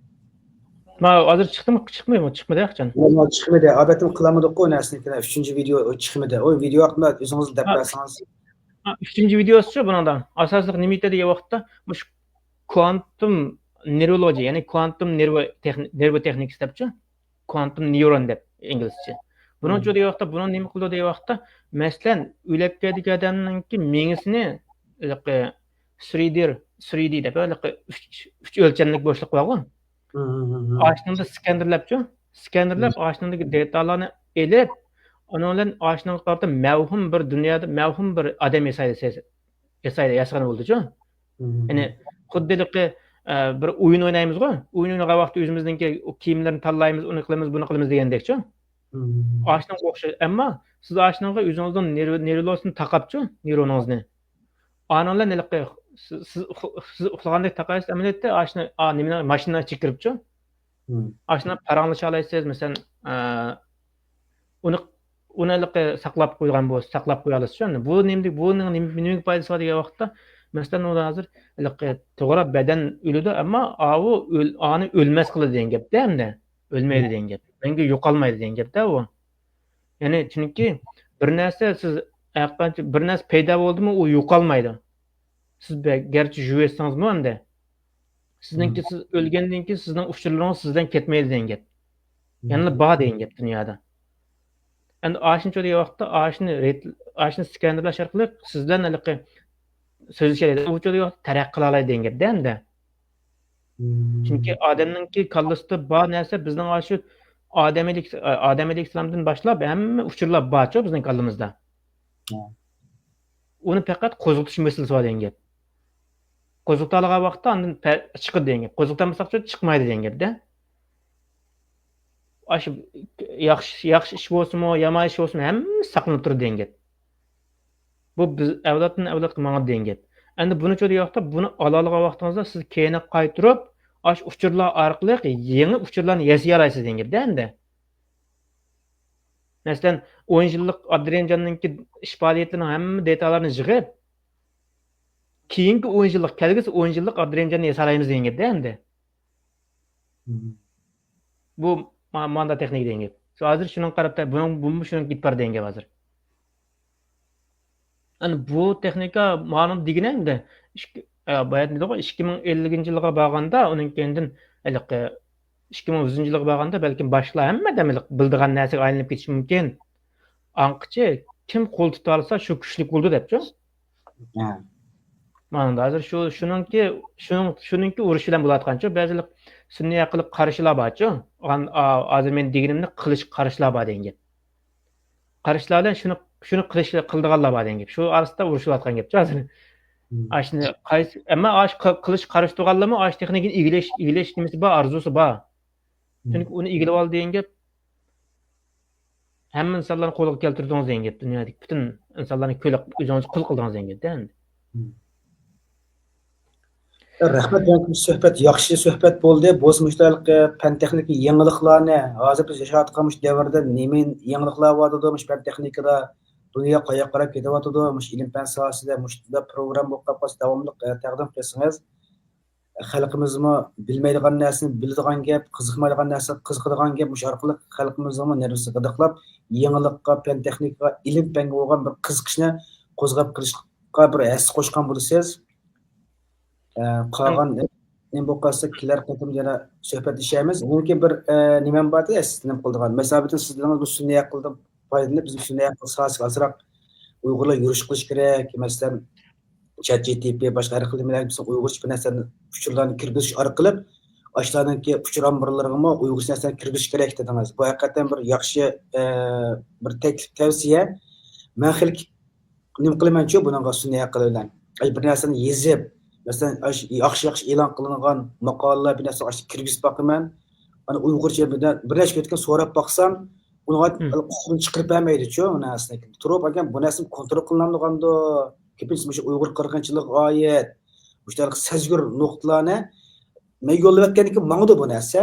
ما ھازىر چىقتىمۇ، چىقمايمۇ؟ چىقمىدى قاچان. چىقمىدى. ئادەتتىن قىلالمىدۇققۇ نەرسىنى. ئۈچىنچى ۋىدېو چىقمىدى. ئۇ ۋىدېو ھەققىدە ئۆزىڭىز دەپ بەرسىڭىز. ئۈچىنچى ۋىدېوسىچۇ بۇنىڭدا ئاساسلىق نېمە ئېيتە دېگەن ۋاقىتتا، مۇشۇ كوانتوم نېرۋولوگىيە، يەنى كوانتوم نېرۋا تېخنىكىسى دەپچۇ. كوانتوم نېيرون دەپ ئىنگلىزچە. بۇنىڭچۇ دېگەن ۋاقىتتا، بۇنىڭ نېمە قىلىدۇ دېگەن ۋاقىتتا، مەسىلەن، ئۆلۈپ كەتكەن ئادەمنىڭكى مېڭىسىنى، ھېلىقى سرى دى، سرى دى دەپ، ھېلىقى ئۈچ، ئۈچ ئۆلچەملىك بوشلۇق بارغۇ. ئاشۇنىڭدا سكانېرلەپچۇ، سكانېرلاپ ئاشۇنىڭدىكى دېتاللارنى ئېلىپ، ئۇنىڭ بىلەن ئاشۇنىڭغا قارىتا مەۋھۇم بىر دۇنيادا مەۋھۇم بىر ئادەم ياسايدۇ، ياسايدۇ، ياسىغان بولىدۇچۇ. يەنى خۇددى ھېلىقى، ئە، بىر ئويۇن ئوينايمىزغۇ، ئويۇن ئوينىغان ۋاقىتتا ئۆزىمىزنىڭكى كىيىملىرىنى تاللايمىز، ئۇنى قىلىمىز، بۇنى قىلىمىز دېگەندەكچۇ. ئاشۇنىڭغا ئوخشاش. ئەمما سىز ئاشۇنىڭغا ئۆزىڭىزنىڭ نېرۋا-، نېرۋىلوسىنى تاقاپچۇ، نېيرونىڭىزنى. ئانىڭ بىلەن ھېلىقى سىز، سىز ئۇخ-، سىز ئۇخلىغاندەك تاقايسىز، ئەمەلىيەتتە ئاشۇنى، ئا، نېمىنى، ماشىنىنىڭ ئىچىگە كىرىپچۇ. ئاشۇنداق پاراڭلىشالايسىز، مەسىلەن، ئە، ئۇنى، ئۇنى ھېلىقى ساقلاپ قويغان بولسا، ساقلاپ قويالىسىز شۇ. بۇ نېمىدە، بۇنىڭ نېمە، نېمىگە پايدىسى بار دېگەن ۋاقىتتا، مەسىلەن، ئۇ ھازىر ھېلىقى توغرا بەدەن ئۆلىدۇ، ئەمما ئاۋۇ ئۆل-، ئانى ئۆلمەس قىلىدۇ دېگەن گەپتە ئەمدى. ئۆلمەيدۇ دېگەن گەپ. مەڭگۈ يوقالمايدۇ دېگەن گەپتە ئۇ. يەنى چۈنكى بىر نەرسە سىز ھەرقانچە بىر نەرسە پەيدا بولدىمۇ، ئۇ يوقالمايدۇ. سىز بە-، گەرچە يۇيۇۋەتسىڭىزمۇ ئەمدى. سىزنىڭكى، سىز ئۆلگەندىن كېيىن سىزنىڭ ئۇچۇرلىرىڭىز سىزدىن كەتمەيدۇ دېگەن گەپ. يەنىلا بار دېگەن گەپ دۇنيادا. ئەمدى ئاشۇنچە دېگەن ۋاقىتتا ئاشۇنى رېت-، ئاشۇنى سكانېرلاش ئارقىلىق سىز بىلەن ھېلىقى سۆزلىشەلەيدۇ. ئۇچۇر دېگەن ۋاقىتتا تەرەققىي قىلالايدۇ دېگەن گەپتە ئەمدى. چۈنكى ئادەمنىڭكى كاللىسىدا بار نەرسە بىزنىڭ ئاشۇ ئادەم ئەلەيھىس-، ئادەم ئەلەيھىسسالامدىن باشلاپ ھەممە ئۇچۇرلار بارچۇ بىزنىڭ كاللىمىزدا. ئۇنى پەقەت قوزغىتىش مەسىلىسى بار دېگەن گەپ. قوزغىتالىغان ۋاقىتتا ئاندىن پە-، چىقىدۇ دېگەن گەپ. قوزغىتالمىساقچۇ چىقمايدۇ دېگەن گەپتە. ئاشۇ ياخشى، ياخشى ئىش بولسىمۇ، يامان ئىش بولسىمۇ، ھەممىسى ساقلىنىپ تۇرىدۇ دېگەن گەپ. بۇ بىز ئەۋلادتىن ئەۋلادقا ماڭىدۇ دېگەن گەپ. ئەمدى بۇنىچۇ دېگەن ۋاقىتتا، بۇنى ئالالىغان ۋاقتىڭىزدا سىز كەينىگە قايتۇرۇپ، ئاشۇ ئۇچۇرلار ئارقىلىق يېڭى ئۇچۇرلارنى ياسىيالايسىز دېگەن گەپتە ئەمدى. مەسىلەن، ئون يىللىق ئابدۇرېھىمجاننىڭكى ئىش پائالىيەتلىرىنىڭ ھەممە دېتاللارنى يىغىپ، كېيىنكى ئون يىللىق، كەلگۈسى ئون يىللىق ئابدۇرېھىمجاننى ياسالايمىز دېگەن گەپتە ئەمدى. بۇ ما-، ماندا تېخنىكا دېگەن گەپ. شۇ ھازىر شۇنىڭغا قاراپ، بۇنىڭ، بۇمۇ شۇنىڭغا كېتىپ بار دېگەن گەپ ھازىر. يەنى بۇ تېخنىكا مانىڭ دېگىنى ئەمدى ئىككى، ئە، بايا دېدىغۇ، ئىككى مىڭ ئەللىكىنچى يىلغا بارغاندا، ئۇنىڭ كەينىدىن ھېلىقى ئىككى مىڭ يۈزىنچى يىلغا بارغاندا، بەلكىم باشقىلار ھەممە ئادەم ھېلىقى بىلىدىغان نەرسىگە ئايلىنىپ كېتىشى مۇمكىن. ئاڭقىچە كىم قول تۇتالىسا، شۇ كۈچلۈك بولىدۇ دەپچۇ. ھە. مانا ھازىر شۇ، شۇنىڭكى، شۇنىڭ، شۇنىڭكى ئۇرۇش بىلەن بولۇۋاتقانچۇ، بەزىلەر سۈنئىي ئەقىل قارشىلار بارچۇ. ئا-، ھازىر مەن دېگىنىمنى قىلىشقا قارشىلار بار دېگەن گەپ. قارشىلار بىلەن شۇنى، شۇنى قىلىش، قىلىدىغانلار بار دېگەن گەپ. شۇ ئارىسىدا ئۇرۇشۇۋاتقان گەپچۇ ھازىر. ئاشۇنى قايسى، ئەمما ئاش قىلىش قارشى تۇرغانلارمۇ ئاش تېخنىكىنى ئىگىلەش، ئىگىلەش نېمىسى بار، ئارزۇسى بار. چۈنكى ئۇنى ئىگىلىۋالدى دېگەن گەپ، ھەممە ئىنسانلارنى قولغا كەلتۈردىڭىز دېگەن گەپ، دۇنيادىكى پۈتۈن ئىنسانلارنى كۆل، ئۆزىڭىز قۇل قىلدىڭىز دېگەن گەپتە ئەمدى. رەھمەت، سۆھبەت ياخشى سۆھبەت بولدى. بولسا مۇشۇ پەن تېخنىكا يېڭىلىقلارنى، ھازىر بىز ياشاۋاتقان مۇشۇ دەۋردە نېمە يېڭىلىقلار بارىدۇ، مۇشۇ پەن تېخنىكىدا دۇنيا قاياققا قاراپ كېتىۋاتىدۇ، مۇشۇ ئىلىم پەن ساھەسىدە مۇشۇنداق پروگرامما بولۇپ قالسا داۋاملىق، ئە، تەقدىم قىلسىڭىز. خەلقىمىزمۇ بىلمەيدىغان نەرسىنى بىلىدىغان گەپ، قىزىقمايدىغان نەرسىگە قىزىقىدىغان گەپ، مۇشۇ ئارقىلىق خەلقىمىزنىڭمۇ نېرۋىسىنى غىدىقلاپ، يېڭىلىققا، پەن تېخنىكىغا، ئىلىم پەنگە بولغان بىر قىزىقىشنى قوزغاپ قېلىشقا بىر ھەسسە قوشقان بولىسىز. ئە، قالغان نېمە بولۇپ قالسا، كېلەر قېتىم يەنە سۆھبەتلىشەرمىز. لېكىن بىر، ئە، نېمەم بار-دە، سىز نېمە قىلىدىغان. مەسىلەن، سىز دېدىڭىز، بۇ سۈنئىي ئەقىلدىن پايدىلىنىپ، بىزمۇ سۈنئىي ئەقىل ساھەسىگە ئازراق ئۇيغۇرلار يۈرۈش قىلىش كېرەك. مەسىلەن، چات جى تى پى، باشقا ھەر خىل نېمىلەرگە بىزنىڭ ئۇيغۇرچە بىر نەرسىلەرنى، ئۇچۇرلارنى كىرگۈزۈش ئارقىلىق، ئاشۇلارنىڭكى ئۇچۇر ئامبارلىرىغىمۇ ئۇيغۇرچە نەرسىلەرنى كىرگۈزۈش كېرەك دېدىڭىز. بۇ ھەقىقەتەن بىر ياخشى، ئە، بىر تەكلىپ، تەۋسىيە. مەن خېلى نېمە قىلىمەنچۇ بۇنىڭغا سۈنئىي ئەقىل بىلەن؟ ئاي، بىر نەرسىنى يېزىپ، مەسىلەن، ئاش-، ياخشى، ياخشى ئېلان قىلىنغان ماقالىلەر، بىر نەرسە ئاشۇ كىرگۈزۈپ باقىمەن. ئانا ئۇيغۇرچە بىر نە-، بىر نەچچە كۈندىن كېيىن سوراپ باقسام، ئۇنىڭغا قۇرۇقتىن چىقىرىپ بەرمەيدىچۇ ئۇ نەرسىنى. تۇرۇپ، ئاكام، بۇ نەرسە كونترول قىلىنامدىغاندۇ؟ كۆپىنچىسى مۇشۇ ئۇيغۇر قىرغىنچىلىقىغا ئائىت، مۇشۇنداق سەزگۈر نۇقتىلارنى مەن يوللاۋەتكەندىن كېيىن ماڭىدۇ بۇ نەرسە.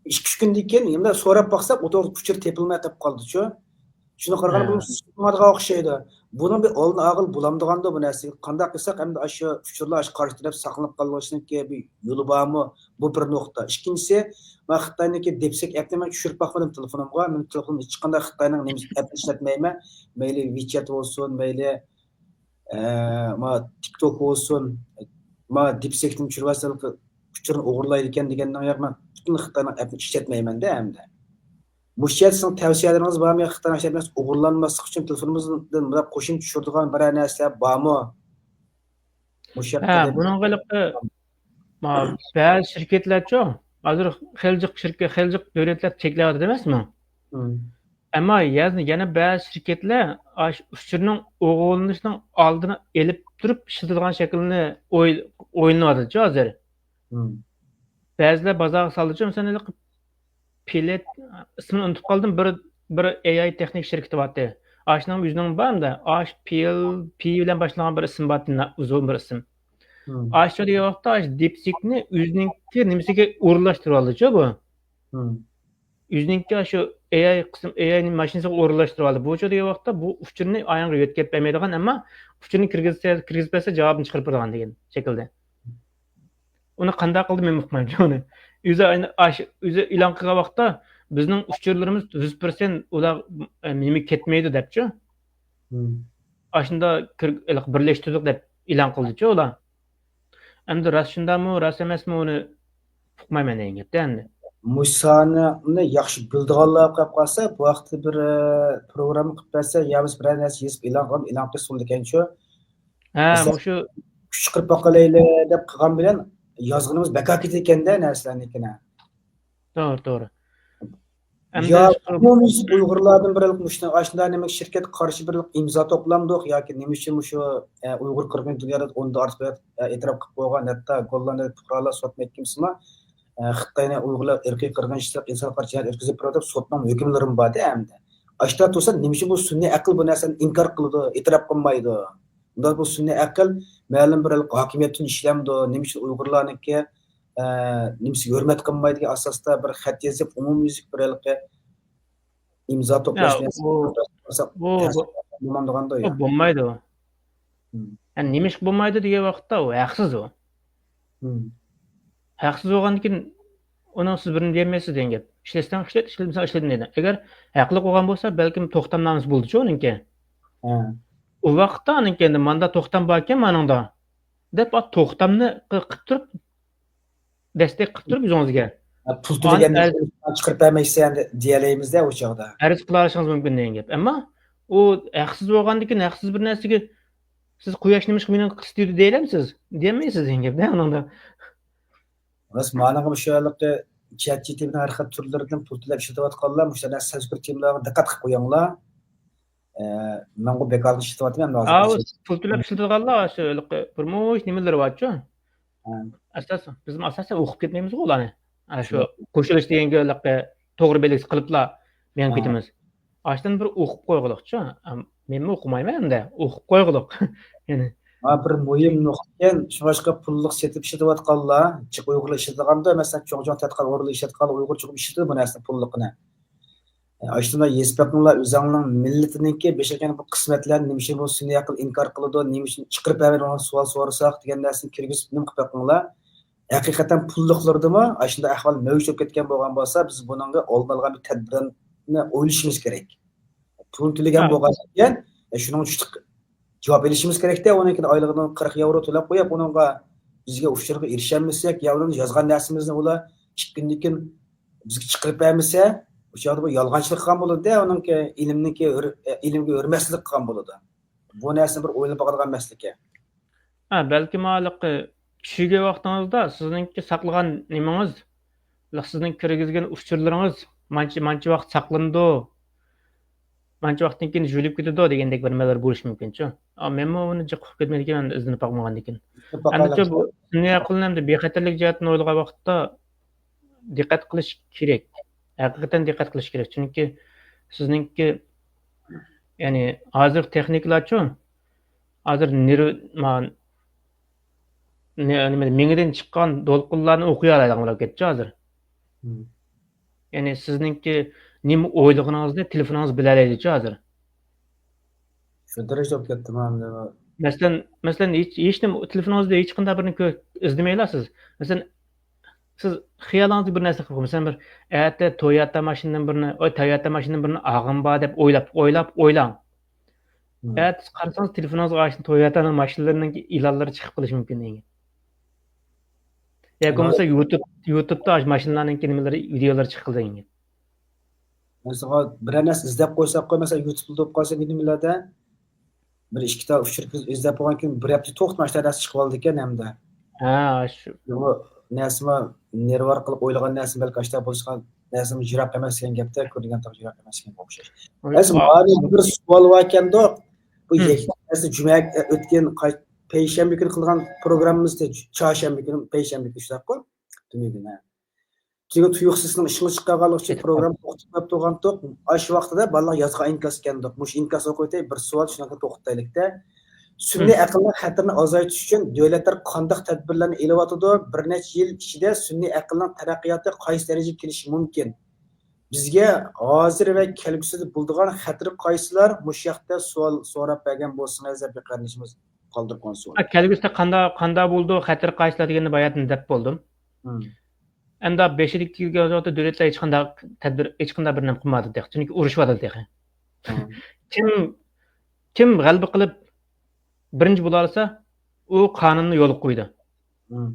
ئىككى، ئۈچ كۈندىن كېيىن يەنە سوراپ باقساق، ئۇ توغرىلىق ئۇچۇر تېپىلماي قېلىپ قالدىچۇ. شۇنى قارىغاندا، بۇ سۇنمىدىغان ئوخشايدۇ. بۇنىڭ بىر ئالدىنى ئالغىلى بولامدىغاندۇ بۇ نەرسىگە؟ قانداق قىلساق ئەمدى ئاشۇ ئۇچۇرلار ئاشۇ قارشى تەرەپ ساقلىنىپ قالغۇچىنىڭكى بىر يولى بارمۇ؟ بۇ بىر نۇقتا. ئىككىنچىسى، مەن خىتاينىڭكى دېپسېك ئەپنى مەن چۈشۈرۈپ باقمىدىم تېلېفونۇمغا. مېنىڭ تېلېفونۇمدا ھېچقانداق خىتاينىڭ نېمە ئەپنى ئىشلەتمەيمەن. مەيلى ۋىچەت بولسۇن، مەيلى ئە، ما تىك توك بولسۇن، ما دىپسېكتىن چۈشۈرۈۋەتسە، ئۇچۇرنى ئوغرىلايدىكەن دېگەننىڭ ياق، مەن پۈتۈن خىتاينىڭ ئەپىنى ئىشلەتمەيمەن-دە ئەمدى. مۇشۇ يەردە سىزنىڭ تەۋسىيەلىرىڭىز بارمۇ يا خىتاينىڭ ئىشلەتمەسلىك، ئوغرىلانماسلىق ئۈچۈن تېلېفونىمىزدىن بۇنداق قوشۇمچە چۈشۈرىدىغان بىرەر نەرسىلەر بارمۇ؟ مۇشۇ ھە، ھەقتە دەپ بۇنىڭغا ھېلىقى، ما، بەزى شىركەتلەرچۇ، ھازىر خېلى جىق شىركەت، خېلى جىق دۆلەتلەر چەكلەۋاتىدۇ ئەمەسمۇ؟ مم. ئەمما يەنە، يەنە بەزى شىركەتلەر ئاشۇ ئۇچۇرنىڭ ئوغرىلىنىشنىڭ ئالدىنى ئېلىپ تۇرۇپ ئىشلىتىدىغان شەكىلنى ئوي-، ئويلىنىۋاتىدۇچۇ ھازىر. مم. بەزىلەر بازارغا سالدىچۇ، مەسىلەن، ھېلىقى پېلېت، ئىسمىنى ئۇنتۇپ قالدىم، بىر، بىر ئېي ئاي تېخنىك شىركىتى بارتى. ئاشۇنىڭ ئۆزىنىڭ بار ئەمدى، ئاش پى ئېل پى بىلەن باشلانغان بىر ئىسمى بارتى، ئۇزۇن بىر ئىسىم. مم. ئاشۇ دېگەن ۋاقىتتا ئاشۇ دىپسىكنى ئۆزىنىڭكى نېمىسىگە ئورۇنلاشتۇرۇۋالدىچۇ بۇ. مم. ئۆزىنىڭكى شۇ ئېي ئاي قىسىم، ئېي ئاي ماشىنىسىغا ئورۇنلاشتۇرۇۋالدى. بۇچۇ دېگەن ۋاقىتتا بۇ ئۇچۇرنى ئاياڭغا يۆتكەپ بەرمەيدىغان، ئەمما ئۇچۇرنى كىرگۈزسە، كىرگۈزۈپ بەرسە جاۋابنى چىقىرىپ بېرىدىغان دېگەن شەكىلدە. ئۇنى قانداق قىلدى مەن ئۇقمايمەن ئۇنى. ئۆزى ئاش-، ئۆزى ئېلان قىلغان ۋاقىتتا بىزنىڭ ئۇچۇرلىرىمىز يۈز پىرسەنت ئۇلار، ئە، نېمە كەتمەيدۇ دەپچۇ. مم. ئاشۇنداق كىر-، بىرلەشتۈردۇق دەپ ئېلان قىلدىچۇ ئۇلار. ئەمدى راست شۇنداقمۇ، راست ئەمەسمۇ، ئۇنى ئۇقمايمەن دېگەن گەپتە ئەمدى. مۇشۇ سانىنى ياخشى بىلىدىغانلار ئوقۇپ قالسا، بۇ ھەقتە بىر، ئە، پروگرامما قىلىپ بەرسە، يا بولمىسا بىرەر نەرسە يېزىپ ئېلان قىلىپ، ئېلان قىلسا بولىدىكەنچۇ. ھە، مۇشۇ كۈچ چىقىرىپ باقالايلى دەپ قىلغان بىلەن يازغىنىمىز بەكار كېتىدىكەندە نەرسىلەرنىڭكىنى. توغرا، توغرا. ئەمدى يا شۇ ئومۇميۈزلۈك ئۇيغۇرلاردىن بىر مۇشۇ ئاشۇنداق نېمە شىركەت قارشى بىر ئىمزا توپلامدۇق ياكى نېمە ئۈچۈن مۇشۇ، ئە، ئۇيغۇر قىرغىنى دۇنيادا ئوندىن ئارتۇق دۆلەت، ئە، ئېتىراپ قىلىپ بولغان، ھەتتا گوللاندىيەدە پۇقرالار سوت مەھكىمىسىمۇ، ئە، خىتاينى ئۇيغۇرلار ئىرقىي قىرغىنچىلىق، ئىنسانغا قارشى جىنايەت ئۆتكۈزۈپ بېرىۋاتىدۇ دەپ سوتنىڭ ھۆكۈملىرىمۇ بار-دە ئەمدى. ئاشۇنداق تۇرسا نېمە ئۈچۈن بۇ سۈنئىي ئەقىل بۇ نەرسىنى ئىنكار قىلىدۇ، ئېتىراپ قىلمايدۇ؟ ئۇنداق بۇ سۈنئىي ئەقىل مەلۇم بىر ھاكىمىيەت ئۈچۈن ئىشلەمدۇ؟ نېمە ئۈچۈن ئۇيغۇرلارنىڭكى ئە، نېمىسىگە ھۆرمەت قىلمايدىغان ئاساستا بىر خەت يېزىپ، ئومۇميۈزلۈك بىر ھېلىقى ئىمزا يا، توپلاشنى ئۇ، ئۇ، بولمامدىغاندۇ ئۇ يا. بولمايدۇ. مم. يەنى نېمىشقا بولمايدۇ دېگەن ۋاقىتتا ئۇ ھەقسىز ئۇ. مم. ھەقسىز بولغاندىن كېيىن ئۇنىڭ سىز بىرنى دېيەلمەيسىز دېگەن گەپ. ئىشلەتسەڭ ئىشلەت، ئىشلەتمىسەڭ ئىشلەتمە دەيدۇ. ئەگەر ھەقلىق بولغان بولسا، بەلكىم توختامنامىسى بولىدىچۇ ئۇنىڭكى. ھە. ئۇ ۋاقىتتا ئانىڭكى ئەمدى ماندا توختام باركەن مانىڭدا دەپ، ئا، توختامنى قى-، قىلىپ تۇرۇپ، دەستەك قىلىپ تۇرۇپ يۈزىڭىزگە. ھە، پۇل ئان تۆلىگەندىن ئەر- كېيىن چىقىرىپ بەرمەيسەن دېيەلەيمىز-دە ئۇ چاغدا. ئەرز قىلالىشىڭىز مۇمكىن دېگەن گەپ. ئەمما ئۇ ھەقسىز بولغاندىن كېيىن ھەقسىز بىر نەرسىگە سىز قۇياش نېمىشقا مېنىڭ قىستىيدۇ دېيەلەمسىز؟ دېيەلمەيسىز دېگەن گەپ-دە ئۇنىڭدا. راست، مانىڭغا مۇشۇ ھېلىقى چات جى تى پىنىڭ ھەر خىل تۈرلىرىدىن پۇل تۆلەپ ئىشلىتىۋاتقانلار مۇشۇ سەزگۈر تېمىلارغا دىققەت قىلىپ قويۇڭلار. ئە، مەنغۇ بىكاردىن ئىشلىتىۋاتىمەن ھازىر. ئاۋۇ پۇل تۆلەپ ئىشلىتىدىغانلار شۇ ھېلىقى بىر مۇش نېمىلىرى بارچۇ. ھە. ئاساس، بىزمۇ ئاساسەن ئوقۇپ كەتمەيمىزغۇ ئۇلارنى. ئاشۇ قوشۇلۇش دېگەنگە ھېلىقى توغرا بەلگىسى قىلىپلا مېڭىپ كېتىمىز. ئاشۇدىن بىر ئوقۇپ قويغۇلۇقچۇ. مەنمۇ ئوقۇمايمەن ئەمدى. ئوقۇپ قويغۇلۇق. يەنى ھا، بىر مۇھىم نۇقتىكەن. شۇڭلاشقا پۇللۇق سېتىپ ئىشلىتىۋاتقانلار، جىق ئۇيغۇرلار ئىشلىتىدىغاندا، مەسىلەن، چوڭ-چوڭ تەتقىقات ئورۇنلىرى ئىشلەتكەنلەر ئۇيغۇرچە ئىشلىتىدۇ بۇ نەرسىنى، پۇللۇقىنى. ئاشۇنداق يېزىپ بېقىڭلار، ئۆزۈڭلارنىڭ مىللىتىنىڭكى بېشىغا كەلگەن بۇ قىسمەتلەر نېمە ئۈچۈن بۇ سۈنئىي ئەقىل ئىنكار قىلىدۇ، نېمە ئۈچۈن چىقىرىپ بەرمەيدۇ، سوئال سورىساق دېگەن نەرسىنى كىرگۈزۈپ نېمە قىلىپ بېقىڭلار. ھەقىقەتەن پۇللۇقلىرىدىمۇ ئاشۇنداق ئەھۋال مەۋجۇت بولۇپ كەتكەن بولغان بولسا، بىز بۇنىڭغا ئالمىلىغان بىر تەدبىرنى ئويلىشىمىز كېرەك. پۇلنى تۆلىگەن ھە. بولغاندىكىن، شۇنىڭ ئۈچۈن جاۋاب ئېلىشىمىز كېرەكتە، ئۇنىڭكىن ئايلىقىدىن قىرىق ياۋرو تۆلەپ قويۇپ، ئۇنىڭغا بىزگە ئۇچۇرغا ئېرىشەلمىسەك، يا ئۇنىڭ يازغان نەرسىمىزنى ئۇلار ئىككى كۈندىن كېيىن بىزگە چىقىرىپ بەرمىسە، ئۇ چاغدا بۇ يالغانچىلىق قىلغان بولىدۇ، ئۇنىڭكى ئىلىمنىڭكى ھۆر-، ئىلىمگە ھۆرمەتسىزلىك قىلغان بولىدۇ. بۇ نەرسىنى بىر ئويلىنىپ باقىدىغان مەسىلىكەن. ھە، بەلكىم ھېلىقى چۈشۈرگەن ۋاقتىڭىزدا سىزنىڭكى ساقلىغان نېمىڭىز، سىزنىڭ كىرگۈزگەن ئۇچۇرلىرىڭىز مانچە، مانچە ۋاقىت ساقلىنىدۇ، مانچە ۋاقىتتىن كېيىن يۇيۇلۇپ كېتىدۇ دېگەندەك بىر نېمىلەر بولۇشى مۇمكىنچۇ؟ ئا، مەنمۇ ئۇنى جىق ئۇقۇپ كەتمەيدىكەن، ئەمدى ئىزدىنىپ باقمىغاندىكىن. ئەمدىچۇ بۇ سۈنئىي ئەقىلنى ئەمدى بىخەتەرلىك جەھەتتىن ئويلىغان ۋاقىتتا دىققەت قىلىش كېرەك. ھەقىقەتەن دىققەت قىلىش كېرەك. چۈنكى سىزنىڭكى، يەنى ھازىرقى تېخنىكىلارچۇ، ھازىر نېرۋ-، ما-، نېمە، مېڭىدىن چىققان دولقۇنلارنى ئوقۇيالايدىغان بولۇپ كەتتىچۇ ھازىر. مم. يەنى سىزنىڭكى نېمە ئويلىغىنىڭىزنى تېلېفونىڭىز بىلەلەيدىچۇ ھازىر. شۇ دەرىجىدە بولۇپ كەتتىمۇ ئەمدى. مەسىلەن، مەسىلەن، ھېچ، ھېچنېمە، تېلېفونىڭىزدا ھېچقانداق بىرنى كۆ-، ئىزدىمەيلا سىز. مەسىلەن، سىز خىيالىڭىزدا بىر نەرسە قىلغان، مەسىلەن، بىر ئەتە توياتا ماشىنىدىن بىرنى، ئاي، توياتا ماشىنىدىن بىرنى ئالغۇم بار دەپ ئويلاپ، ئويلاپ، ئويلاڭ. مم. ئەتىسى قارىسىڭىز، تېلېفونىڭىزغا ئاشۇ توياتانىڭ ماشىنىلىرىنىڭ ئېلانلىرى چىقىپ قېلىشى مۇمكىن دېگەن. ياكى بولمىسا يۇتۇب، يۇتۇبتا ئاشۇ ماشىنىلارنىڭكى نېمىلىرى، ۋىدېئولىرى چىقىپ قالىدىغان. مەسىلەن، بىرەر نەرسە ئىزدەپ قويساق، مەسىلەن، يۇتۇبتا بولۇپ قالسا، نېمىلەردە بىر ئىككى تال ئۇچۇر ئىزدەپ بولغاندىن كېيىن، بىر ھەپتە توختىماي ئاشۇنداق نەرسە چىقىۋالىدىكەن ھەمدە. ھە، شۇ. بۇ نەرسىمۇ نېرۋا ئارقىلىق ئويلىغان نەرسە بەلكى ئاشۇنداق بولۇشقا، نەرسىمۇ يىراق ئەمەس دېگەن گەپتە، كۆرۈنگەن تاغ يىراق ئەمەس دېگەن ئوخشاش. ئوي-، بەس، ئا-، مانا بىر سوئال باركەندۇ. بۇ ھىم. يەكشەنبە جۈمە، ئۆتكەن قاي-، پەيشەنبە كۈنى قىلغان پروگراممىمىزدا، چارشەنبە كۈنى، پەيشەنبە كۈنى شۇنداققۇ؟ تۈنۈ كۈنى. چۈنكى تۇيۇقسىزنىڭ ئىشىڭىز چىققانلىقى ئۈچۈن ئېيتقان. پروگرامما توختىتىپ قويۇپ تۇرغانتۇق. ئاشۇ ۋاقتىدا بالىلار يازغان ئىنكاس ئىكەندۇق. مۇشۇ ئىنكاس ئوقۇۋېتەي، بىر سوئال شۇنىڭغا توختىتايلىكتە. سۈنئىي ھىم. ئەقىلنىڭ خەتىرىنى ئازايتىش ئۈچۈن دۆلەتلەر قانداق تەدبىرلەرنى ئېلىۋاتىدۇ؟ بىر نەچچە يىل ئىچىدە سۈنئىي ئەقىلنىڭ تەرەققىياتى قايسى دەرىجىگە كېلىشى مۇمكىن؟ بىزگە ھازىر ۋە كەلگۈسىدە بولىدىغان خەتىرى قايسىلار؟ مۇشۇ ياقتا سوئال سوراپ بەرگەن بولسىڭىز دەپ بىر قېرىندىشىمىز قالدۇرۇپ قويغان سوئال. ھە، كەلگۈسىدە قاندا-، قانداق بولىدۇ، خەتىرى قايسىلار دېگەننى باياتىن دەپ بولدۇم. ھىم. ئەمدى بېشىدىكى كەلگەن ۋاقىتتا دۆلەتلەر ھېچقانداق تەدبىر، ھېچقانداق بىر نېمە قىلمايدۇ تېخى. چۈنكى ئۇرۇشۇۋاتىدۇ تېخى. ھىم. كىم، كىم غەلىبە قىلىپ بىرىنچى بولالىسا، ئۇ قانۇننى يولغا قويىدۇ. ھىم.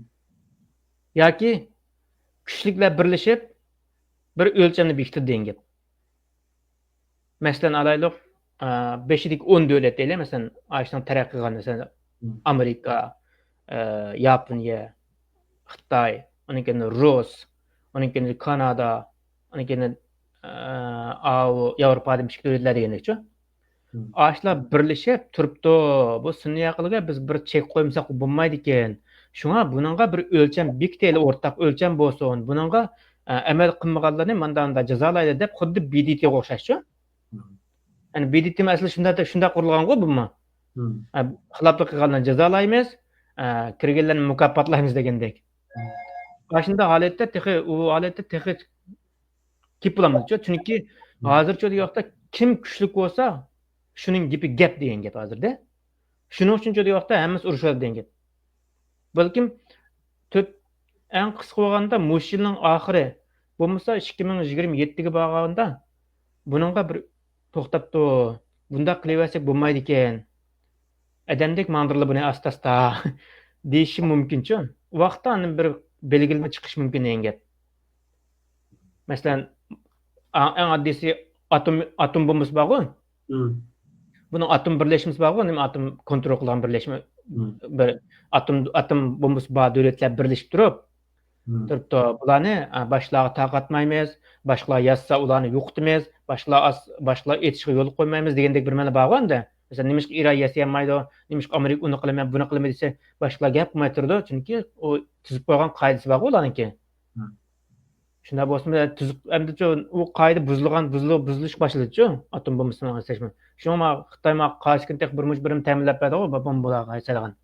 ياكى كۈچلۈكلەر بىرلىشىپ بىر ئۆلچەمنى بېكىتىدۇ دېگەن گەپ. مەسىلەن ئالايلۇق، ئا، بېشىدىكى ئون دۆلەت دەيلى، مەسىلەن، ئاشۇنىڭ تەرەققىي قىلغان، مەسىلەن، مم. ئامېرىكا، ئا، ياپونىيە، خىتاي، ئۇنىڭ كېيىن رۇس، ئۇنىڭ كېيىن كانادا، ئۇنىڭ كېيىن، ئا، ئاۋۇ ياۋروپادىن كىچىك دۆلەتلەر دېگەندەكچۇ. مم. ئاشۇلار بىرلىشىپ تۇرۇپتۇ، بۇ سۈنئىي ئەقىلگە بىز بىر چەك قويمىساق بولمايدىكەن. شۇڭا بۇنىڭغا بىر ئۆلچەم بېكىتەيلى، ئورتاق ئۆلچەم بولسۇن. بۇنىڭغا، ئا، ئەمەل قىلمىغانلارنى ماندا-ماندا جازالايلى دەپ خۇددى بى دې تېغا ئوخشاشچۇ. مم. يەنى بى دې تېمۇ ئەسلى شۇنداق، شۇنداق قۇرۇلغانغۇ بۇمۇ. مم. ئە، خىلاپلىق قىلغانلارنى جازالايمىز، ئە، كىرگەنلەرنى مۇكاپاتلايمىز دېگەندەك. مم. ئاشۇنداق ھالەتتە تېخى، ئۇ ھالەتتە تېخى كېلىپ بولالمىدۇچۇ. چۈنكى مم. ھازىرچۇ دېگەن ۋاقىتتا كىم كۈچلۈك بولسا، شۇنىڭ گېپى گەپ دېگەن گەپ ھازىردە. شۇنىڭ ئۈچۈن دېگەن ۋاقىتتا ھەممىسى ئۇرۇشىدۇ دېگەن گەپ. بەلكىم تۆت، ئەڭ قىسقا بولغاندا مۇشۇ يىلنىڭ ئاخىرى، بولمىسا ئىككى مىڭ يىگىرمە يەتتىگە بارغاندا بۇنىڭغا بىر توختاپ تۇر، بۇنداق قىلىۋەرسەك بولمايدىكەن، ئادەمدەك ماڭدۇرلا بۇنى ئاستا-ئاستا دېيىشى مۇمكىنچۇ. ئۇ ۋاقىتتا ئاندىن بىر بەلگىلىمە چىقىشى مۇمكىن دېگەن گەپ. مەسىلەن، ئا-، ئەڭ ئاددىيسى ئاتوم، ئاتوم بومبىسى بارغۇ. مم. بۇنىڭ ئاتوم بىرلەشمىسى بارغۇ، نېمە، ئاتوم كونترول قىلغان بىرلەشمە، مم. بىر ئاتوم، ئاتوم بومبىسى بار دۆلەتلەر بىرلىشىپ تۇرۇپ، مم. تۇرۇپتۇ، بۇلارنى، ئا، باشقىلارغا تارقاتمايمىز، باشقىلار ياسىسا ئۇلارنى يوقىتىمىز، باشقىلار ئاز-، باشقىلار ئېتىشىغا يول قويمايمىز دېگەندەك بىر مەنە بارغۇ ئەمدى. مەسىلەن، نېمىشقا ئىران ياسىيالمايدۇ، نېمىشقا ئامېرىكا ئۇنى قىلىمەن، بۇنى قىلىمەن دېسە، باشقىلار گەپ قىلماي تۇرىدۇ، چۈنكى ئۇ تۈزۈپ قويغان قائىدىسى بارغۇ ئۇلارنىڭكى. مم. شۇنداق بولسىمۇ، تۈزۈپ، ئەمدىچۇ، ئۇ قائىدە بۇزۇلغان، بۇزۇلۇپ، بۇزۇلۇشقا باشلىدىچۇ، ئاتوم بومبىسىنىڭ ئىشلەشمە. شۇڭا ما-، خىتاي ما قارشى كۈنى تېخى بىر مۇنچە بىرىم تەمىنلەپ بەردىغۇ، بۇ بومبىلارغا سالغان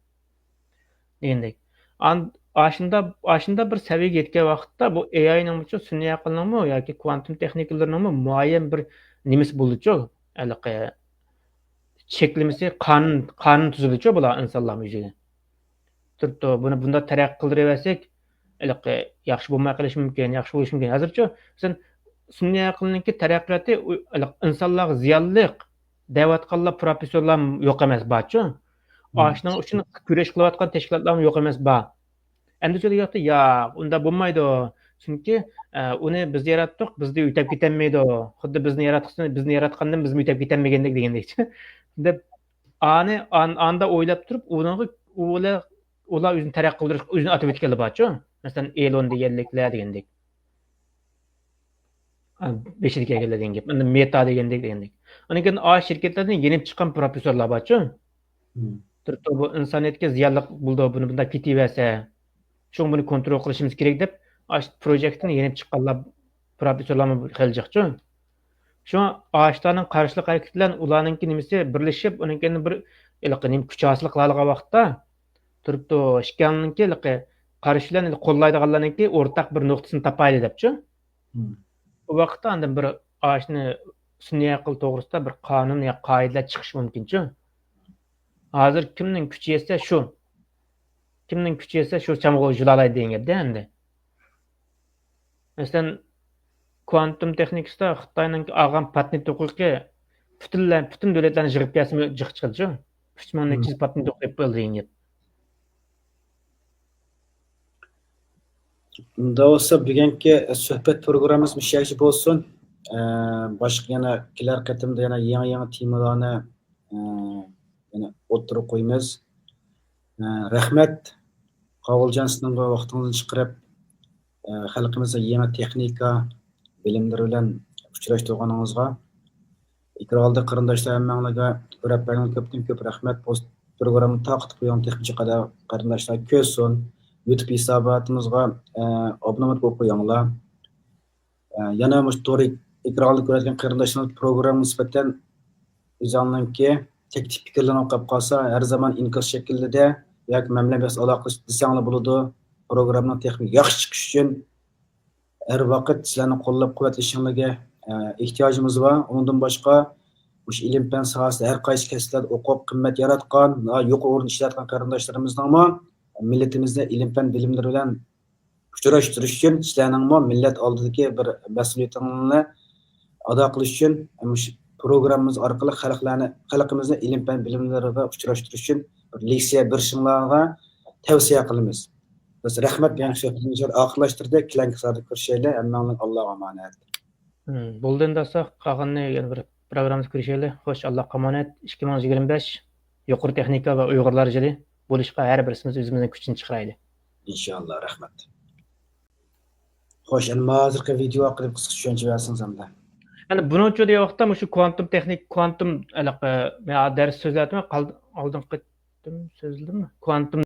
دېگەندەك. ئان-، ئاشۇندا، ئاشۇندا بىر سەۋىيەگە يەتكەن ۋاقىتتا، بۇ ئېئاينىڭمۇچۇ، سۈنئىي ئەقىلنىڭمۇ ياكى كۋانتوم تېخنىكىلىرىنىڭمۇ مۇئەييەن بىر نېمىسى بولىدىچۇ، ھېلىقى چەكلىمىسى، قانۇن، قانۇن تۈزىدىچۇ بۇلار ئىنسانلارمۇ ئۆزىگە. تۇرۇپتۇ. بۇنى بۇنداق تەرەققىي قىلدۇرۇۋەرسەك، ھېلىقى ياخشى بولماي قېلىشى مۇمكىن، ياخشى بولۇشى مۇمكىن. ھازىرچۇ، مەسىلەن، سۈنئىي ئەقىلنىڭكى تەرەققىياتى ئۇ-، ھېلىقى ئىنسانلارغا زىيانلىق دەۋاتقانلار، پروفېسسورلار يوق ئەمەس، بارچۇ. مم. ئاشۇنىڭ ئۈچۈن كۈرەش قىلىۋاتقان تەشكىلاتلارمۇ يوق ئەمەس، بار. ئەمدى شۇ دېگەن ۋاقىتتا، ياق، ئۇنداق بولمايدۇ. چۈنكى، ئە، ئۇنى بىز ياراتتۇق، بىزدىن ئۆتەپ كېتەلمەيدۇ. خۇددى بىزنى ياراتقۇچى، بىزنى ياراتقاندىن بىزمۇ ئۆتەپ كېتەلمىگەندەك دېگەندەكچە. دەپ، ئانى، ئان-، ئاندا ئويلاپ تۇرۇپ، ئۇنىڭغا، ئۇلار، ئۇلار ئۆزىنى تەرەققىي قىلدۇرۇشقا ئۆزىنى ئاتىۋېتكەنلەر بارچۇ. مەسىلەن، ئېلون دېگەنلىكلەر دېگەندەك. ئا، بېشىدا كەلگەنلەر دېگەن گەپ. ئەمدى مېتا دېگەندەك، دېگەندەك. ئاندىن كېيىن ئا شىركەتلەردىن يېنىپ چىققان پروفېسسورلار بارچۇ. مم. تۇرۇپتۇ، بۇ ئىنسانىيەتكە زىيانلىق بولىدۇ، بۇنى بۇنداق كېتىۋەرسە، شۇڭا بۇنى كونترول قىلىشىمىز كېرەك دەپ، ئاشۇ پروژېكتنى يېنىپ چىققانلار، پروفېسسورلارمۇ خېلى جىقچۇ. شۇڭا ئاشۇلارنىڭ قارشىلىق ھەرىكىتى بىلەن ئۇلارنىڭكى نېمىسى بىرلىشىپ، ئۇنىڭ كەينىدىن بىر ھېلىقى نېمە كۈچ ھاسىل قىلالىغان ۋاقىتتا، تۇرۇپتۇ، ئىككىڭلارنىڭكى ھېلىقى قارشى بىلەن قوللايدىغانلارنىڭكى ئورتاق بىر نۇقتىسىنى تاپايلى دەپچۇ. مم. بۇ ۋاقىتتا ئاندىن بىر ئاشۇنى سۈنئىي ئەقىل توغرىسىدا بىر قانۇن يا قائىدىلەر چىقىشى مۇمكىنچۇ. ھازىر كىمنىڭ كۈچى يەتسە شۇ، كىمنىڭ كۈچى يەتسە شۇ چامغۇر جۇلالايدۇ دېگەن گەپتە ئەمدى. مەسىلەن، كۋانتوم تېخنىكىسىدا خىتاينىڭ ئالغان پاتېنت ھوقۇقى پۈتۈنلەي، پۈتۈن دۆلەتلەرنى يىغىپ كەلسىمۇ جىق چىقىدىچۇ. ئۈچ مىڭ نەچچە يۈز پاتېنت ھوقۇقى بولدى دېگەن گەپ. ئۇنداق بولسا، بۈگۈنكى سۆھبەت پروگراممىمىز مۇشۇ يەرگىچە بولسۇن. ئە، باشقا يەنە كېلەر قېتىمدا يەنە يېڭى، يېڭى تېمىلارنى، ئە، يەنە ئوتتۇرىغا قويىمىز. ئە، رەھمەت، قاۋۇلجان، سىزنىڭ بۇ ۋاقتىڭىزنى چىقىرىپ، ئە، خەلقىمىزنى يېڭى تېخنىكا، بىلىملىرى بىلەن ئۇچراشتۇرغىنىڭىزغا. ئېكران ئالدىدىكى قېرىنداشلار ھەممەڭلارگە كۆرۈپ بەرگەن كۆپتىن كۆپ رەھمەت. بۇ پروگراممىنى تارقىتىپ قويۇڭ، تېخىمۇ جىق قەدەر قېرىنداشلار كۆرسۇن. يۇتۇب ھېساباتىمىزغا، ئە، ئابۇنىمېنت بولۇپ قويۇڭلار. ئە، يەنە مۇشۇ تور ئېكراندا كۆرۈۋاتقان قېرىنداشلىرىمىز پروگراممىغا نىسبەتەن ئۆزۈڭلارنىڭكى تەكلىپ پىكىرلىرىڭلار قېلىپ قالسا، ھەر زامان ئىنكاس شەكلىدە ياكى مەن بىلەن بىر ئالاقىلىشىپ دېسەڭلار بولىدۇ. پروگراممىنىڭ تېخىمۇ ياخشى چىقىشى ئۈچۈن ھەر ۋاقىت سىلەرنىڭ قوللاپ قۇۋۋەتلىشىڭلارگە، ئە، ئېھتىياجىمىز بار. ئۇنىڭدىن باشقا، مۇشۇ ئىلىم-پەن ساھەسىدە ھەر قايسى كەسىپلەردە ئوقۇپ، قىممەت ياراتقان، يۇقىرى ئورۇندا ئىشلەۋاتقان قېرىنداشلىرىمىزنىڭمۇ مىللىتىمىزنى ئىلىم-پەن بىلىملىرى بىلەن ئۇچراشتۇرۇش ئۈچۈن سىلەرنىڭمۇ مىللەت ئالدىدىكى بىر مەسئۇلىيىتىڭلارنى ئادا قىلىش ئۈچۈن، مۇشۇ پروگراممىمىز ئارقىلىق خەلقلەرنى، خەلقىمىزنى ئىلىم-پەن بىلىملىرىغا ئۇچراشتۇرۇش ئۈچۈن بىر لېكسىيە بېرىشىڭلارغا تەۋسىيە قىلىمىز. بىز رەھمەت بىلەن سۆھبىتىمىزنى ئاخىرلاشتۇردۇق. كېلەركى سائەتتە كۆرۈشەيلى. ھەممەڭلار ئاللاغا ئامانەت. مم، بولدى ئەمدى ئاستا، قالغىنىنى يەنە بىر پروگراممىدا كۆرۈشەيلى. خوش، ئاللاغا ئامانەت. ئىككى مىڭ يىگىرمە بەش يۇقىرى تېخنىكا ۋە ئۇيغۇرلار يىلى بولۇشقا ھەر بىرسىمىز ئۆزىمىزنىڭ كۈچىنى چىقىرايلى. ئىنشاللا، رەھمەت. خوش، ئەمدى ھازىرقى ۋىدېو ھەققىدە قىسقىچە چۈشەنچە بەرسىڭىز ئەمدى. يەنى بۇنىڭچۇ دېگەن ۋاقىتتا مۇشۇ كۋانتوم تېخنىك، كۋانتوم ھېلىقى، مەن دەرس سۆزلەۋاتىمەن، قال-، ئالدىنقى قېتىم سۆزلىدىممۇ؟ كۋانتوم